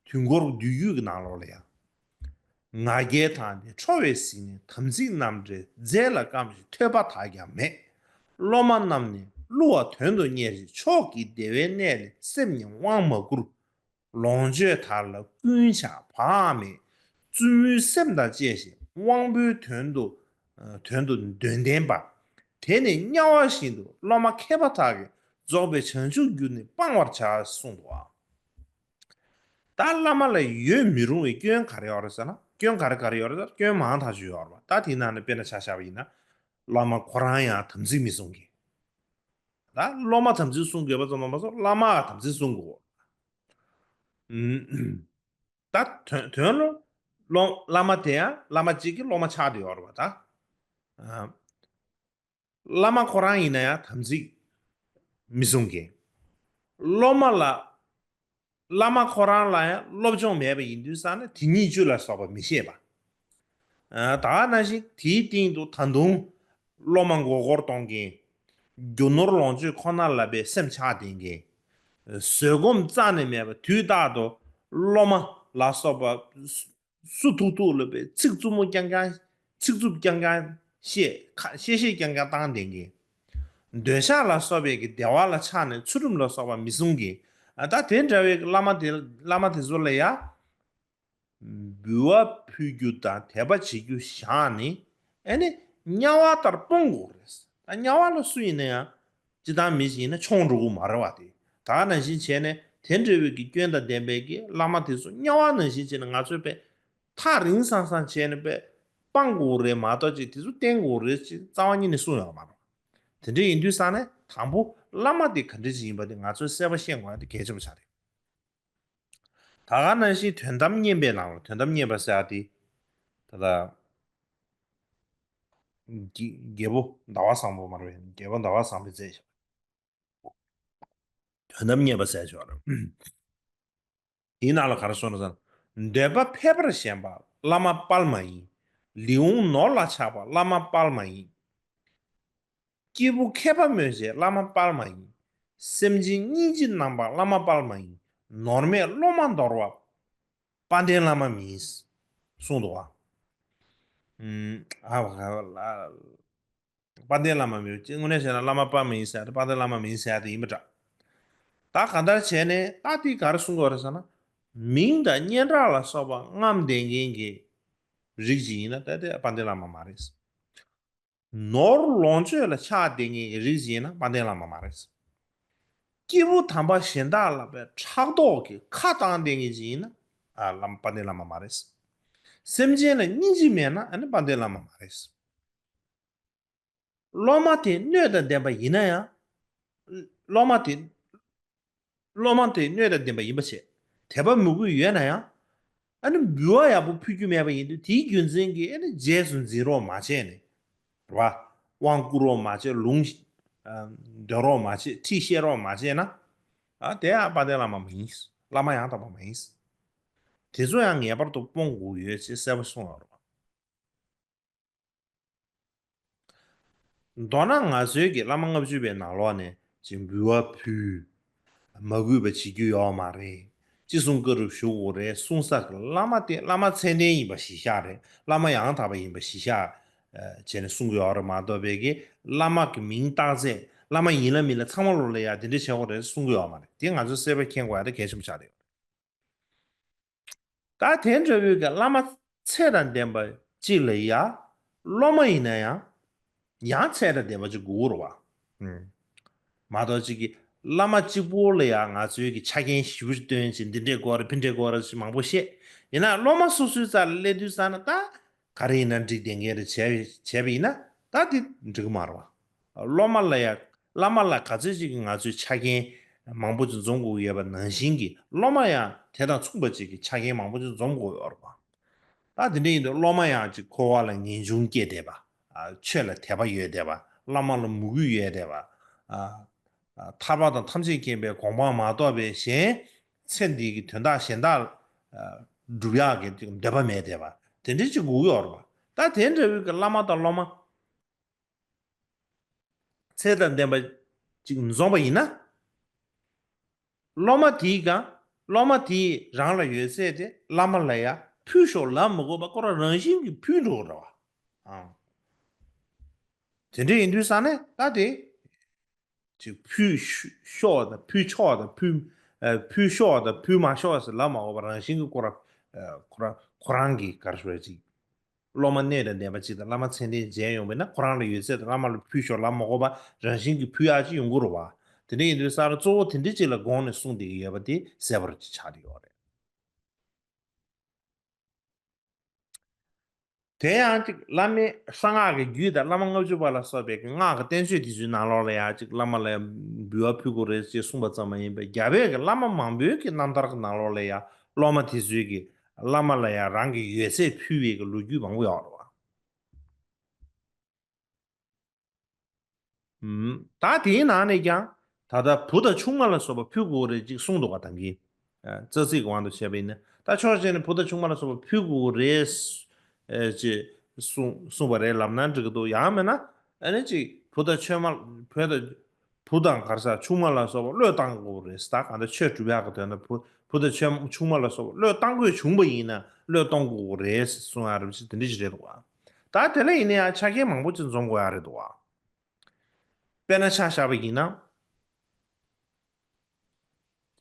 དུས་འཁོར་བསྡུས་རྒྱུད་ཀྱི་ནང་ལོགས་ལ་ཡང་། ང་རྒྱལ་དང་ནི་ཁྲོ་བས་གཟིར་ནས་དམ་ཚིག་རྣམ་བྲལ་རྫས་ལ་བརྐམ་ཞིང་ཐོས་པ་དག་ཀྱང་མེད། སློབ་མ་རྣམས་ནི་བསླུ་བ་དོན་དུ་གཉེར་ཞིང་མཆོག་གི་བདེ་བའི་གནས་ལས་སེམས་ཉིད་དབང་མ་བསྐུར། ལོངས་སྤྱོད་དག་ལ་ཀུན་ཆགས་བག་མེད། བཙུན་མོའི་སེམས་དང་བཅས་ཤིང་དབང་པོའི་དོན་དུ་དོན་དུ་འདོད་ལྡན་པ། དེ་ནི་དམྱལ་བ་བཞིན་དུ་སློབ་མ་མཁས་པ་དག་གིས་རྫོགས་པའི་བྱང་ཆུབ་རྒྱུ་ནི་སྤང་བར་བྱ་གསུངས་འདུག་ཨ། ད་བླ་མ་ལ་ཡོད་མི་རུང་བའི་སྐྱོན་ག་རེ་ཡོད་རེད་ཟེར་ན། སྐྱོན་ག་རེ་ག་རེ་ཡོད་རེད་ཟེར་ན་སྐྱོན་མང་ཐག་ཆོད་ཡོད་རེད་པ། ད་དེའི་ནང་ནས་དཔེར་ན་ཆ་བཞག་པ་ཡིན་ན། བླ་མ་ཁོ་རང་ཡང་དམ་ཚིག་མི་སྲུང་མཁན། ད་སློབ་མ་དམ་ཚིག་སྲུང་དགོས་པ་ཙམ་མ་ཟད་བླ་མའང་དམ་ཚིག་སྲུང་དགོས། ཨུམ། ད་དོན་དོན་ལ་སློབ་བླ་མ་དེ་ཡང་བླ་མ་གཅིག་གི་སློབ་མ་ཆགས་བསྡད་ཡོད་རེད་པ་ད། ཨ། བླ་མ་ཁོ་རང་ཡིན་ན་ཡང་དམ་ཚིག་མི་སྲུང་མཁན། སློབ་མ་ལ་བླ་མ་ཁོ་རང་ལ་ཡང་སློབ་སྦྱོང་མེད་པ་ཡིན་དུས་ཙང་ནས་དེ་ཉིད་བཅུ་ལ་སོགས་པ་མི་ཤེས་པ། ཨ། ད་ག་ནང་བཞིན་དེའི་སྟེང་དུ་ད་དུང་སློབ་མ་མགོ་སྐོར་གཏོང་མཁན། རྒྱུ་ནོར་ལོངས་སྤྱོད་ཁོ་ན་ལ་བའི་སེམས་ཆགས་བསྡད་མཁན། བཟོད་སྒོམ་རྩ་ནས་མེད་པ་དུས་རྟག་ཏུ་སློབ་མ་ལ་སོགས་པ་སུ་ཐུག་ཐུག་ལ་བའི་ཚིག་རྩུབ་མོ་རྐྱང་རྐྱང་། ཚིག་རྩུབ་རྐྱང་རྐྱང་བཤད། ཁ་བཤད་བཤད་རྐྱང་རྐྱང་བཏང་བསྡད་མཁན། འདོད་ཆགས་ལ་སོགས་པའི་གི་བདེ་བ་ལ་ཆགས་ནས་ཚུལ་ཁྲིམས་ལ་སོགས་པ་མི་སྲུང་མཁན། ཨ། ད་དེ་འདྲ་བའི་བླ་མ་དེ་བླ་མ་དེ་ཚོ་ལ་ཡ། འབུལ་བ་ཕུལ་རྒྱུ་དང་དད་པ་བྱེད་རྒྱུ་བཞག་ནས་ཨ་ནི་དམྱལ་བ་ལྟར་སྤོང་དགོས་རེད། ད་དམྱལ་བ་ལ་སུ་ཡིན་ན་ཡང་སྤྱིར་བཏང་མི་ཞིག་ཡིན་ན་མཆོང་འགྲོ་གི་མ་རེད་པ། དེ་ད་ག་ནང་བཞིན་བྱས་ནས་དེ་འདྲ་བའི་གི་སྐྱོན་དང་ལྡན་པའི་གི་བླ་མ་དེ་ཚོ་དམྱལ་བ་ནང་བཞིན་བྱས་ནས་ང་ཚོས་པས་ཐག་རིང་སང་སང་བྱས་ནས་པས་སྤང་དགོས་རེད་མ་གཏོགས་ཅིག་དེ་ཚོ་བསྟེན་དགོས་རེད་ཅེས་རྩ་བ་ཉིད་ནས་གསུངས་ཡོད་མ་རེད། དེ་འདྲ་ཡིན་དུས་ཙང་ནས་དང་པོ་བླ་མ་དེ་ག་འདྲ་ཅིག་ཡིན་པ་དེ་ང་ཚོས་གསལ་པོ་ཤེས་དགོས་ཡ་དེ་གལ་ཆེན་པོ་ཆགས་རེད། ད་ག་ནང་བཞིན་དོན་དམ་བསྙེན་པའི་ནང་ལ་དོན་དམ་བསྙེན་པ་ཟེར་ཡ་དེ། ད་ལྟ། རྒྱལ་རྒྱལ་པོ་ཟླ་བ་བཟང་པོ་མ་རེད་པས། རྒྱལ་པོ་ཟླ་བ་བཟང་པོས་མཛད་བཞག་དོན་དམ་བསྙེན་པ་ཟེར་ཆོག་རེད། དེའི་ནང་ལ་ག་རེ་གསུངས་ན་ཟེར་ན། འདོད་པ་ཕལ་པར་ཞེན་པ་བླ་མ་དཔལ་མ་ཡིན། ལུས་འོང་ནོར་ལ་ཆགས་པ་བླ་མ་དཔལ་མ་ཡིན། སྐྱེས་བུ་མཁས་པ་སྨོད་བྱེད་བླ་མ་དཔལ་མ་ཡིན། སེམས་ཅན་སྙིང་རྗེ་རྣམ་པ་བླ་མ་དཔལ་མ་ཡིན། ནོར་མེད་སློབ་མ་འདོར་བ་དཔལ་ལྡན་བླ་མ་མིན། གསུངས་འདུག་པ། ཨ་དཔལ་ལྡན་བླ་མ་མིན་དངོས་གནས་བྱས་ན་བླ་མ་དཔལ་མོ་ཡིན་ཟེར་ཡ་དེ་དཔལ་ལྡན་བླ་མ་མིན་ཟེར་ཡ་དེ་ཡིན་པ་འདྲ། ད་གང་ལྟར་བྱས་ནས་ད་དེ་ག་རེ་གསུང་གི་ཡོད་རེད་ཟེར་ན། མིང་དང་སྙན་གྲགས་ལ་སོགས་པ་རྔམ་བསྡད་མཁན་གྱི་རིགས་ཅིག་ཡིན་ན་ད་དེ་དཔལ་ལྡན་བླ་མ་མ་རེད། ནོར་ལོངས་སྤྱོད་ལ་ཆགས་བསྡད་མཁན་གྱི་རིགས་ཅིག་ཡིན་ན་དཔལ་ལྡན་བླ་མ་མ་རེད། སྐྱེས་བུ་དམ་པ་གཞན་དག་ལ་བའི་ཕྲག་དོག་གི་ཁ་བཏང་བསྡད་མཁན་ཅིག་ཡིན་ན་ཨ་བླ་མ་དཔལ་ལྡན་བླ་མ་མ་རེད། སེམས་ཅན་ལ་སྙིང་རྗེ་མེད་ན་ཨ་ནི་དཔལ་ལྡན་བླ་མ་མ་རེད། སློབ་མ་དེ་སྣོད་དང་ལྡན་པ་ཡིན་ན་ཡང་། སློབ་མ་དེ། སློབ་མ་དེ་སྣོད་དང་ལྡན་པ་ཡིན་པ་བྱས། དད་པ་མོས་གུས་ཡོད་ན་ཡང་། ཨ་ནི་འབུལ་བ་ཡག་པོ་ཕུལ་རྒྱུ་མེད་པ་ཡིན་དུས་དེའི་རྒྱུ་མཚན་གྱིས་ཨ་ནི་རྗེས་སུ་འཛིན་རོགས་མ་བྱས་ནས། རེད་བ། དབང་བསྐུར་རོགས་མ་བྱས། ལུང་འདོན་རོགས་མ་བྱས། ཁྲིད་བཤད་རོགས་མ་བྱས་ན། ཨ་དེ་ཡང་དཔལ་ལྡན་བླ་མ་མ་ཡིན། བླ་མ་ཡང་དག་པ་མ་ཡིན། དེ་ཚོ་ཡང་ངེས་པར་དུ་སྤོང་དགོས་ཡོད་ཅེས་གསལ་པོ་གསུངས་ཡོད་རེད་བ། མདོར་ན་ང་ཚོའི་གི་བླ་མ་ལྔ་བཅུ་པའི་ནང་ལོགས་ནས་ཅིག་འབུལ་བ་ཕུལ། མ་གུས་པ་བྱེད་རྒྱུ་ཡོད་མ་རེད། ཅི་གསུང་བཀའ་སྒྲུབ་ཞུ་དགོས་རེད་གསུང་ས་གི་བླ་མ་དེ་བླ་མ་ཚད་ལྡན་ཡིན་པ་གཞི་བཞག་རེད། བླ་མ་ཡང་དག་པ་ཡིན་པ་གཞི་བཞག་བྱས་ནས་གསུང་གི་ཡོད་རེད་མ་གཏོགས་པའི་གི་བླ་མ་གི་མིང་བཏགས་ཚད་བླ་མ་ཡིན་ལ་མིན་ལ་ཚང་མ་ལོ་ལ་ཡ་དེ་འདྲ་བྱེད་དགོས་རེད་གསུང་གི་ཡོད་མ་རེད། དེ་ང་ཚོས་གསལ་པོ་མཁྱེན་དགོས་ཡ་དེ་གལ་ཆེན་པོ་ཆགས་རེད། ད་དེ་འདྲ་བོའི་གི་བླ་མ་ཚད་དང་ལྡན་པ་གཅིག་ལ་ཡ། སློབ་མ་ཡིན་ན་ཡང་། ཡང་ཚད་དང་ལྡན་པ་གཅིག་དགོས་རེད་བ། ཨུམ། མ་གཏོགས་གཅིག་གི་བླ་མ་གཅིག་པོ་ལ་ཡ་ང་ཚོའི་གི་ཆ་རྐྱེན་ཞིབ་སྟོན་བྱེད་འདི་འདྲས་དགོས་རེད་ཕི་འདྲས་དགོས་རེད་ཅེས་མང་པོ་བཤད། ཡིན་ན་སློབ་མ་སོ་སོའི་རྩ་ལ་སླེབས་དུས་ཙ་ན་ད། ག་རེ་ཡིན་ན་འགྲིག་བསྡད་མཁན་རེད་བྱས་བྱས་པ་ཡིན་ན་ད་དེ་འགྲིག་གི་མ་རེད་བ། སློབ་མ་ལ་ཡ། བླ་མ་ལ་ག་ཚོད་ཅིག་གི་ང་ཚོའི་ཆ་རྐྱེན་མང་པོ་ཅིག་འཛོམས་དགོས་ཡོད་པ་ནང་བཞིན་གྱི་སློབ་མ་ཡང་དེ་དང་མཚུངས་པ་ཅིག་གི་ཆ་རྐྱེན་མང་པོ་ཅིག་འཛོམས་དགོས་ཡོད་རེད་བ། ད་དེ་འདྲ་ཡིན་དུས་སློབ་མ་ཡང་ཅིག་འཁོར་བ་ལ་ངེས་འབྱུང་སྐྱེས་བསྡད་པ། ཨ་ཆོས་ལ་དད་པ་ཡོད་བསྡད་པ། བླ་མ་ལ་མོས་གུས་ཡོད་བསྡད་པ། ཨ་ཨ་ཐར་པ་དང་ཐམས་ཅད་མཁྱེན་པའི་དགོངས་པ་མ་གཏོགས་པའི་གཞན་ཚེ་འདི་གི་དོན་དག་གཞན་དག་ཨ་སྒྲུབ་ཡག་གི་འདོད་པ་མེད་བསྡད་པ་དེ་འདྲ་ཅིག་དགོས་ཀྱི་ཡོད་རེད་བ། ད་དེ་འདྲ་བོའི་གི་བླ་མ་དང་སློབ་མ། ཚད་དང་ལྡན་པ་ཅིག་འཛོམས་པ་ཡིན་ན། སློབ་མ་དེའི་གང་། སློབ་མ་དེས་རང་ལ་ཡོད་ཚད་དེ་བླ་མ་ལ་ཡ་ཕུལ་ཤོག་ལབ་མི་དགོས་པ་ཁོ་རང་རང་བཞིན་གྱིས་ཕུལ་འགྲོ་གི་རེད་བ། ཨང་། དེ་འདྲ་ཡིན་དུས་ཙ་ནས་ད་དེ། ཅིག་ཕུལ་ཤོག་དང་ཕུལ་ཆོག་དང་ཕུལ། ཨ་ཕུལ་ཤོག་དང་ཕུལ་མ་ཤོག་ཟེར་ལབ་མ་དགོས་པ་རང་བཞིན་གྱིས་ཁོ་རང་། ཨ་ཁོ་རང་ཁོ་རང་གིས་ག་རེ་ཞུ་རེད་ཅིག་སློབ་མ་སྣོད་དང་ལྡན་པ་ཅིག་དང་བླ་མ་ཚད་ལྡན་མཇལ་ཡོང་བས་ན་ཁོ་རང་ལ་ཡོད་ཚད་དང་བླ་མ་ལ་ཕུལ་ཤོག་ལབ་མ་དགོས་པ་རང་བཞིན་གྱིས་ཕུལ་ཡག་ཅིག་ཡོང་གི་རེད་བ། དེ་འདྲ་ཡིན་དུས་ས་ར་གཙོ་བོ་དེ་འདྲ་ཅིག་ལ་དགོངས་ནས་གསུངས་བསྡད་ཀྱི་ཡོད་པ་དེ་གསལ་པོ་ཅིག་ཆགས་ཀྱི་ཡོད་རེད། དེ་ཡང་ཅིག་བླ་མའི་གསང་སྔགས་ཀྱི་རྒྱུད་དང་བླ་མ་ལྔ་བཅུ་པ་ལ་སོགས་པའི་གི་སྔགས་ཀྱི་བསྟན་བཅོས་དེ་ཚོའི་ནང་ལོགས་ལ་ཡང་ཅིག་བླ་མ་ལ་ཡང་འབུལ་བ་ཕུལ་དགོས་རེད་ཅེས་གསུངས་པ་ཙམ་མ་ཡིན་པར་རྒྱ་བོད་ཀྱི་བླ་མ་མང་པོའི་གི་རྣམ་ཐར་གྱི་ནང་ལོགས་ལ་ཡང་སློབ་མ་དེ་ཚོའི་གི་བླ་མ་ལ་ཡང་རང་གི་ཡོད་ཚད་ཕུལ་བའི་གི་ལོ་རྒྱུས་མང་པོ་ཡོད་རེད་བ། ཨུམ། ད་དེའི་ནང་ནས་ཀྱང་ད་ལྟ་བུ་དང་ཆུང་མ་ལ་སོགས་པ་ཕུལ་དགོས་རེད་ཅིག་གསུངས་འདུག་ག་ད་གིན། ཨ་རྩ་ཚིག་གི་དབང་དུ་བྱས་པ་ཡིན་ན་ད་ཕྱོགས་གཅིག་ནས་བུ་དང་ཆུང་མ་ལ་སོགས་པ་ཕུལ་དགོས་རེད། ཨ་ཅེས་གསུངས་གསུངས་པ་རེད་ལབ་ན་འགྲིག་གི་འདུག་ཡང་མིན་ན་ཨ་ནི་ཅིག་བུ་དང་ཆུང་མ་བུ་དང་བུ་དང་ག་རེ་ཟ་ཆུང་མ་ལ་སོགས་པ་བློས་བཏང་དགོས་རེད་ད་གང་ལྟར་ཆོས་སྒྲུབ་ཡག་གི་དོན་དུ་བུ་བུ་དང་ཆུང་ཆུང་མ་ལ་སོགས་པ་བློས་བཏང་དགོས་བྱུང་པ་ཡིན་ན་བློས་གཏོང་དགོས་རེད་གསུང་ཡག་རེད་ཅིག་དེ་འདྲ་ཅིག་རེད་འདུག་ག་ད་དེ་ལ་ཡིན་ན་ཡང་ཆ་རྐྱེན་མང་པོ་ཅིག་འཛོམས་དགོས་ཡག་རེད་འདུག་ག་དཔེར་ན་ཆ་བཞག་པ་ཡིན་ན།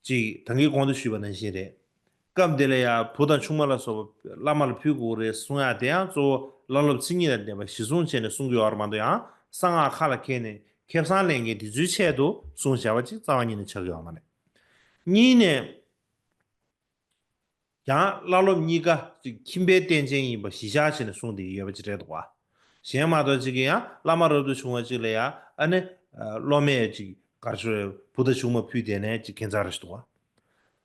ཅིག་ད་གིན་གོང་དུ་ཞུས་པ་ནང་བཞིན་རེད། སྐབས་འདི་ལ་ཡང་བུ་དང་ཆུང་མ་ལ་སོགས་པ་བླ་མ་ལ་ཕུལ་དགོས་རེད་གསུང་ཡག་དེ་ཡང་གཙོ་བོ་བླ་སློབ་མཚན་ཉིད་དང་ལྡན་པ་གཞི་བཟུང་བྱས་ནས་གསུང་གི་ཡོད་རེད་མ་གཏོགས་ཡང་གསང་སྔགས་ཁ་ལ་འཁྱེར་ནས་ཁེ་བཟང་ལེན་མཁན་དེ་ཚོའི་ཆེད་དུ་གསུངས་བཞག་པ་ཅིག་རྩ་བ་ཉིད་ནས་ཆགས་ཀྱི་ཡོད་མ་རེད། གཉིས་ནས། ཡང་བླ་སློབ་གཉིས་ཀ་ཅིག་ཁྱིམ་པའི་རྟེན་ཅན་ཡིན་པ་གཞི་བཞག་བྱས་ནས་གསུངས་བསྡད་ཀྱི་ཡོད་པ་ཅིག་རེད་འདུག་བ། གཞན་མ་གཏོགས་ཅིག་གིས་ཡང་བླ་མ་རབ་ཏུ་བྱུང་བ་ཅིག་ལ་ཡང་ཨ་ནི་སློབ་མས་ཅིག་ག་རེ་ཞུ་རེད་བུ་དང་ཆུང་མ་ཕུལ་བསྡད་ནས་ཅིག་ཁྱད་མཚར་རེ་ཞིག་འདུག་བ།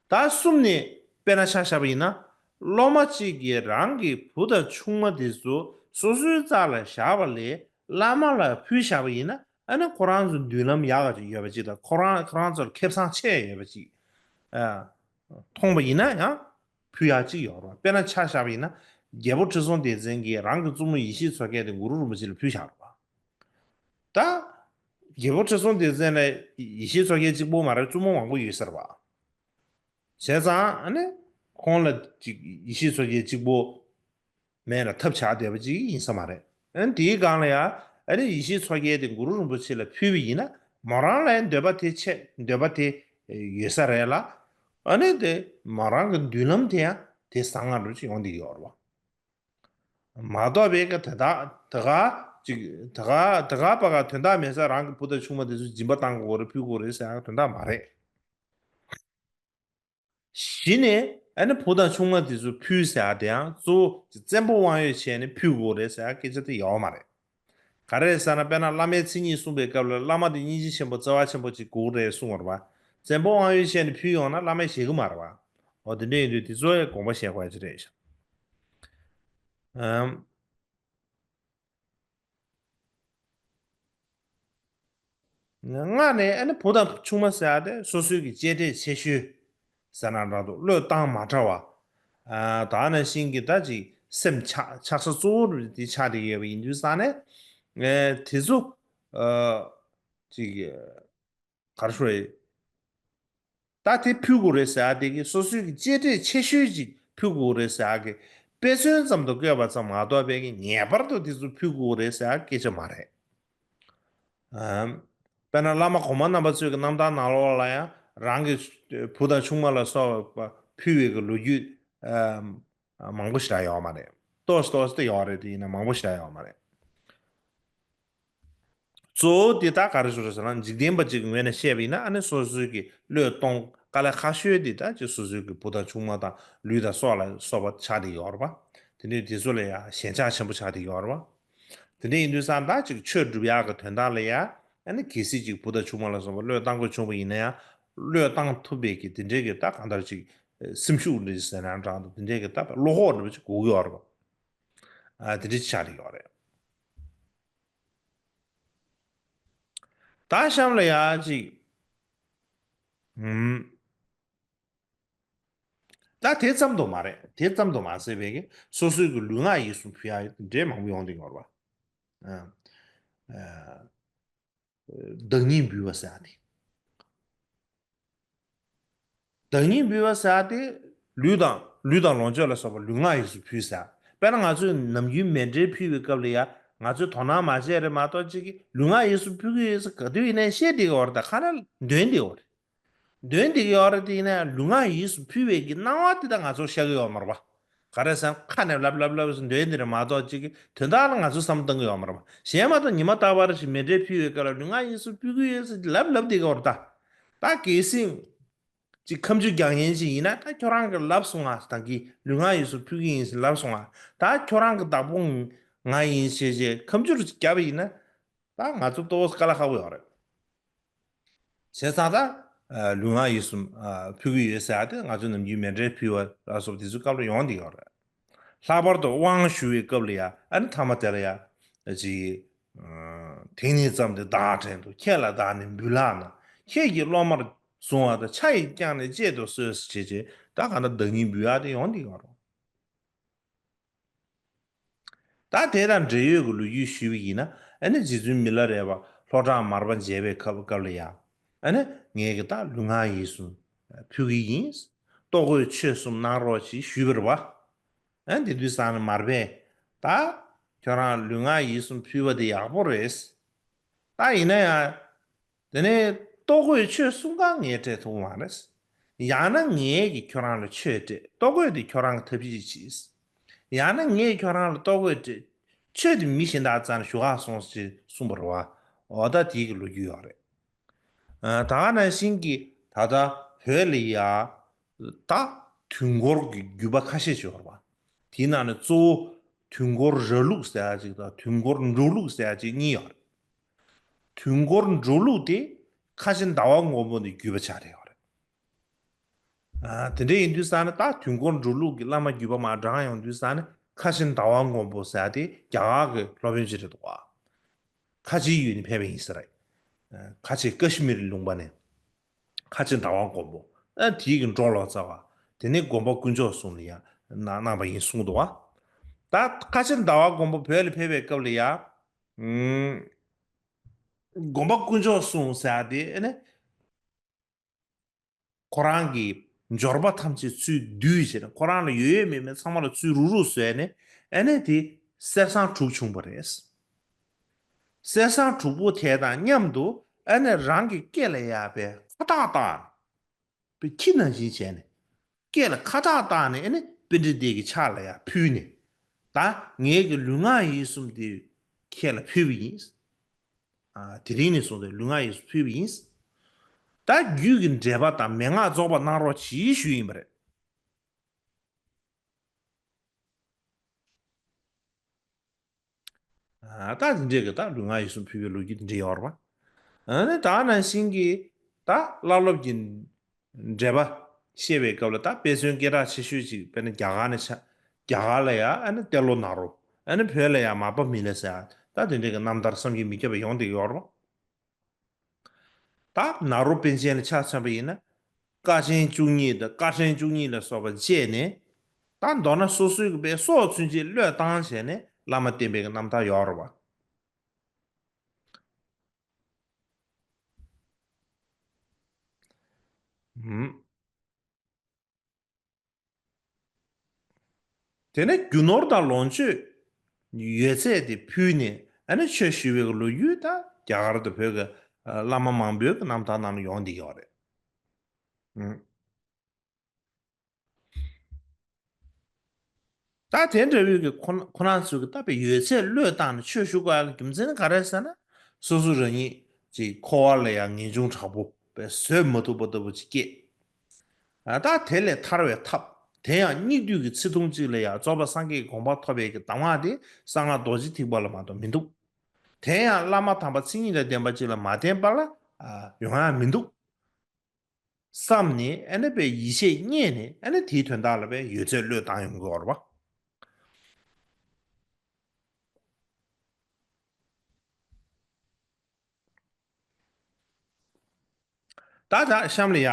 ད་གསུམ་ནས་དཔེར་ན་ཆ་བཞག་པ་ཡིན་ན་སློབ་མ་གཅིག་གིས་རང་གི་བུ་དང་ཆུང་མ་དེ་ཚོ་སོ་སོའི་རྩ་ལ་བཞག་པ་ལས་བླ་མ་ལ་ཕུལ་བཞག་པ་ཡིན་ན་ཨ་ནི་ཁོ་རང་ཚོ་མདུན་ལམ་ཡག་ག་ཅིག་ཡོད་པ་ཅིག་དང་ཁོ་རང་ཁོ་རང་ཚོར་ཁེ་བཟང་ཆེ་ཡོད་པ་ཅིག་ཨ། མཐོང་བ་ཡིན་ན་ཡང་ཕུལ་ཡག་ཅིག་ཡོད་རེད་བ། དཔེར་ན་ཆ་བཞག་པ་ཡིན་ན་རྒྱལ་པོ་ཁྲི་སྲོང་ལྡེ་བཙན་གྱིས་རང་གི་བཙུན་མོ་ཡེ་ཤེས་མཚོ་རྒྱལ་དེ་གུ་རུ་རིན་པོ་ཆེ་ལ་ཕུལ་བཞག་རེད་བ། ད་རྒྱལ་པོ་ཁྲི་སྲོང་ལྡེ་བཙན་ལ་ཡེ་ཤེས་མཚོ་རྒྱལ་གཅིག་པོ་མ་རེད་བཙུན་མོ་མང་པོ་ཡོད་ས་རེད་བ། བྱས་ཙང་ཨ་ནི་ཁོང་ལ་ཅིག་ཡེ་ཤེས་མཚོ་རྒྱལ་གཅིག་པོ། མེད་ལ་ཐབས་ཆག་བསྡད་པ་ཅིག་ཡིན་ས་མ་རེད། ཨ་ནི་དེའི་སྒང་ལ་ཡང་ཨ་ནི་ཡེ་ཤེས་མཚོ་རྒྱལ་དེ་གུ་རུ་རིན་པོ་ཆེ་ལ་ཕུལ་བ་ཡིན་ན་མོ་རང་ལ་ཡང་འདོད་པ་དེ་ཆེ་འདོད་པ་དེ་ཡོད་ས་རེད་ལ། ཨ་ནི་དེ་མོ་རང་གི་མདུན་ལམ་དེ་ཡང་དེ་བཟང་ང་འགྲོ་ཅིག་ཡོང་བསྡད་ཡོད་རེད་བ། མ་གཏོགས་པའི་ག་དེ་དག་དེ་ག་ཅིག་དེ་ག་དེ་ག་པ་ག་དོན་དག་མེད་ས་རང་གི་བུ་དང་ཆུང་མ་དེ་ཚོ་སྦྱིན་པ་བཏང་དགོས་རེད་ཕུལ་དགོས་རེད་ཟེར་ཡག་དོན་དག་མ་རེད། གཞི་ནས་ཨ་ནི་བུ་དང་ཆུང་མ་དེ་ཚོ་ཕུལ་ཟེར་ཡག་དེ་ཡང་གཙོ་བོ་བཙན་པོ་དབང་ཡོད་བྱས་ནས་ཕུལ་དགོས་རེད་ཟེར་ཡག་སྐད་ཆ་དེ་ཡོད་མ་རེད། ག་རེ་ཟེར་ན་དཔེར་ན་བླ་མའི་མཚན་ཉིད་གསུངས་པའི་སྐབས་ལ་བླ་མ་དེ་སྙིང་རྗེ་ཆེན་པོ་བརྩེ་བ་ཆེན་པོ་ཅིག་དགོས་རེད་གསུངས་པ་རེད་བ། བཙན་པོ་དབང་ཡོད་བྱས་ནས་ཕུལ་ཡོང་ན་བླ་མས་བཞེས་གི་མ་རེད་བ། འོ་དེ་འདྲ་ཡིན་དུས་དེ་ཚོ་ཡང་དགོངས་པ་བཞེས་དགོས་ཡ་ཅིག་རེད་ཤག་ཨམ། སྔར་ནས་ཨ་ནི་བུ་དང་ཆུང་མ་ཟེར་ཡ་དེ་སོ་སོའི་གི་གཅེས་སྤྲས་ཆེ་ཤོས་ཟེར་ན་འདྲ་འདུག་བློས་བཏང་མ་བྲལ་བ། ཨ་ད་ནང་བཞིན་གྱི་ད་ཅིག་སེམས་ཆགས་ཆགས་ས་གཙོ་བོ་དེ་ཆགས་བསྡད་ཡོད་པ་ཡིན་དུས་ཙང་ནས་ཨེ་དེ་ཚོ་ཨ་ཅིག་ག་རེ་ཞུ་དགོས་རེད། ད་དེ་ཕུལ་དགོས་རེད་ཟེར་ཡ་དེ་གི་སོ་སོའི་གི་གཅེས་སྤྲས་ཆེ་ཤོས་ཅིག་ཕུལ་དགོས་རེད་ཟེར་ཡ་གི་དཔེ་མཚོན་ཙམ་དུ་བཀོད་པ་ཙམ་མ་གཏོགས་པའི་གི་ངེས་པར་དུ་དེ་ཚོ་ཕུལ་དགོས་རེད་ཟེར་ཡ་སྐད་ཆ་མ་རེད། ཨམ། དཔེར་ན་བླ་མ་གོང་མ་རྣམ་པ་ཚོའི་གི་རྣམ་ཐར་ནང་ལོགས་ལ་ཡང་རང་གི་བུ་དང་ཆུང་མ་ལ་སོགས་པ་ཕུལ་བའི་གི་ལོ་རྒྱུས་ཨམ། མང་པོ་ཞེ་དྲག་ཡོད་མ་རེད། ཏོག་ཙམ་ཏོག་ཙམ་དེ་ཡོད་རེད་དེ་ཡིན་ན་མང་པོ་ཞེ་དྲག་ཡོད་མ་རེད། གཙོ་བོ་དེ་ད་ག་རེ་ཞུ་རེད་ཟེར་ན་འཇིག་རྟེན་པ་གཅིག་གི་ངོས་ནས་བཤད་པ་ཡིན་ན་ཨ་ནི་སོ་སོའི་གི་བློས་གཏོང་དཀའ་ལས་ཁག་ཤོས་དེ་ད་ཅིག་སོ་སོའི་གི་བུ་དང་ཆུང་མ་དང་ལུས་དང་སྲོག་ལ་སོགས་པ་ཆགས་བསྡད་ཡོད་རེད་པ། དེ་འདྲའི་དེ་ཚོ་ལ་ཡང་ཞེན་ཆགས་ཆེན་པོ་ཆགས་བསྡད་ཡོད་རེད་པ། དེ་འདྲ་ཡིན་དུས་ཙང་ད་ཅིག་ཆོས་སྒྲུབ་ཡག་གི་དོན་དག་ལ་ཡང་ཨ་ནི་གལ་སྲིད་ཅིག་བུ་དང་ཆུང་མ་ལ་སོགས་པ་བློས་བཏང་དགོས་བྱུང་བ་ཡིན་ན་ཡང་བློས་བཏང་ཐུབ་པའི་གི་དེ་འདྲའི་གི་ད་གང་ལྟར་ཅིག་སེམས་ཤུགས་འདྲ་ཞིག་ཟེར་ན་འདྲ་འདུག་དེ་འདྲའི་གི་ད་བློ་ཁོག་འདྲ་པོ་ཅིག་དགོས་ཀྱི་ཡོད་རེད་པ། ཨ་དེ་འདྲ་ཆགས་བསྡད་ཡོད་རེད། ད་གཤམ་ལ་ཡང་ཅིག་ཨུམ། ད་དེ་ཙམ་དུ་མ་རེད། དེ་ཙམ་དུ་མ་ཟད་པའི་གི་སོ་སོའི་གི་ལུས་ངག་ཡིད་གསུམ་ཕུལ་ཡག་འདྲ་མང་པོ་ཡོང་བསྡད་ཡོད་རེད་པ། ཨ། ཨ། བདག་ཉིད་འབུལ་བ་ཟེར་ཡག་དེ། བདག་ཉིད་འབུལ་བ་ཟེར་ཡག་དེ་ལུས་དང་ལུས་དང་ལོངས་སྤྱོད་ལ་སོགས་པ་ལུས་ངག་ཡིད་གསུམ་ཕུལ་ཟེར་ཡག་དཔེར་ན་ང་ཚོས་ནམ་རྒྱུན་མཎྜལ་ཕུལ་བའི་སྐབས་ལ་ཡང་ང་ཚོས་དོ་སྣང་མ་བྱས་རེད་མ་གཏོགས་གཅིག་གིས་ལུས་ངག་ཡིད་གསུམ་ཕུལ་གྱི་ཡོད་ཟེར་ག་དུས་ཡིན་ནའི་བཤད་བསྡད་ཀྱི་ཡོད་རེད། ད་ཁ་ནས་འདོན་བསྡད་ཀྱི་ཡོད་རེད། འདོན་བསྡད་ཀྱི་ཡོད་རེད་དེ་ཡིན་ན་ལུས་ངག་ཡིད་གསུམ་ཕུལ་བའི་གི་སྣང་བ་དེ་ད་ང་ཚོར་ཤར་གྱི་ཡོད་མ་རེད་པ། ག་རེ་ཟེར་ན་ཁ་ནས་ལབ་ལབ་ལབ་ཟེར་འདོན་དེ་རེད་མ་གཏོགས་གཅིག་གི་དོན་དག་ལ་ང་ཚོས་བསམ་བཏང་གི་ཡོད་མ་རེད་པ། གཞན་མ་གཏོགས་ཉི་མ་རྟག་པར་ཞིག་མཎྜལ་ཕུལ་བའི་སྐབས་ལ་ལུས་ངག་ཡིད་གསུམ་ཕུལ་གྱི་ཡོད་ཟེར་ལབ་ལབ་བསྡད་ཀྱི་ཡོད་རེད་ད། ད་གལ་སྲིད་ཅིག་ཁ་མཆུ་རྒྱག་མཁན་ཅིག་ཡིན་ན་ད་ཁྱོད་རང་གིས་ལབ་སོང་ང་ད་གི་ལུས་ངག་ཡིད་གསུམ་ཕུལ་གྱི་ཡིན་ཟེར་ལབ་སོང་ང་ད་ཁྱོད་རང་གི་བདག་པོ་ང་ཡིན་ཞེས་ཞེས་ཁ་མཆུ་རུ་ཅིག་བརྒྱབ་པ་ཡིན་ན། ད་ང་ཚོ་ཏོག་ཙམ་དཀའ་ལས་ཁག་པོ་ཡོད་རེད། བྱས་ཙང་ད་ཨ་ལུས་ངག་ཡིད་གསུམ་ཨ་ཕུལ་གྱི་ཡོད་ཟེར་ཡག་དེ་ང་ཚོ་ནམ་རྒྱུན་མཎྜལ་ཕུལ་བ་ལ་སོགས་དེ་ཚོའི་སྐབས་ལ་ཡོང་བསྡད་ཡོད་རེད། ལྷག་པར་དུ་དབང་ཞུ་བའི་སྐབས་ལ་ཡང་ཨ་ནི་མཐའ་མ་དེ་ལ་ཡང་ཅིག་ཨ་དེང་ནས་བརྩམས་ཏེ་བདག་བྲན་དུ། ཁྱེད་ལ་བདག་ནི་འབུལ་ལགས་ན། ཁྱེད་ཀྱི་སློབ་མར་བཟུང་བ་དང་། ཕྱག་ཡིས་བསྐྱངས་ནས་གཅེས་སུ་གསོལ་ཟེར་བྱས་བྱས་ད་གང་ལྟར་བདག་ཉིད་འབུལ་ཡག་དེ་ཡོང་བསྡད་ཡོད་རེད། ད་དེ་དང་འབྲེལ་ཡོད་ཀྱི་ལོ་རྒྱུས་ཞུས་པ་ཡིན་ན་ཨ་ནི་རྗེ་བཙུན་མི་ལ་རས་པ་ལྷོ་བྲག་མར་པ་མཇལ་བའི་སྐབས་སྐབས་ལ་ཡང་ཨ་ནི་ངས་ཀྱི་ད་ལུས་ངག་ཡིད་གསུམ་ཕུལ་གྱི་ཡིན། ལྟོ་གོས་ཆོས་གསུམ་གནང་རོགས་ཞེས་ཞུས་པ་རེད་པ། ཨ་ནི་དེ་དུས་ཙང་ནས་མར་པས་ད་ཁྱོད་རང་ལུས་ངག་ཡིད་གསུམ་ཕུལ་བ་དེ་ཡག་པོ་རེད། ད་ཡིན་ན་ཡང་། དེ་ནས་ལྟོ་གོས་ཆོས་གསུམ་ཀ་ངས་སྤྲད་ཐུབ་མ་རེད། ཡང་ན་ངས་ཀྱིས་ཁྱོད་རང་ལ་ཆོས་སྤྲད། ལྟོ་གོས་དེ་ཁྱོད་རང་གི་ཐབས་ཤེས་གྱིས། ཡང་ན་ངས་ཁྱོད་རང་ལ་ལྟོ་གོས་སྤྲད། ཆོས་དེ་མི་གཞན་དག་རྩ་ནས་ཞུ་ག་སོང་ཞེས་གསུངས་པ་རེད་བ། འོ་ད་དེའི་གི་ལོ་རྒྱུས་ཡོད་རེད། ཨ་ད་ག་ནང་བཞིན་གྱི་ད་ལྟ་བོད་ལ་ཡ་ད་དུས་འཁོར་གྱི་བརྒྱུད་པ་ཁ་ཤས་ཤིག་ཡོད་རེད་བ། དེའི་ནང་ནས་གཙོ་བོ་དུས་འཁོར་རབ་ལུགས་ཟེར་ཡ་ཅིག་དང་དུས་འཁོར་འབྲུག་ལུགས་ཟེར་ཡ་ཅིག་གཉིས་ཡོད་རེད། དུས་འཁོར་འབྲུག་ལུགས་དེ་ཁ་ཆེ་ཟླ་བ་མགོན་པོ་ནས་བརྒྱུད་པ་ཆགས་བསྡད་ཡོད་རེད། ཨ་དེ་འདྲ་ཡིན་དུས་ཙང་ནས་ད་དུས་འཁོར་འབྲུག་ལུགས་ཀྱི་བླ་མ་བརྒྱུད་པ་མར་བགྲངས་ཡོང་དུས་ཙང་ནས་ཁ་ཆེ་ཟླ་བ་མགོན་པོ་ཟེར་ཡ་དེ་རྒྱ་གར་གྱི་སློབ་དཔོན་ཅིག་རེད་འདུག་བ། ཁ་ཆེའི་ཡུལ་ནས་ཕེབས་པ་ཡིན་ས་རེད། ཨ་ཁ་ཆེ་ཀ་ཤི་མིར་ལུང་པ་ནས། ཁ་ཆེ་ཟླ་བ་མགོན་པོ། ཨ་དེའི་གི་འབྲོག་ལོ་ཙཱ་བ། དེ་ནས་དགོན་པ་དཀོན་མཆོག་གསུམ་ལ་ཡང་གནང་གནང་པ་ཡིན་གསུངས་འདུག་བ། ད་ཁ་ཆེ་ཟླ་བ་མགོན་པོ་བོད་ལ་ཕེབས་པའི་སྐབས་ལ་ཡང་། ཨུམ། དགོན་པ་དཀོན་མཆོག་གསུམ་ཟེར་ཡ་དེ་ཨ་ནི། ཁོ་རང་གི་འབྱོར་པ་ཐམས་ཅད་ཚུར་བསྡུས་བྱས་ནས་ཁོ་རང་ལ་ཡོད་ཡོད་མེད་མེད་ཚང་མ་ལ་ཚུར་རུག་རུག་བཟོས་ནས་ ཨ་ནི་དེ་གསེར་སྲང་དྲུག་བྱུང་བ་རེད། གསེར་སྲང་དྲུག་པོ་དེ་དང་མཉམ་དུ་ཨ་ནི་རང་གི་སྐེ་ལ་ཡ་པའི་ཁ་བཏགས་བཏགས། པའི་ཁྱི་ནང་བཞིན་བྱས་ནས། སྐེ་ལ་ཁ་བཏགས་བཏགས་ནས་ཨ་ནི་པཎྜི་ཏའི་གི་ཕྱག་ལ་ཡ་ཕུལ་ནས། ད་ངའི་གི་ལུས་ངག་ཡིད་གསུམ་དེ་ཁྱེད་ལ་ཕུལ་བ་ཡིན། ཨ། དེ་རིང་ནས་བཟུང་སྟེ་ལུས་ངག་ཡིད་གསུམ་ཕུལ་བ་ཡིན། ད་རྒྱུད་ཀྱི་འགྲེལ་པ་དང་མན་ངག་རྫོགས་པ་གནང་རོགས་གྱིས་ཞུས་ཡིན་པ་རེད། ད་འདི་འདྲས་ཀྱི་ད་ལུས་ངག་ཡིད་གསུམ་ཕུལ་བའི་ལོ་རྒྱུས་འདི་འདྲས་ཡོད་རེད་པ། ཨ་ནི་ད་ནང་བཞིན་གྱི་ད་བླ་སློབ་ཀྱི་འགྲེལ་པ་བཤད་པའི་སྐབས་ལ་ད་དཔེ་མཚོན་སྐད་གྲགས་ཆེ་ཤོས་ཅིག་དཔེར་ན་རྒྱ་གར་ནས་ཆ་རྒྱ་གར་ལ་ཡ་ཨ་ནི་ཏེ་ལོ་ནཱ་རོ། ཨ་ནི་བོད་ལ་ཡ་མར་པ་མི་ལ་ཟེར་ཡ་ད་དེ་འདྲས་ཀྱི་རྣམ་ཐར་བསམ་གྱིས་མི་ཁྱབ་པ་ཡོང་བསྡད་ཀྱི་ཡོད་རེད་པ། ད་ནཱ་རོ་པཎ་ཆེན་ལ་ཆ་མཚོན་པ་ཡིན་ན། དཀའ་ཆེན་བཅུ་གཉིས་དང་དཀའ་ཕྲན་བཅུ་གཉིས་ལ་སོགས་པ་སྤྱད་ནས། ད་མདོར་ན་སོ་སོའི་གི་པའི་སྲོག་ཚུན་ཆད་བློས་བཏང་བྱས་ནས་བླ་མ་བསྟེན་པའི་གི་རྣམ་ཐར་ཡོད་རེད་པ། ཧུམ། དེ་ནས་རྒྱུ་ནོར་དང་ལོངས་སྤྱོད་ཡོད་ཚད་དེ་ཕུལ་ནས་ཨ་ནི་ཆོས་ཞུ་བའི་ལོ་རྒྱུས་ད་རྒྱ་གར་དང་བོད་ཀྱི་བླ་མ་མང་པོའི་གི་རྣམ་ཐར་ནང་ལ་ཡོང་བསྡད་ཡོད་རེད། ཨང་། ད་དེ་འདྲ་བོའི་གི་ཁོ་ཁོ་རང་ཚོའི་གི་ད་པའི་ཡོད་ཚད་བློས་བཏང་ནས་ཆོས་ཞུ་དགོས་ཡ་ལ་རྒྱུ་མཚན་ནི་ག་རེ་ཟེར་ན། སོ་སོ་རང་ཉིད་ཀྱི་འཁོར་བ་ལ་ཡང་ངེས་འབྱུང་དྲག་པོ་པའི་བཟོད་མ་ཐུབ་པ་ལྟ་བུ་ཅིག་སྐྱེས། ད་དེ་ལས་ཐར་བའི་ཐབས། དེ་ཡང་སྙིགས་དུས་ཀྱི་ཚེ་ཐུང་གཅིག་ལ་ཡང་རྫོགས་པ་སངས་རྒྱས་ཀྱི་དགོངས་པ་ཐོབ་པའི་གི་གདམས་ངག་དེ་གསང་སྔགས་རྡོ་རྗེ་ཐེག་པ་ལ་མ་གཏོགས་མི་འདུག་དེ་ཡང་བླ་མ་དམ་པ་མཚན་ཉིད་དང་ལྡན་པ་གཅིག་ལ་མ་བརྟེན་པ་ལ་ཡོང་ཡ་མི་འདུག་བསམ་ནས་ཨ་ནི་པའི་ཡིད་ཆེས་རྙེད་ནས་ཨ་ནི་དེའི་དོན་དག་ལ་པའི་ཡོད་ཚད་བློས་བཏང་ཡོང་གི་ཡོད་རེད་པ། ད་ད་གཤམ་ལ་ཡ།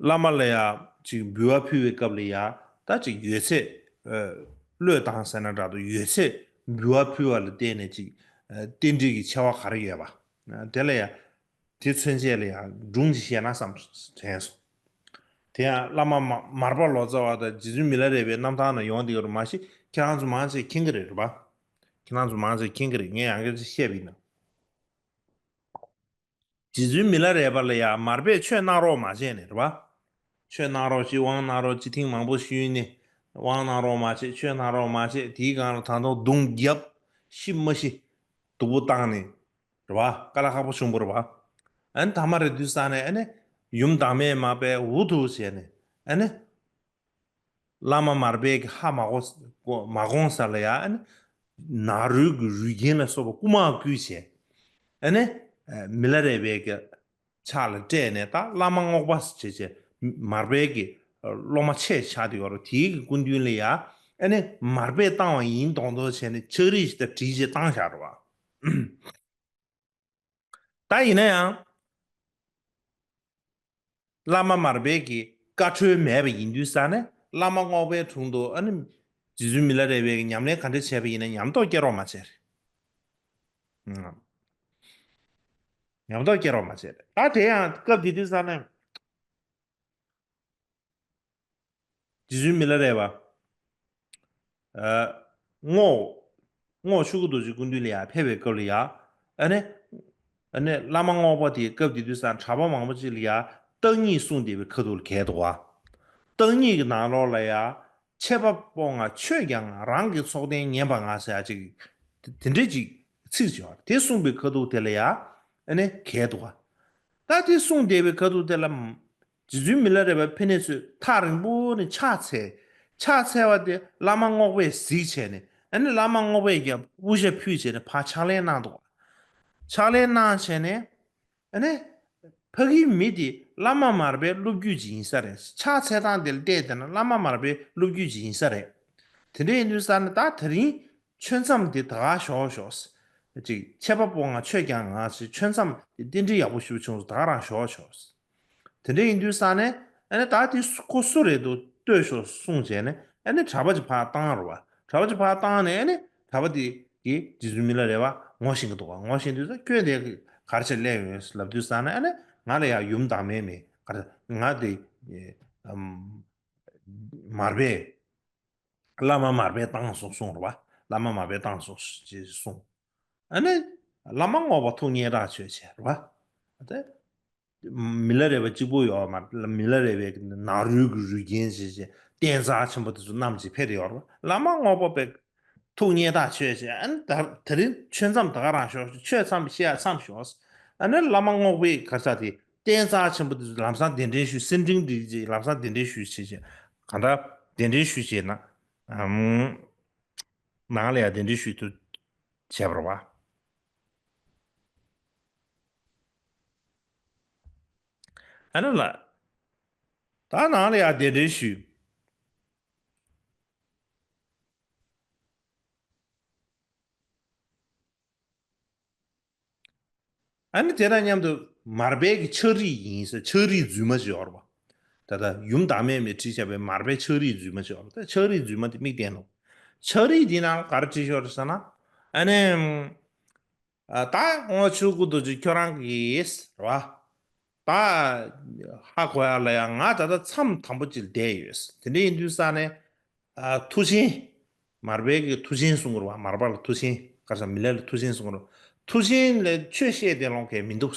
བླ་མ་ལ་ཡ་ཅིག་འབུལ་བ་ཕུལ་བའི་སྐབས་ལ་ཡ། ད་ཅིག་ཡོད་ཚད། བློས་བཏང་ཟེར་ན་འདྲ་འདུག་ཡོད་ཚད་འབུལ་བ་ཕུལ་བ་ལ་བརྟེན་ནས་ཅིག་རྟེན་འབྲེལ་གྱི་ཆེ་བ་ག་རེ་ཡོད་པ། དེ་ལ་ཡ། དེ་མཚོན་བྱེད་ལ་ཡ་སྒྲུང་ཅིག་བཤད་ན་བསམ་དྲན་སོང་། དེ་ཡང་བླ་མ་མ་མར་པ་ལོ་ཙཱ་བ་དང་རྗེ་བཙུན་མི་ལ་རས་པའི་རྣམ་ཐར་ནང་ཡོང་བསྡད་ཡོད་རེད་མ་གཞི་ཁྱེད་རང་ཚོ་མང་ཆེ་མཁྱེན་གྱི་རེད་རེད་པ། ཁྱེད་རང་ཚོ་མང་ཆེ་མཁྱེན་གྱི་རེད། ངས་ཡང་བསྐྱར་ཅིག་བཤད་པ་ཡིན་ན། རྗེ་བཙུན་མི་ལ་རས་པ་ལ་ཡང་མར་པས་ཆོས་གནང་རོགས་མ་བྱས་ནས་རེད་པ། ཆོས་གནང་རོགས་ཅིག་དབང་གནང་རོགས་ཅིག་ཐེངས་མང་པོ་ཞུས་ནས། དབང་གནང་རོགས་མ་བྱས། ཆོས་གནང་རོགས་མ་བྱས། དེའི་སྒང་ལ་ད་དུང་རྡུང་རྒྱབ། ཤི་མ་ཤི། སྡུག་པོ་བཏང་ནས། རེད་པ། དཀའ་ལས་ཁག་པོ་བྱུང་བ་རེད་པ། ཨ་ནི་ཐ་མ་རེད་དུས་ཙང་ནས་ཨ་ནི། ཡུམ་བདག་མེད་མ་པས་འུ་ཐུག་བྱས་ནས་ཨ་ནི། བླ་མ་མར་པའི་གི་ཧ་མ་གོ་མ་གོང་ས་ལ་ཡ་ཨ་ནི། ནཱ་རོའི་གི་རུས་རྒྱན་ལ་སོགས་པ་རྐུ་མ་བརྐུས་བྱས། ཨ་ནི། མི་ལ་རས་པའི་གི་ཕྱག་ལ་སྤྲད་ནས་ད་བླ་མ་རྔོག་པ་བྱས་བྱས་མར་པའི་གི་སློབ་མ་ཆེ་ཆགས་དེ་ཡོད་རེད། དེའི་གི་སྐུ་མདུན་ལ་ཡ་ཨ་ནི་མར་པས་བཏང་བ་ཡིན་མདོག་མདོག་བྱས་ནས་ཕྱག་བྲིས་ཤིག་ད་བྲིས་བྱས་བཏང་བཞག་རེད་པ། ད་ཡིན་ན་ཡང་། བླ་མ་མར་པའི་གི་བཀའ་འཁྲོལ་མེད་པ་ཡིན་དུས་ཙང་ནས་བླ་མ་རྔོག་པའི་དྲུང་དུ་ཨ་ནི། རྗེ་བཙུན་མི་ལ་རས་པའི་གི་ཉམས་ལེན་ག་འདྲ་བྱས་པ་ཡིན་ན་ཉམས་རྟོགས་སྐྱེ་རོགས་མ་བྱས་རེད། ཨང་། ཉམས་རྟོགས་སྐྱེ་རོགས་མ་བྱས་རེད། ད་དེ་ཡང་སྐབས་དེ་དུས་ཙང་ནས། རྗེ་བཙུན་མི་ལ་རས་པ། ཨ། རྔོག་རྔོག་ཆོས་སྐུ་རྡོ་རྗེ་སྐུ་མདུན་ལ་ཡ་ཕེབས་པའི་སྐབས་ལ་ཡ། ཨ་ནི། ཨ་ནི་བླ་མ་རྔོག་པ་དེས་སྐབས་དེ་དུས་ཙང་གྲྭ་པ་མང་པོ་ཅིག་ལ་ཡ་བརྟག་གཉིས་གསུངས་བསྡད་པའི་ཁ་ཐུག་ལ་གས་འདུག་པ། བརྟག་གཉིས་ཀྱི་ནང་ལོགས་ལ་ཡ། འཆད་པ་པོ་ང་ཆོས་ཀྱང་ང་རང་གི་ཚོགས་ལྡན་ངན་པ་ང་ཟེར་ཡ་ཅིག་དེ་འདྲས་ཅིག་ཚིག་ཅིག་ཡོད་རེད། དེ་གསུངས་པའི་ཁ་ཐུག་དེ་ལ་ཡ། ཨ་ནི་གས་འདུག་པ། ད་དེ་གསུངས་བསྡད་པའི་ཁ་ཐུག་དེ་ལ། རྗེ་བཙུན་མི་ལ་རས་པ་ཕེབས་ནས་ཚུར་ཐག་རིང་པོ་ནས་ཕྱག་འཚལ། ཕྱག་འཚལ་བ་དེ་བླ་མ་རྔོག་པས་གཟིགས་བྱས་ནས་ཨ་ནི་བླ་མ་རྔོག་པས་ཀྱང་དབུ་ཞྭ་ཕུད་བྱས་ནས་ཕར་ཕྱག་ལན་གནང་འདུག་ཕྱག་ལན་གནང་བྱས་ནས་ཨ་ནི་ཕ་གིའི་མི་དེ་བླ་མ་མར་པའི་སློབ་བརྒྱུད་ཅིག་ཡིན་ས་རེད། ཕྱག་འཚལ་སྟངས་དེ་ལ་བལྟས་བསྡད་ན་བླ་མ་མར་པའི་སློབ་བརྒྱུད་ཅིག་ཡིན་ས་རེད། དེ་འདྲ་ཡིན་དུས་ཙང་ནས་ད་དེ་རིང་ཆོས་མཚམས་དེ་ད་ག་ཞོག་ཞོག་ཅིག་འཆད་པ་པོ་ང་ཆོས་ཀྱང་ང་ཞེས་ཆོས་མཚམས་དེ་རྟེན་འབྲེལ་ཡག་པོ་ཞེ་པོ་བྱུང་སོང་། ད་ག་རང་ཞོག་ཞོག་དེ་འདྲ་ཡིན་དུས་ཙང་ནས་ཨ་ནི་ད་དེ་སུ་ཁོ་སུ་རེད་འདུག་ལྟོས་ཤོག་གསུངས་བྱས་ནས་ཨ་ནི་གྲྭ་པ་ཅིག་ཕར་བཏང་རོགས་པ། གྲྭ་པ་ཅིག་ཕར་བཏང་ནས་ཨ་ནི་གྲྭ་པ་དེ་གིས་རྗེ་བཙུན་མི་ལ་རས་པ་ངོ་ཤེས་ཀྱི་འདུག་ག་ངོ་ཤེས་དུས་ཙང་ཁྱོད་དེ་ག་རེ་བྱས་སླེབས་ཡོད་ལབ་དུས་ཙང་ནས་ཨ་ནི་ང་ལ་ཡང་ཡུམ་བདག་མེད་མེད་ག་རེ་ང་དེ་མར་པས། བླ་མ་མར་པས་བཏང་སོང་གསུངས་རེད་བ། བླ་མ་མར་པས་བཏང་སོང་ཞེས་གསུངས། ཨ་ནི་བླ་མ་རྔོག་པ་ཐུགས་མཉེས་ཐག་ཆོད་བྱས་རེད་བ། དེ་མི་ལ་རས་པ་གཅིག་པུ་ཡོད་མ་རེད། མི་ལ་རས་པའི་ནང་རུལ་གྱི་རུལ་རྐྱེན་བྱས་བྱས་བསྟན་རྩ་ཆེན་པོ་དེ་ཚོ་བསྣམས་བྱས་ཕེབས་ཡོད་རེད་བ། བླ་མ་རྔོག་པ་པས་ཐུགས་མཉེས་ཐག་ཆོད་བྱས། ཨ་ནི་ད་དེ་རིང་ཆོས་མཚམས་ད་ག་རང་ཤོག་ཆོས་མཚམས་བཤད་མཚམས་ཤོག་ཨ་ནི་བླ་མ་རྔོག་པའི་ག་ས་དེ་བསྟན་རྩ་ཆེན་པོ་དེ་ཚོ་ལམ་སང་གདན་འདྲེན་ཞུས། སེར་ཕྲེང་སྒྲིག་ཅིག་ལམ་སང་གདན་འདྲེན་ཞུས་བྱས་བྱས། གང་ལྟར་གདན་འདྲེན་ཞུས་བྱས་ན། ཨམ། ནང་ལ་ཡང་གདན་འདྲེན་ཞུས་ཐུབ་བྱས་པ་རེད་བ། ཨ་ནི་ལ། ད་ནང་ལ་ཡང་གདན་འདྲེན་ཞུས། ཨ་ནི་དེ་དང་མཉམ་དུ་མར་པའི་གི་ཕྱག་རིས་ཡིན་ཟེར། ཕྱག་རིས་རྫུན་མ་ཞིག་ཡོད་རེད་བ། ད་ལྟ་ཡུམ་བདག་མེད་མས་བྲིས་བཞག་པའི་མར་པའི་ཕྱག་རིས་རྫུན་མ་ཞིག་ཡོད་རེད། ད་ཕྱག་རིས་རྫུན་མ་དེ་མིག་བསྟན་ནོ། ཕྱག་རིས་འདི་ནང་ག་རེ་བྲིས་ཤོག་རེད་ཟེར་ན། ཨ་ནི། ཨ། ད་དབང་ཕྱུག་སྐུ་རྡོ་རྗེ་ཁྱོད་རང་གིས་རེད་བ། ད་ཧ་གོ་ཡ་ལ་ཡ། ང་ད་ལྟ་མཚམས་དམ་པོ་ཅིག་བསྡད་ཡོད། དེ་འདྲ་ཡིན་དུས་ས་ནས། ཨ། མཐུ་ཆེན། མར་པའི་གི་མཐུ་ཆེན་གསུང་གི་རེད་བ། མར་པ་ལ་མཐུ་ཆེན། ག་ས་མི་ལ་ལ་མཐུ་ཆེན་གསུང་གི་རེད། མཐུ་ཆེན་ལ་ཆོས་བཤད་བསྡད་ལོང་མཁན་མི་འདུག་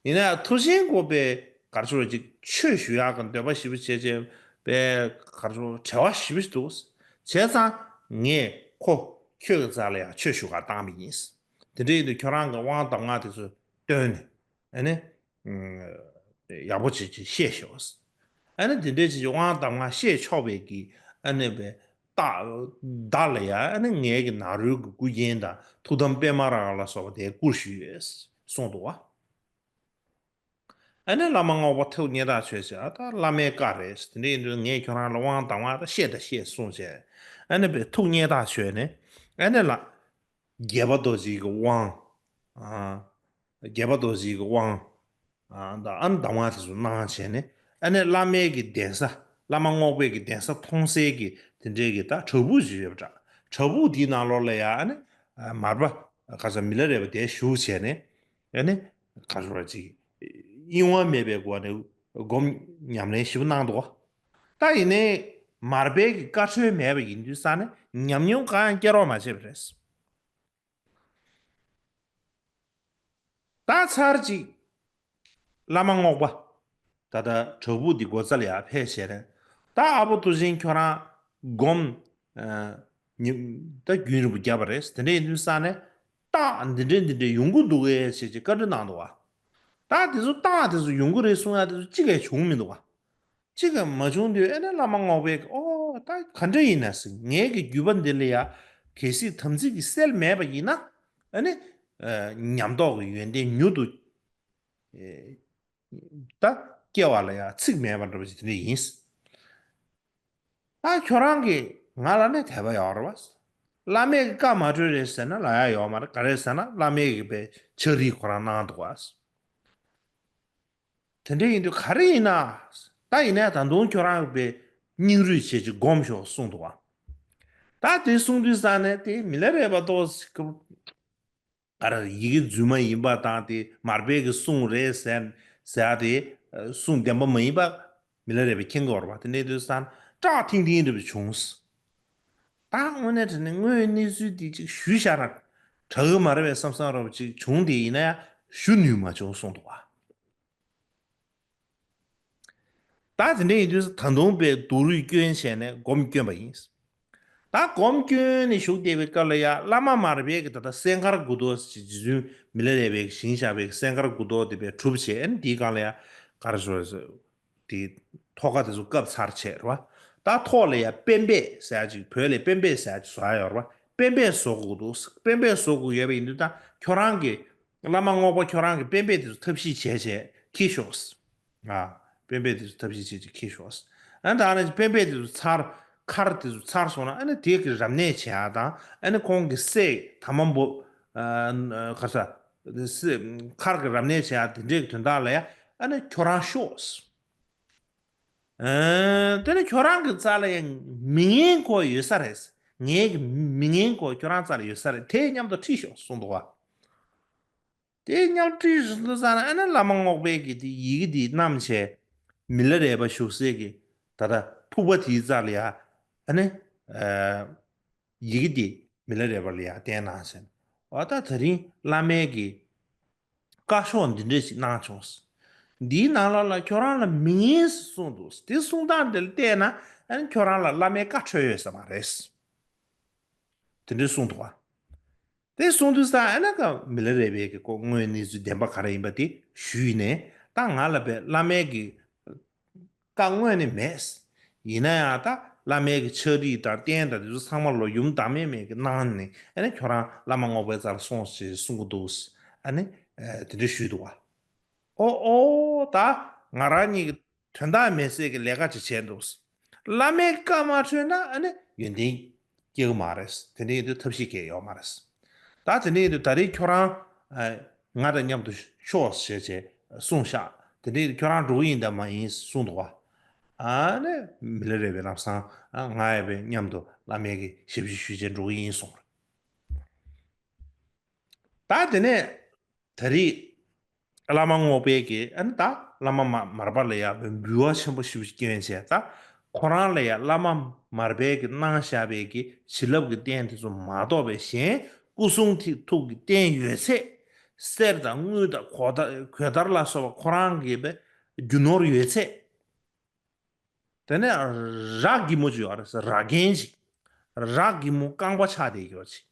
ཡིན་ན་ཡང་མཐུ་ཆེན་གོ་པའི་གར་ཆོ་ཅིག་ཆོས་ཞུ་ཡག་གི་འདོད་པ་ཞེ་པོ་བྱས་བྱས་པའི་གར་ཆོ་བྲེལ་བ་ཞེ་པོ་ཞིག་འདུག་བྱས་ཙང་ངས་ཁོ་ཁྱོད་ཀྱི་རྩ་ལ་ཡང་ཆོས་ཞུ་གར་བཏང་བ་ཡིན། དེ་འདྲ་ཡིན་དུས་ཁྱོད་རང་གི་དབང་གདམས་ངག་དེ་ཚོ་བཏོན་ནས། ཨ་ནི། ཨུམ། ཡག་པོ་བྱེད་ཅིག་བཤད་ཤོག་ཨ་ནི་དེ་འདྲའི་ཅིག་དབང་གདམས་ངག་བཤད་ཆོག་པའི་གི། ཨ་ནི་པའི་རྟགས་བདག་ལ་ཡ། ཨ་ནི་ངའི་གི་ནང་རུལ་གི་སྐུ་རྒྱན་དང་ཐུགས་དམ་པད་མ་ར་ག་ལ་སོགས་པ་དེ་བསྐུར་ཞུས་ཡོད་གསུངས་འདུག་བ། ཨ་ནི་བླ་མ་རྔོག་པ་ཐུགས་མཉེས་ཐག་ཆོད་བྱས། ཨ། ད་བླ་མའི་བཀའ་རེད། དེ་འདྲ་ཡིན་དུས་ངས་ཁྱོད་རང་ལ་དབང་གདམས་ངག་ད་བཤད་ད་བཤད་གསུངས་བྱས། ཨ་ནི་པའི་ཐུགས་མཉེས་ཐག་ཆོད་ནས། ཨ་ནི་ལ། དགྱེས་པ་རྡོ་རྗེ་གི་དབང་། ཨ། དགྱེས་པ་རྡོ་རྗེ་གི་དབང་། ཨ། ད་ཨ་ནི་གདམས་ངག་དེ་ཚོ་གནང་བྱས་ནས། ཨ་ནི་བླ་མའི་གི་གདན་ས། བླ་མ་རྔོག་པའི་གི་གདན་ས་མཐོང་སའི་གི་དེ་འདྲའི་གི་ད་བྲག་ཕུག་ཅིག་ཡོད་པ་འདྲ། བྲག་ཕུག་དེའི་ནང་ལོགས་ལ་ཡ། ཨ་ནི། ཨ། མར་པ་ག་ས་མི་ལ་རས་པ་དེ་བཞུགས་བྱས་ནས། ཨ་ནི། ག་ས་ར་ཅིག་གཡེང་བ་མེད་པའི་སྒོ་ནས་སྒོམ་ཉམས་ལེན་ཞིབ་གནང་འདུག་བ། ད་ཡིན་ནའི་མར་པའི་གི་བཀའ་འཁྲོལ་མེད་པ་ཡིན་དུས་ས་ནས་ཉམས་མྱོང་གང་ཡང་སྐྱེ་རོགས་མ་བྱས་པ་རེད། ད་ཚར་གཅིག་བླ་མ་རྔོག་པ། ད་ལྟ་བྲག་ཕུག་འདི་སྒོ་རྩ་ལ་ཡར་ཕེབས་བྱས་ནས། ད་ཨ་པོ་མཐུ་ཆེན་ཁྱོད་རང་སྒོམ། ཨ། ཉི། ད་རྒྱུན་རིང་པོ་བརྒྱབ་པ་རེད། དེ་འདྲ་ཡིན་དུས་ས་ནས། རྟགས་འདི་འདྲ་འདི་འདྲ་ཡོང་གི་འདུག་གས་བྱས་ཅིག་བཀའ་འདྲི་གནང་འདུག་བ། ད་དེ་ཚོ་རྟགས་དེ་ཚོ་ཡོང་གི་རེད་གསུང་ཡ་དེ་ཚོ་གཅིག་ཀྱང་བྱུང་མི་འདུག་བ། གཅིག་ཀྱང་མ་བྱུང་དུས། ཨ་ནི་བླ་མ་རྔོག་པས། ཨོ། ད་ག་འདྲ་ཡིན་ན་ཟེར། ངའི་གི་རྒྱུད་པ་འདི་ལ་ཡ་གལ་སྲིད་དམ་ཚིག་གི་སེལ་མེད་པ་ཡིན་ན། ཨ་ནི། ཨ། ཉམས་རྟོགས་ཀྱི་ཡོན་ཏན་མྱུར་དུ། ཨེ། ད་སྐྱེ་བ་ལ་ཡང་ཚིག་མེད་པ་འདྲ་པོ་ཞིག་དེ་འདྲ་ཡིན། ད་ཁྱོད་རང་གིས་ང་ལ་ནི་དད་པ་ཡོད་རེད་བ། བླ་མས་བཀའ་མ་འཁྲོལ་རེད་ཟེར་ན་ལབ་ཡ་ཡོད་མ་རེད། ག་རེ་ཟེར་ན་བླ་མས་གི་པའི་ཕྱག་བྲིས་ཁོ་རང་གནང་འདུག་བ། དེ་འདྲ་ཡིན་དུས་ག་རེ་ཡིན་ན། ད་ཡིན་ནའི་ད་དུང་ཁྱོད་རང་གི་པའི་སྙིང་རུས་བྱེད་ཅིག་སྒོམ་ཤོག་གསུངས་འདུག་བ། ད་དེ་གསུངས་དུས་ས་ནས་དེ་མི་ལ་རས་པ་ཏོ། ཨ། ར། ཡི་གེ་རྫུན་མ་ཡིན་པ་དང་དེ་མར་པའི་གི་གསུང་རེད་ཟེར་ཟེར་ཡ་དེ། ཨ། གསུང་བདེན་པ་མ་ཡིན་པ་མི་ལ་རས་པས་མཁྱེན་གྱི་ཡོད་རེད་བ། དེ་འདྲ་དུས་ཙང་སྐྲག་ཐིང་ཐིང་འདྲ་པོ་བྱུང་། ད་དངོས་གནས་དྲང་གནས་དངོས་ཡོད་གནས་ཚུལ་འདི་ཅིག་ཞུས་བཞག་ན་དྲག་གི་མ་རེད་པས་བསམ་བསམ་འདྲ་པོ་ཅིག་བྱུང་། དེ་ཡིན་ན་ཡང་ཞུ་ནུས་མ་བྱུང་གསུངས་འདུག་བ། ད་དེ་འདྲ་ཡིན་དུས་ད་དུང་པའི་སྡུག་རུས་སྐྱོན་བྱས་ནས་སྒོམ་སྐྱོན་པ་ཡིན། ད་སྒོམ་སྐྱོན་ནས་བཞུགས་བསྡད་པའི་སྐབས་ལ་ཡ། བླ་མ་མར་པའི་གི་ད་ལྟ་སྲས་མཁར་དགུ་ཐོག་ཅེས་རྗེ་བཙུན་མི་ལ་རས་པས་བཞེངས་བཞག་པའི་སྲས་མཁར་དགུ་ཐོག་དེ་པའི་གྲུབ་བྱས། ཨ་ནི་དེའི་སྒང་ལ་ཡ་ག་རེ་ཟེར། དེ་ཐོག་ཁ་དེ་ཚོ་བཀབ་ཚར་བྱས་རེད་བ། ད་ཐོག་ལ་ཡ་པེན་པེ་ཟེར་ཡ་ཅིག་བོད་ལ་པེན་པེ་ཟེར་ཡ་ཅིག་བཟོ་ཡ་ཡོད་རེད་བ། པེན་པེ་བཟོ་དགོས་འདུག་པེན་པེ་བཟོ་དགོས་ཡོད་པ་ཡིན་དུས་ད་ཁྱོད་རང་གི། བླ་མ་རྔོག་པ་ཁྱོད་རང་གི་པེན་པེ་དེ་ཚོ་ཐབས་ཤེས་བྱས་བྱས་འཁྱེར་ཤོག་ཨ། པེན་པེ་དེ་ཚོ་ཐབས་ཤེས་བྱས་བྱས་འཁྱེར་ཤོག་ཨ། ད་ནི་པེན་པེ་དེ་ཚོ་ཚར། མཁར་དེ་ཚོ་ཚར་སོང་ན། ཨ་ནི་དེ་གི་རབ་གནས་བྱེད་ཡ་དང་། ཨ་ནི་ཁོང་གི་སྲས་དར་མ་འབུམ། ཨ། ག་ས། སྲས། མཁར་གི་རབ་གནས་བྱེད་ཡ་དེ་འདྲའི་དོན་དག་ལ་ཡ། ཨ་ནི་ཁྱོད་རང་ཤོག་ཨ། དེ་ནི་ཁྱོད་རང་གི་རྩ་ལ་ཡང་མི་ངན་ཁོ་ཡོད་ས་རེད། ངའི་གི་མི་ངན་ཁོ་ཁྱོད་རང་རྩ་ལ་ཡོད་ས་རེད། དེ་མཉམ་དུ་ཁྲིད་ཤོག་གསུངས་འདུག་བ། དེ་མཉམ་ཁྲིད་ཤོག་འདུག་ས་ན། ཨ་ནི་བླ་མ་རྔོག་པའི་གི་དེ་ཡི་གེ་དེ་བསྣམས་བྱས། མི་ལ་རས་པ་བཞུགས་སའི་གི་ད་ལྟ་ཕུག་པ་དེའི་རྩ་ལ་ཡ། ཨ་ནི། ཡི་གེ་འདི་མི་ལ་རས་པ་ལ་ཡང་བསྟན་གནང་ཟེར། འོ་ད་ད་རིང་བླ་མའི་གི་བཀའ་ཤོག་འདི་འདྲ་ཞིག་གནང་བྱུང་། འདིའི་ནང་ལོགས་ལ་ཁྱོད་རང་ལ་མི་ཉན་ཟེར་གསུངས་འདུག། དེ་གསུང་སྟངས་དེ་ལ་བལྟས་ན་ཨ་ནི་ཁྱོད་རང་ལ་བླ་མའི་བཀའ་འཁྲོལ་ཡོད་ས་མ་རེད། དེ་འདྲ་གསུངས་འདུག་བ། དེ་གསུངས་དུས་ཙང་ཨ་ནི་ཀ་མི་ལ་རས་པའི་གི་ཁོ་དངོས་གནས་ཚུལ་བདེན་པ་ག་རེ་ཡིན་པ་དེ་ཞུས་ནས། ད་ང་ལ་བས་བླ་མའི་གི་བཀའ་དངོས་ནས་མེད། ཡིན་ན་ཡང་ད་བླ་མའི་གི་ཕྱག་བྲིས་དང་རྟེན་དང་དེ་ཚོ་ཚང་མ་ལོ་ཡུམ་བདག་མེད་མའི་གི་གནང་ནས་ཨ་ནི་ཁྱོད་རང་བླ་མ་རྔོག་པའི་རྩ་ལ་སོང་ཞེས་གསུང་གི་འདུག། ཨ་ནི་དེ་འདྲ་ཞུས་འདུག་བ། ཨོ་ཨོ་ད་ང་རང་གཉིས་ཀྱི་དོན་དག་མེད་ཚད་ཀྱི་ལས་ཀ་ཅིག་བྱས་འདུག། བླ་མའི་བཀའ་མ་འཁྲོལ་ན་ཨ་ནི་ཡོན་ཏན་སྐྱེ་གི་མ་རེད། དེ་འདྲ་ཡིན་དུས་ཐབས་ཤེས་གང་ཡང་ཡོད་མ་རེད། ད་དེ་འདྲ་ཡིན་དུས་ད་རེས་ཁྱོད་རང་ཨ་ང་དང་མཉམ་དུ་ཤོག་ཞེས་བྱས་གསུངས་ཤག། དེ་འདྲ་ཡིན་དུས་ཁྱོད་རང་འགྲོ་གི་ཡིན་དམ་མ་ཡིན་གསུངས་འདུག་བ། ཨ་ནི་མི་ལ་རས་པས་ལམ་སང་ཨ་ང་ཡང་བས་མཉམ་དུ་བླ་མའི་གི་ཞབས་ཕྱི་ཞུས་བྱས་འགྲོ་གི་ཡིན་གསུངས། ད་དེ་ནས་ད་རེས་བླ་མ་རྔོག་པའི་གི་ཨ་ནི་ད་བླ་མ་མ་མར་པ་ལ་ཡང་འབུལ་བ་ཆེན་པོ་ཞེ་པོ་ཅིག་སྐྱོན་བྱས། ད་ཁོ་རང་ལ་ཡང་བླ་མ་མར་པའི་གི་གནང་བཞག་པའི་གི་བྱིན་རླབས་ཀྱི་རྟེན་དེ་ཚོ་མ་གཏོགས་པའི་གཞན་སྐུ་གསུང་ཐུགས་ཀྱི་རྟེན་ཡོད་ཚད། གསེར་དང་དངུལ་དང་གོས་དར་གོས་དར་ལ་སོགས་པ་ཁོ་རང་གི་བས་རྒྱུ་ནོར་ཡོད་ཚད། དེ་ནས་ར་གི་མོ་ཅིག་ཡོད་རེད་ཟེར། ར་རྒན་ཅིག། ར་གི་མོ་རྐང་པ་ཆག་བསྡད་ཡོད་ཅིག།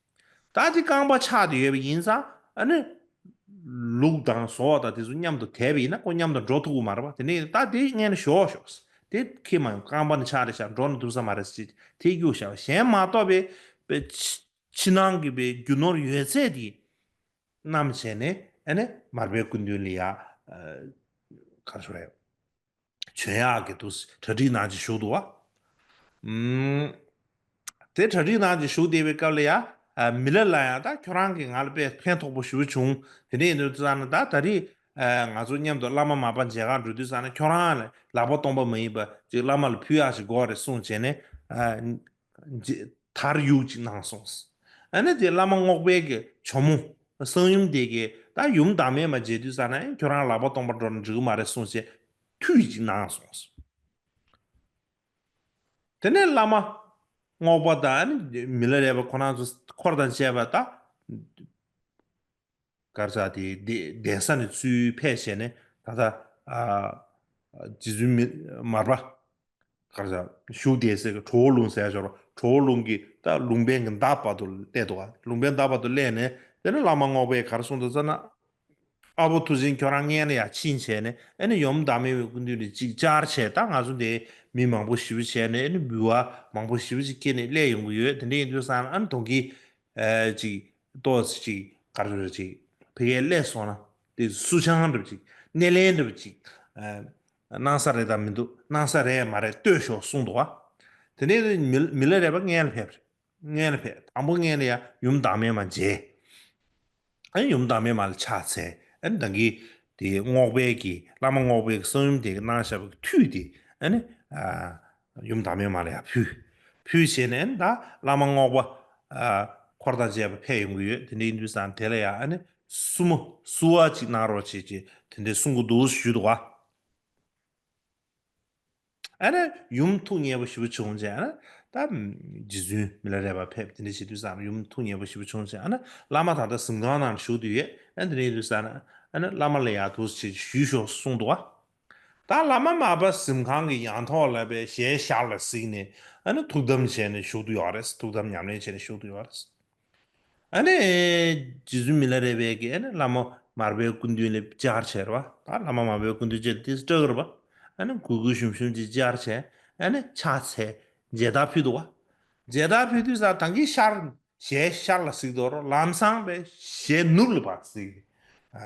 ད་དེ་རྐང་པ་ཆག་བསྡད་ཡོད་པ་ཡིན་ཙང་ཨ་ནི་ལུག་དང་ཟོག་དང་དེ་ཚོ་མཉམ་དུ་དེད་པ་ཡིན་ན་ཁོ་མཉམ་དུ་འགྲོ་ཐུབ་ཀྱི་མ་རེད་པ། དེ་ནས་ད་དེ་སྔོན་ནས་ཞོག་ཞོག། དེ་ཁྱེར་མ་ཡོང་། རྐང་པ་ནི་ཆག་རེད་ཤག། འགྲོ་ནི་ཐུབ་ས་མ་རེད་ཟེར་དེ་བརྒྱུགས་བཞག་པ། གཞན་མ་གཏོགས་པའི་པའི་ཕྱི་ཕྱི་ནང་གི་པའི་རྒྱུ་ནོར་ཡོད་ཚད་དེ་བསྣམས་བྱས་ནས་ཨ་ནི་མར་པའི་སྐུ་མདུན་ལ་ཡ་ག་རེ་ཞུ་རེད། བྱོན་ཡག་གི་འདུག། གྲ་སྒྲིག་གནང་ཅིག་ཞུ་འདུག་བ། ཨུམ། དེ་གྲ་སྒྲིག་གནང་ཅིག་ཞུ་བསྡད་པའི་སྐབས་ལ་ཡ། ཨ། མི་ལ་ལ་ཡང་ད་ཁྱོད་རང་གིས་ང་ལ་དཔེ་ཕན་ཐོགས་པོ་ཞེ་པོ་བྱུང་། དེ་འདྲ་ཡིན་དུས་ཙང་ན་ད་ད་རེས་ཨ་ང་ཚོ་མཉམ་དུ་བླ་མ་མར་པ་མཇལ་ཁ་འགྲོ་དུས་ཙང་ན་ཁྱོད་རང་ལ་ལག་པ་སྟོང་པ་མ་ཡིན་པ་ཅིག་བླ་མ་ལ་ཕུལ་ཡག་ཅིག་དགོས་རེད་གསུངས་བྱས་ནས། ཨ། མཇལ་དར་ཡུག་ཅིག་གནང་སོང་། ཨ་ནི་དེ་བླ་མ་རྔོག་པའི་གི་ཇོ་མོ་གསང་ཡུམ་དེ་གིས་ད་ཡུམ་བདག་མེད་མ་མཇལ་དུས་ཙང་ན་ཁྱོད་རང་ལག་པ་སྟོང་པ་འགྲོ་ན་འགྲིག་གི་མ་རེད་གསུངས་བྱས་ཁྲུས་ཅིག་གནང་སོང་། དེ་ནས་བླ་མ་རྔོག་པ་དང་ཨ་ནི་མི་ལ་རས་པ་ཁོ་རང་ཚོ་འཁོར་དང་བཅས་པ་ད། གར་ས་དེ་གདན་ས་ནས་ཚུར་ཕེབས་བྱས་ནས་ད་ལྟ་ཨ་རྗེ་བཙུན་མི་མར་པ་གར་ས་བཞུགས་བསྡད་སའི་གི་གྲོ་བོ་ལུང་ཟེར་ཡ་ཅིག་ཡོད་རེད། གྲོ་བོ་ལུང་གི་ད་ལུང་པའི་གི་མདའ་བར་དུ་སླེབས་འདུག་ག། ལུང་པའི་མདའ་བར་དུ་སླེབས་ནས་དེ་ནས་བླ་མ་རྔོག་པས་ག་རེ་གསུངས་འདུག་ཟེར་ན། ཨ་བོ་མཐུ་ཆེན་ཁྱོད་རང་སྔོན་ལ་ཡར་ཕྱིན་བྱས་ནས་ཨ་ནི་ཡུམ་བདག་མེད་མའི་སྐུ་མདུན་ལ་ཅིག་བཅར་བྱས། ད་ང་ཚོ་འདིར་མི་མང་པོ་ཞེ་པོ་བྱས་ནས་ཨ་ནི་འབུལ་བ་མང་པོ་ཞེ་པོ་ཅིག་ཁྱེར་ནས་སླེབས་ཡོང་གི་ཡོད། དེ་འདྲ་ཡིན་དུས་ཙང་ཨ་ནི་གདོང་གི་ཨ་ཅིག་ཏོག་ཙམ་ཅིག་ག་རེ་ཟེར་ཅིག་ཕ་གིར་སླེབས་སོང་ན་དེ་བསུ་ཆང་འདྲ་པོ་ཅིག་སྣེ་ལེན་འདྲ་པོ་ཅིག་ཨ་གནང་ས་རེད་དམ་མི་འདུག། གནང་ས་རེད་མ་རེད་ལྟོས་ཤོག་གསུངས་འདུག་ག། དེ་ནས་མི་མི་ལ་རས་པ་སྔོན་ལ་ཕེབས་རེད། སྔོན་ལ་ཕེབས། དང་པོ་སྔོན་ལ་ཡ་ཡུམ་བདག་མེད་མ་མཇལ། ཨ་ནི་ཡུམ་བདག་མེད་མ་ལ་ཕྱག་འཚལ། ཨ་ནི་ད་གིན་དེ་རྔོག་པའི་གི་བླ་མ་རྔོག་པའི་གི་གསང་ཡུམ་དེ་གི་གནང་བཞག་པའི་གི་ཁྲུས་དེ་ཨ་ནི་ཨ་ཡུམ་བདག་མེད་མ་ལ་ཡ་ཕུལ། ཕུལ་བྱས་ནས་ཨ་ནི་ད་བླ་མ་རྔོག་པ་ཨ་འཁོར་དང་བཅས་པ་ཕེབས་ཡོང་གི་ཡོད། དེ་འདྲ་ཡིན་དུས་ཙང་དེ་ལ་ཡ་ཨ་ནི་བསུ་མ་བསུ་བ་ཅིག་གནང་རོགས་བྱེད་ཅེས་དེ་འདྲ་གསུང་གི་འདུག་ཞུས་འདུག་ག། ཨ་ནི་ཡུམ་ཐུགས་མཉེས་པོ་ཞེ་པོ་བྱུང་བྱས། ཨ་ནི་ད་རྗེ་བཙུན་མི་ལ་རས་པ་ཕེབས། དེ་འདྲ་བྱེད་དུས་ཙང་ཡུམ་ཐུགས་མཉེས་པོ་ཞེ་པོ་བྱུང་བྱས། ཨ་ནི་བླ་མ་ད་ལྟ་གཟིམ་ཁང་ནང་བཞུགས་བསྡད་ཡོད། ཨ་ནི་དེ་འདྲ་ཡིན་དུས་ཙང་ཨ་ནི་བླ་མ་ལ་ཡར་འདུག་སེ་ཞུས་ཤོག་གསུངས་འདུག་ག། ད་བླ་མ་མར་པ་གཟིམ་ཁང་གི་ཡང་ཐོག་ལ་པའི་ཞལ་ཤར་ལ་གཟིགས་ནས་ཨ་ནི་ཐུགས་དམ་བྱས་ནས་བཞུགས་བསྡད་ཡོད་རེད། ཐུགས་དམ་ཉམས་ལེན་བྱས་ནས་བཞུགས་བསྡད་ཡོད་རེད། ཨ་ནི་རྗེ་བཙུན་མི་ལ་རས་པས་ཀྱིས་ཨ་ནི་བླ་མ་མར་པའི་སྐུ་མདུན་ལ་བཅར་བྱས་རེད་པ། ད་བླ་མ་མར་པའི་སྐུ་མདུན་བཅར་ཏེ་སྐྲག་རེད་པ། ཨ་ནི་གུས་གུས་ཞུམ་ཞུམ་ཅིག་བཅར་བྱས། ཨ་ནི་ཕྱག་འཚལ། མཇལ་དར་ཕུལ་འདུག་པ། མཇལ་དར་ཕུལ་དུས་ཙང་ད་གིན་ཤར་ཞལ་ཤར་ལ་གཟིགས་འདུག་རོ། ལམ་སང་པའི་ཞལ་ནུབ་ལ་ཕར་གཟིགས། ཨ་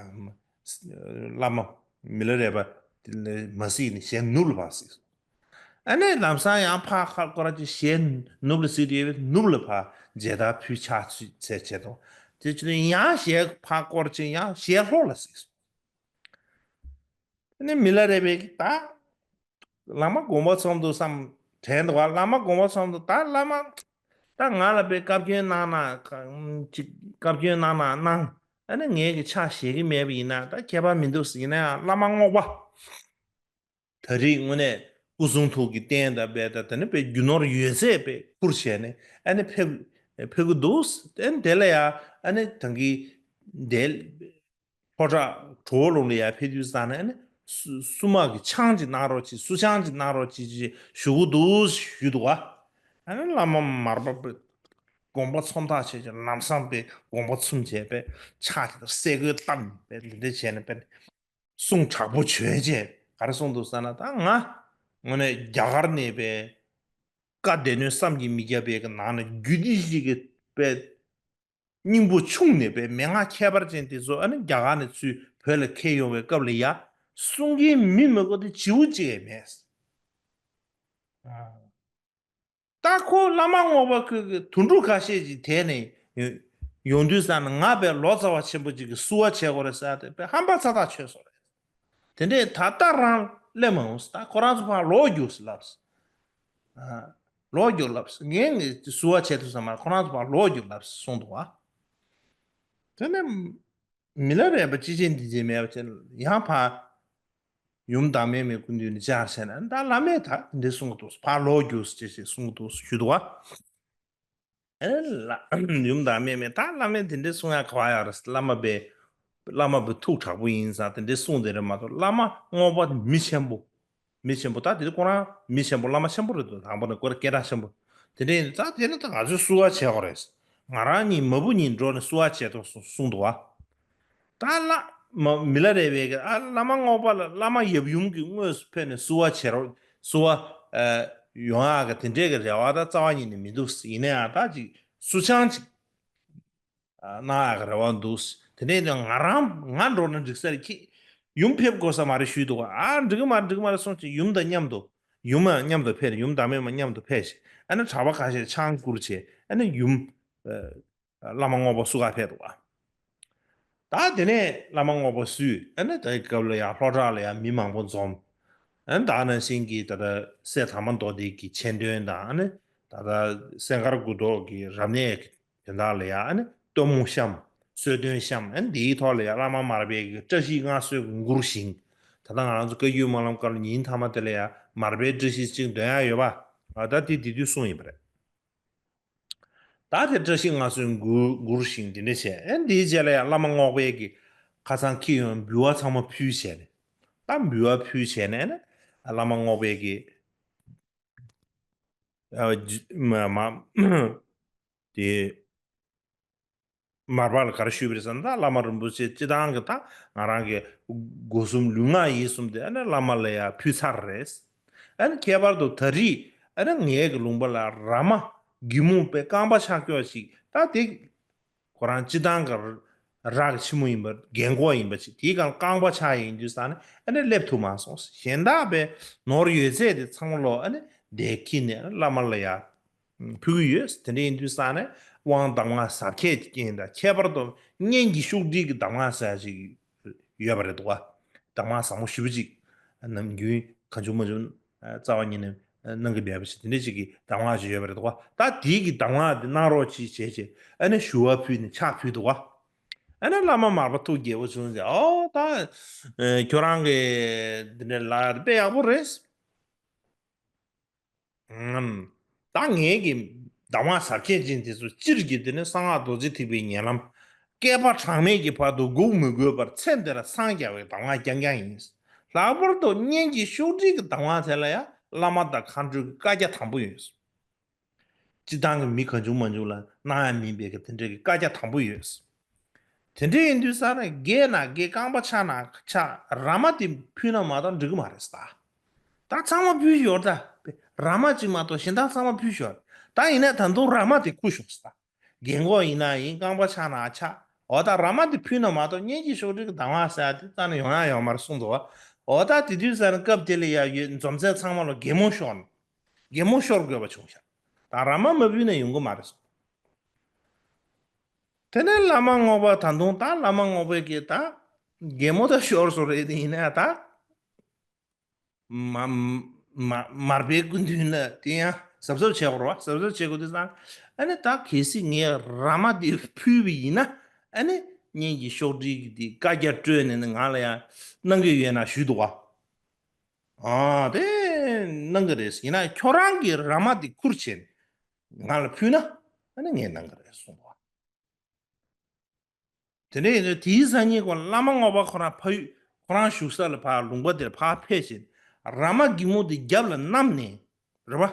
བླ་མ་མི་ལ་རས་པ་མ་གཟིགས་ནས་ཞལ་ནུབ་ལ་ཕར་གཟིགས། ཨ་ནི་ལམ་སང་ཡང་ཕར་ཁ་སྐོར་ཅིག་ཞལ་ནུབ་ལ་གཟིགས་དུས་ནུབ་ལ་ཕར་མཇལ་དར་ཕུལ། ཕྱག་འཚལ་བྱས་འདུག། དེ་ཕྱིར་ཡང་ཞལ་ཕར་སྐོར་ཅིག་ཡང་ཞལ་ལྷོ་ལ་གཟིགས་སོང་། ཨ་ནི་མི་ལ་རས་པས་ཀྱིས་ད་བླ་མ་དགོངས་པ་ཚོམ་འདུག་བསམ་དྲན་འདུག་པ། བླ་མ་དགོངས་པ་ཚོམ་འདུག། ད་བླ་མ་ད་ང་ལ་པའི་བཀའ་བཀྱོན་གནང་ན་ཅིག་བཀའ་བཀྱོན་གནང་ན་གནང་། ཨ་ནི་ངས་ཀྱི་ཕྱག་བཞེས་ཀྱི་མེད་པ་ཡིན་ན་ད་ཁྱད་པར་མི་འདུག། ཡིན་ན་ཡང་བླ་མ་རྔོག་པ། ད་རེས་དངོས་གནས་ སྐུ་གསུང་ཐུགས་ཀྱི་རྟེན་དང་དཔེ་དང་དེ་ནི་དཔེ་རྒྱུ་ནོར་ཡོད་ཚད་དཔེ་བསྐུར་བྱས་ནས་ཨ་ནི་ཕེབས་ཕེབས་ཀྱི་འདུག་ཨ་ནི་དེ་ལ་ཡང་ཨ་ནི་ད་གིན་དེ་ལྷོ་བྲག་གྲོ་བོ་ལུང་ལ་ཡང་ཕེབས་དུས་ཙང་ནས་ཨ་ནི་སུ་སྲུང་མ་གི་ཆང་ཅིག་གནང་རོགས་གྱིས། སུ་ཆང་ཅིག་གནང་རོགས་གྱིས་ཅེས་ཞུ་གི་འདུག་ཞུས་འདུག་བ། ཨ་ནི་བླ་མ་མར་པ་དགོངས་པ་མཚམས་བཞག་བྱས་ཀྱི་ལམ་སང་དཔེ་དགོངས་པ་མཚམས་བྱས་པས་ཕྱག་དེ་ལྟར་སེ་གོལ་བཏབ་པས་འདི་འདྲ་བྱས་ནས་དཔེ་གསུང་དྲག་པོ་བྱོས་བྱས་ག་རེ་གསུངས་འདུག་ཟེར་ན། ད་ང་དངོས་གནས་རྒྱ་གར་ནས་པའི་བཀའ་སྡེ་སྣོད་བསམ་གྱིས་མི་ཁྱབ་པའི་གི་ནང་ནས་རྒྱུད་སྡེ་བཞི་གི་པའི་སྙིང་པོ་ཕྱུང་ནས་པའི་མན་ངག་ཁྱད་པར་ཅན་དེ་ཚོ་ཨ་ནི་རྒྱ་གར་ནས་ཚུར་བོད་ལ་འཁྱེར་ཡོང་བའི་སྐབས་ལ་ཡ་གསུང་མཁན་མི་མི་དགོས་དེ་བྱིའུ་གཅིག་ཡང་མེད། ད་ཁོ་བླ་མ་རྔོག་པ་ཁོས་ཀྱི་དུད་འགྲོ་ཁ་ཤས་ཀྱིས་དེད་ནས་ཡོང་དུས་ཙང་ནས་ང་དཔེ་ལོ་ཙཱ་བ་ཆེན་པོ་ཅིག་གིས་བསུ་བ་བྱེད་དགོས་རེད་ཟེར་ཏེ་དཔེ་ཧམ་པ་ཚ་ཐག་ཆོད་སོང་རེད། དེ་འདྲས་ད་ལྟ་རང་སླེབས་མ་འོང་ཟེར། ད་ཁོ་རང་ཚོ་ཕར་ལོག་རྒྱུགས་ཟེར་ལབ་ཟེར། ལོག་རྒྱུགས་ལབ་ཟེར། ངས་ངས་བསུ་བ་བྱེད་དུས་ཙམ་པ་ཁོ་རང་ཚོ་ཕར་ལོག་རྒྱུགས་ལབ་ཟེར་གསུངས་འདུག་བ། དེ་ནས་མི་ལ་རས་པ་ཅི་བྱེད་འདི་བྱེད་མེད་པ་བྱས་ཡང་ཕར། ཡུམ་བདག་མེད་མའི་སྐུ་མདུན་ནས་བཅར་བྱས་ནས་ད་བླ་མས་ད་འདི་གསུང་གི་འདུག་ཕར་ལོག་རྒྱུགས་ཅེས་ཅེས་གསུང་གི་འདུག་ཞུས་འདུག་བ། ཨེ་ལ་ཡུམ་བདག་མེད་མས་ད་བླ་མས་དེ་འདྲས་གསུང་ཡག་ག་བ་ཡོད་རེད། བླ་མ་པའི་བླ་མ་པའི་ཐུགས་དྲག་པོ་ཡིན་ཙང་དེ་འདྲས་གསུང་དེ་རེད་མ་གཏོགས་བླ་མ་རྔོག་པ་མི་ཆེན་པོ། མི་ཆེན་པོ་ད་དེ་ཁོ་རང་མི་ཆེན་པོ་བླ་མ་ཆེན་པོ་རེད་འདུག་དང་པོ་ནས་ཁོ་རང་སྐད་གྲགས་ཆེན་པོ། དེ་འདྲས་ཡིན་ཙང་དེ་ནི་ད་ང་ཚོས་བསུ་བ་བྱེད་དགོས་རེད། ང་རང་གཉིས་མ་བུ་གཉིས་འགྲོ་ནས་བསུ་བ་བྱེད་དོ་གསུང་འདུག་བ། ད་བླ་མ་མི་ལ་རས་པས་ཀྱི་ཨ་བླ་མ་རྔོག་པ་ལ་བླ་མ་ཡབ་ཡུམ་གྱི་དངོས་སུ་ཕེབས་ནས་བསུ་བ་བྱེད་རོགས་བསུ་བ་ཨ་ཡོང་ཡག་གི་དེ་འདྲས་ཀྱི་རེ་བ་ད་རྩ་བ་ཉིད་ནས་མི་འདུག་ཡིན་ན་ཡང་ད་ཅིག་བསུ་ཆང་ཅིག་ཨ་གནང་ཡག་གི་རེ་བ་འདུག་དེ་འདྲས་ཀྱི་ང་རང་ང་འགྲོ་ན་འགྲིག་ས་རེད། ཁྱེད་ཡུམ་ཕེབས་དགོས་ས་མ་རེད་ཞུས་འདུག་ཨ་འགྲིག་གི་མ་རེད་འགྲིག་གི་མ་རེད་གསུངས་ཅིག་ཡུམ་དང་མཉམ་དུ་ཡུམ་མ་མཉམ་དུ་ཕེབས་ནས་ཡུམ་བདག་མེད་མ་མཉམ་དུ་ཕེབས་ཤིག་ཨ་ནི་གྲྭ་པ་ཁ་ཤས་ཆང་བསྐུར་བྱས་ཨ་ནི་ཡུམ། བླ་མ་རྔོག་པ་བསུ་ག་ཕེབས་འདུག་བ། ད་དེ་ནས་བླ་མ་རྔོག་པ་བསུས། ཨ་ནི་དེའི་སྐབས་ལ་ཡང་ལྷོ་བྲག་ལ་ཡང་མི་མང་པོ་འཛོམས། ཨ་ནི་ད་ནང་བཞིན་གྱི་ད་ལྟ་སྲས་དར་མ་མདོ་སྡེ་གི་མཆན་འདོན་དང་ཨ་ནི་ད་ལྟ་སེང་དཀར་དགུ་ཐོག་གི་རབ་གནས་ཀྱི་དོན་དག་ལ་ཡང་ཨ་ནི་སྟོན་མོ་བཤམས། གསོལ་སྟོན་བཤམས། ཨ་ནི་འདིའི་ཐོག་ལ་ཡང་བླ་མ་མར་པའི་གི་བཀྲ་ཤིས་མངའ་གསོལ་གྱི་མགུར་བཞེངས། ད་ལྟ་ང་རང་ཚོ་བཀའ་བརྒྱུད་སྨོན་ལམ་སྐབས་ལ་ཉིན་མཐའ་མ་དེ་ལ་ཡང་མར་པའི་བཀྲ་ཤིས་གཅིག་འདོན་ཡག་ཡོད་པ། ད་དེ་དེ་དུས་གསུངས་ཡིན་པ་རེད། ད་དེ་བཀྲ་ཤིས་མངའ་གསོལ་མགུར་མགུར་བཞེངས་དེ་འདྲ་བྱས། ཨེ་འདིའི་རྗེས་ལ་ཡང་བླ་མ་རྔོག་པའི་གི་ཁ་སང་འཁྱེར་ཡོང་འབུལ་བ་ཚང་མ་ཕུལ་བྱས་ནས། ད་འབུལ་བ་ཕུལ་བྱས་ནས་ནི་བླ་མ་རྔོག་པའི་གི་ཨ་ཇི་མ་མ་དེ་མར་པ་ལ་ག་རེ་ཞུས་པ་རེད་ཟེར་ན། ད་བླ་མ་རིན་པོ་ཆེ་སྤྱི་བཏང་གི་ད་ང་རང་གི་སྒོ་གསུམ་ལུས་ངག་ཡིད་གསུམ་དེ་ཨ་ནི་བླ་མ་ལ་ཡང་ཕུལ་ཚར་རེད། ཨ་ནི་ཁྱད་པར་དུ་ད་རེས་ཨ་ནི་ངའི་གི་ལུང་པ་ལ་ར་མ་གི་མོ་པའི་རྐང་པ་ཆག་སྐྱོ་ཞིག་ད་དེ་ཁོ་རང་སྤྱི་བཏང་གི་རག་ཆེན་མོ་ཡིན་པ་རྒན་གོག་ཡིན་པ་ཞིག་དེའི་སྒང་རྐང་པ་ཆག་ཡིན་དུས་ཙང་ནས་ཨ་ནི་སླེབས་ཐུབ་མ་སོང་། གཞན་དག་པའི་ནོར་ཡོད་ཚད་དེ་ཚང་མ་ལོ་ཨ་ནི་དེ་འཁྱེར་ནས་བླ་མ་ལ་ཡ་ཕུལ་གྱི་ཡོད། དེ་འདྲ་ཡིན་དུས་ཙང་ནས་དབང་གདམས་ངག་ཟབ་ཁྱད་ཀྱི་རྐྱེན་དང་ཁྱད་པར་དུ་སྙན་གྱི་ཤོག་དྲིལ་གྱི་གདམས་ངག་ཟེར་ཡ་ཅིག་ཡོད་པ་རེད་འདུག་བ། གདམས་ངག་ཟབ་མོ་ཞེ་པོ་ཅིག་ནམ་རྒྱུན་གང་བྱུང་མང་བྱུང་རྩ་བ་ཉིད་ནས་གནང་གི་མེད་པ་ཞིག་དེ་འདྲ་ཅིག་གི་གདམས་ངག་ཅིག་ཡོད་པ་རེད་འདུག་བ། ད་དེའི་གི་གདམས་ངག་དེ་གནང་རོགས་ཅིག་བྱས་བྱས་ཨ་ནི་ཞུ་བ་ཕུལ་ནས་ཕྱག་ཕུལ་འདུག་བ། ཨ་ནི་བླ་མ་མར་པ་ཐུགས་དགྱེས་པོ་བྱུང་ཟེར། ཨོ་ད་ཁྱོད་རང་གི་འདི་འདྲ་ལ་དཔེ་ཡག་པོ་རེད། ད་ངའི་གི་གདམས་ངག་ཟབ་ཁྱད་ཅན་དེ་ཚོ་སྤྱིར་གྱི་དེ་ནི་གསང་སྔགས་རྡོ་རྗེ་ཐེག་པའི་ཉེ་ལམ་བསྐལ་པ་གྲངས་མེད་ཀྱི་བར་དུ་འགུགས་མི་དགོས་པར་ཚེ་འདིར་འཚང་རྒྱ་བའི་གདམས་ངག་རྐྱང་རྐྱང་ཡིན། ལྷག་པར་དུ་སྙན་གྱི་ཤོག་དྲིལ་གྱི་གདམས་ངག་དེ་ལ་ཡང་བླ་མ་དང་མཁའ་འགྲོའི་བཀའ་རྒྱ་དམ་པོ་ཡོད། སྤྱི་བཏང་གི་མི་གང་བྱུང་མང་བྱུང་ལ་གནང་ཡ་མིན་པའི་གི་དེ་འདྲའི་གི་བཀའ་རྒྱ་དམ་པོ་ཡོད། དེ་འདྲ་ཡིན་དུས་ཙང་ནས་དགེ་ན་དགེ་རྐང་པ་ཆག་ན་ཆག་ར་མ་དེ་ཕུལ་ན་མ་གཏོགས་འགྲིག་གི་མ་རེད་ཟེར། ད་ཚང་མ་ཕུལ་ཞོར་ད་ར་མ་གཅིག་མ་གཏོགས་གཞན་དག་ཚང་མ་ཕུལ་ཞོར་ད་ཡིན་ན་ད་དུང་ར་མ་དེ་ཁུར་ཞོག་ཟེར། རྒན་གོག་ཡིན་ན་ཡིན་རྐང་པ་ཆག་ན་ཆག་འོ་ད་ར་མ་དེ་ཕུལ་ན་མ་གཏོགས་སྙན་གྱི་ཤོག་དྲིལ་གྱི་གདམས་ངག་ཟེར་ཡ་དེ་རྩ་ནས་ཡོང་ཡ་ཡོད་མ་རེད་གསུངས་འདུག་བ། འོ་ད་དེ་དུས་ཙང་ནས་སྐབས་དེ་ལ་ཡ་ཡོད་འཛོམས་ཚད་ཚང་མ་ལ་གད་མོ་ཤོར་ནས་གད་མོ་ཤོར་དགོས་པ་བྱུང་ཤག་ད་ར་མ་མ་ཕུལ་ན་ཡོང་གི་མ་རེད་གསུངས། དེ་ནས་བླ་མ་རྔོག་པ་ད་དུང་ད་བླ་མ་རྔོག་པའི་གི་ད་གད་མོ་ད་ཤོར་སོང་རེད། དེ་ཡིན་ན་ད་མ་མ་མར་པའི་སྐུ་མདུན་ལ་དེ་ཡང་གཟབ་གཟབ་བྱེད་དགོས་རེད་བ། གཟབ་གཟབ་བྱེད་དགོས་དུས་ཙང་ཨ་ནི་ད་གལ་སྲིད་ངས་ར་མ་དེ་ཕུལ་བ་ཡིན་ན་ཨ་ནི་སྙན་གྱི་ཤོག་དྲིལ་གྱི་དེ་བཀའ་རྒྱ་སྤྲོད་ནས་ནི་ང་ལ་ཡང་གནང་གི་ཡོད་ན་ཞུས་འདུག་བ། ཨ་དེ། གནང་གི་རེད། ཡིན་ན་ཁྱོད་རང་གིས་ར་མ་དེ་ཁུར་བྱས་ནས་ང་ལ་ཕུལ་ན་ཨ་ནི་ངས་གནང་གི་རེད་གསུངས་པ། དེ་འདྲ་ཡིན་དུས་དེའི་སང་ཉིན་ཁོ་བླ་མ་རྔོག་པ་ཁོ་རང་ཕ་ཡུལ་ཁོ་རང་བཞུགས་ས་ལ་ཕར་ལུང་པ་དེར་ཕར་ཕེབས་བྱས་ར་མ་སྒྱེ་མོ་དེ་རྒྱབ་ལ་བསྣམས་ནས་རེད་པ།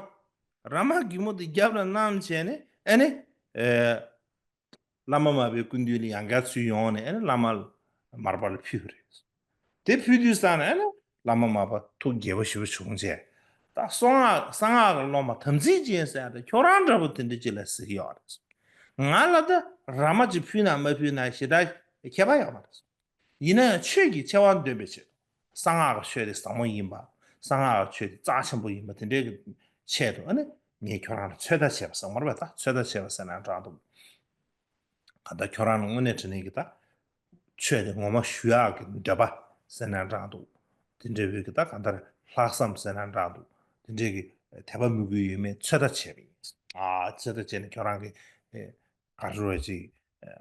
ར་མ་སྒྱེ་མོ་དེ་རྒྱབ་ལ་བསྣམས་བྱས་ནས་ཨ་ནི། ཨེ། བླ་མ་མར་པའི་སྐུ་མདུན་ལ་ཡང་བསྐྱར་ཚུར་ཡོང་ནས་ཨ་ནི་བླ་མ་མར་པ་ལ་ཕུལ་བ་རེད། དེ་ཕུལ་དུས་ཙང་ནས་ཨ་ནི་བླ་མ་མར་པ་ཐུགས་དགྱེས་པོ་ཞེ་པོ་བྱུང་བྱས། ད་གསང་སྔགས་གསང་སྔགས་ཀྱི་སློབ་མ་དམ་ཚིག་ཅན་ཟེར་ཡ་དེ་ཁྱོད་རང་འདྲ་པོ་དེ་འདྲ་ཅིག་ལ་ཟེར་གྱི་ཡོད་རེད། ང་ལ་ད་ར་མ་ཅིག་ཕུལ་ན་མ་ཕུལ་ན་ཞེ་དྲག་ཁྱད་པར་ཡོད་མ་རེད། ཡིན་ན་ཡང་ཆོས་ཀྱི་ཆེ་བ་འདོན་པའི་ཆེད་དུ། གསང་སྔགས་ཀྱི་ཆོས་དེ་ཟབ་མོ་ཡིན་པ། གསང་སྔགས་ཀྱི་ཆོས་དེ་རྩ་ཆེན་པོ་ཡིན་པ་དེ་འདྲའི་གི་ཆེད་དུ་ཨ་ནི་ངས་ཁྱོད་རང་ལ་ཚོད་ལྟ་བྱས་པ་ཟེར་མ་རེད་པས། ད་ཚོད་ལྟ་བྱས་པ་ཟེར་ན་འདྲ་འདུག་གང་ལྟར་ཁྱོད་རང་ལ་དངོས་གནས་དྲང་གནས་ཀྱི་ད་ཆོས་དེ་ངོ་མ་ཞུ་ཡག་གི་འདོད་པ་ཟེར་ན་འདྲ་འདུག་དེ་འདྲ་བོའི་གི་ད་གང་ལྟར་ལྷག་བསམ་ཟེར་ན་འདྲ་འདུག་དེ་འདྲའི་གི་དད་པ་མོས་གུས་ཡོད་མེད་ཚོད་ལྟ་བྱས་པ་ཡིན། ཨ་ཚོད་ལྟ་བྱས་ནས་ཁྱོད་རང་གི་ཨེ་ག་རེ་ཟེར་བ་ཅིག་ཨེ་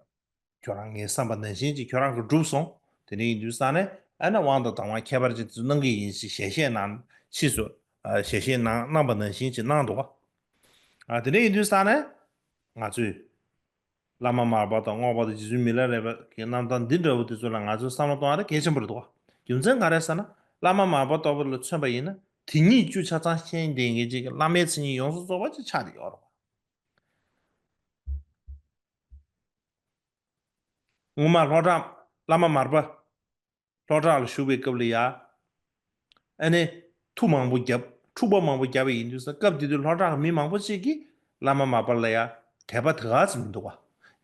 ཁྱོད་རང་ངའི་བསམ་པ་ནང་བཞིན་ཅིག་ཁྱོད་རང་གིས་བསྒྲུབས་སོང་། དེ་འདྲ་ཡིན་དུས་ཙང་ནས་ཨ་ནི་དབང་དང་གདམས་ངག་ཁྱད་པར་ཅན་དེ་ཚོ་གནང་གི་ཡིན་ཞེས་ཞལ་བཞེས་གནང་ཕྱིས་སུ་ཨ་ཞལ་བཞེས་གནང་གནང་པ་ནང་བཞིན་ཅིག་གནང་འདུག་ག་ཨ་དེ་འདྲ་ཡིན་དུས་ཙང་ནས་ང་ཚོས་བླ་མ་མར་པ་དང་རྔོག་པ་དང་རྗེ་བཙུན་མི་ལ་རས་པ་གི་རྣམ་ཐར་འདི་འདྲ་བོ་དེ་ཚོ་ལ་ང་ཚོས་བསམ་བློ་གཏོང་བ་དེ་གལ་ཆེན་པོ་རེད་འདུག་ག་རྒྱུ་མཚན་ག་རེ་ཟེར་ན་བླ་མ་མར་པ་ལྟ་བུ་ལ་མཚོན་པ་ཡིན་ན་དེ་ཉིད་རྒྱུ་ཆ་ཚང་ཤེས་ལྡན་མཁན་ཅིག་གི་བླ་མའི་མཚན་ཉིད་ཡོངས་སུ་རྫོགས་པ་ཅིག་ཆགས་བསྡད་ཡོད་རེད། སྔོན་མ་ལྷོ་བྲག་བླ་མ་མར་པ་ལྷོ་བྲག་ལ་བཞུགས་པའི་སྐབས་ལ་ཡ། ཨ་ནི་མཐུ་མང་པོ་བརྒྱབ་འཁྲུག་པ་མང་པོ་བརྒྱབ་པ་ཡིན་དུས་ས་སྐབས་དེ་དུས་ལྷོ་བྲག་གི་མི་མང་པོ་ཅིག་གིས་བླ་མ་མར་པ་ལ་ཡ་དད་པ་དེ་ག་ཙམ་མི་འདུག་ག་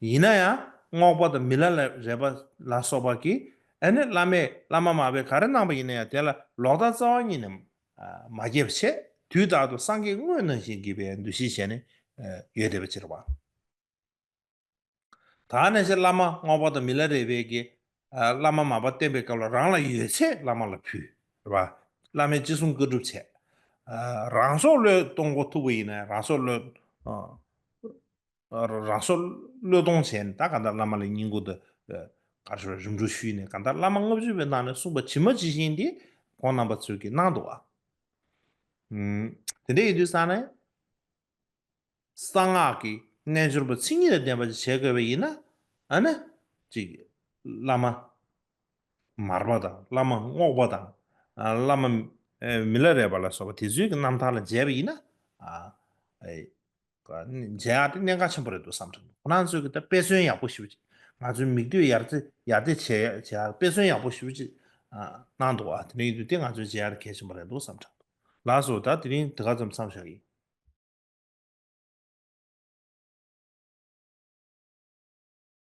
ཡིན་ན་ཡང་རྔོག་པ་དང་མི་ལ་ལ་རས་པ་ལ་སོགས་པ་གིས་ཨ་ནི་བླ་མས་བླ་མ་མར་པས་ག་རེ་གནང་པ་ཡིན་ན་ཡང་དེ་ལ་ལོག་ལྟ་རྩ་བ་ཉིད་ནས་མ་བརྒྱབ་བྱས་དུས་རྟག་ཏུ་སངས་རྒྱས་དངོས་ནང་བཞིན་གྱི་བའི་འདུ་ཤེས་བྱས་ནས་ཡོད་བསྡད་པ་ཅིག་རེད་བ། ད་ནས་བྱས་བླ་མ་རྔོག་པ་དང་མི་ལ་རས་པས་ཀྱི་བླ་མ་མར་པ་བསྟེན་པའི་སྐབས་ལ་རང་ལ་ཡོད་ཚད་བླ་མ་ལ་ཕུལ། རེད་བ། བླ་མའི་ཅི་གསུང་བཀའ་སྒྲུབ་བྱས། རང་སྲོག་བློས་གཏོང་དགོས་ཐུག་པ་ཡིན་ན་རང་སྲོག་བློས། རང་སྲོག་བློས་གཏོང་བྱས་ནས་ད་གང་ལྟར་བླ་མ་ལ་བསྙེན་བཀུར་དང་། ག་རེ་ཞུ་རིམ་གྲོ་ཞུས་ནས་གང་ལྟར་བླ་མ་ལྔ་བཅུ་པའི་ནང་ནས་གསུངས་པ་ཇི་མ་ཇི་བཞིན་དེ་ཁོང་རྣམ་པ་ཚོས་ཀྱི་གནང་འདུག་ཨ། དེ་འདྲ་ཡིན་དུས་ཙང་ནས། གསང་སྔགས་ཀྱི་རྣལ་འབྱོར་པ་མཚན་ཉིད་དང་ལྡན་པ་ཅིག་བྱེད་དགོས་པ་ཡིན་ན། ཨ་ནི། ཅིག་བླ་མ། མར་པ་དང་བླ་མ་རྔོག་པ་དང་། བླ་མ། མི་ལ་རས་པ་ལ་སོགས་པ་དེ་ཚོའི་གི་རྣམ་ཐར་ལ་མཇལ་བ་ཡིན་ན། མཇལ་ཡག་དེ་གནད་འགག་ཆེན་པོ་རེད་འདུག་བསམ་དྲན་འདུག་ཁོ་རང་ཚོས་གི་ད་དཔེ་མཚོན་ཡག་པོ་ཞེ་པོ་ཅིག་ང་ཚོའི་མིག་ལྟོས་ཡར་རྩེ་ཡར་རྩེ་བྱེད་ཡག་བྱེད་ཡག་དཔེ་མཚོན་ཡག་པོ་ཞེ་པོ་ཅིག་གནང་འདུག་ཨ་དེ་འདྲ་ཡིན་དུས་དེ་ང་ཚོས་མཇལ་ཡག་གལ་ཆེན་པོ་རེད་འདུག་བསམ་དྲན་འདུག་ལགས་སོ། ད་དེ་རིང་དེ་ག་ཙམ་མཚམས་བཞག་ཡིན།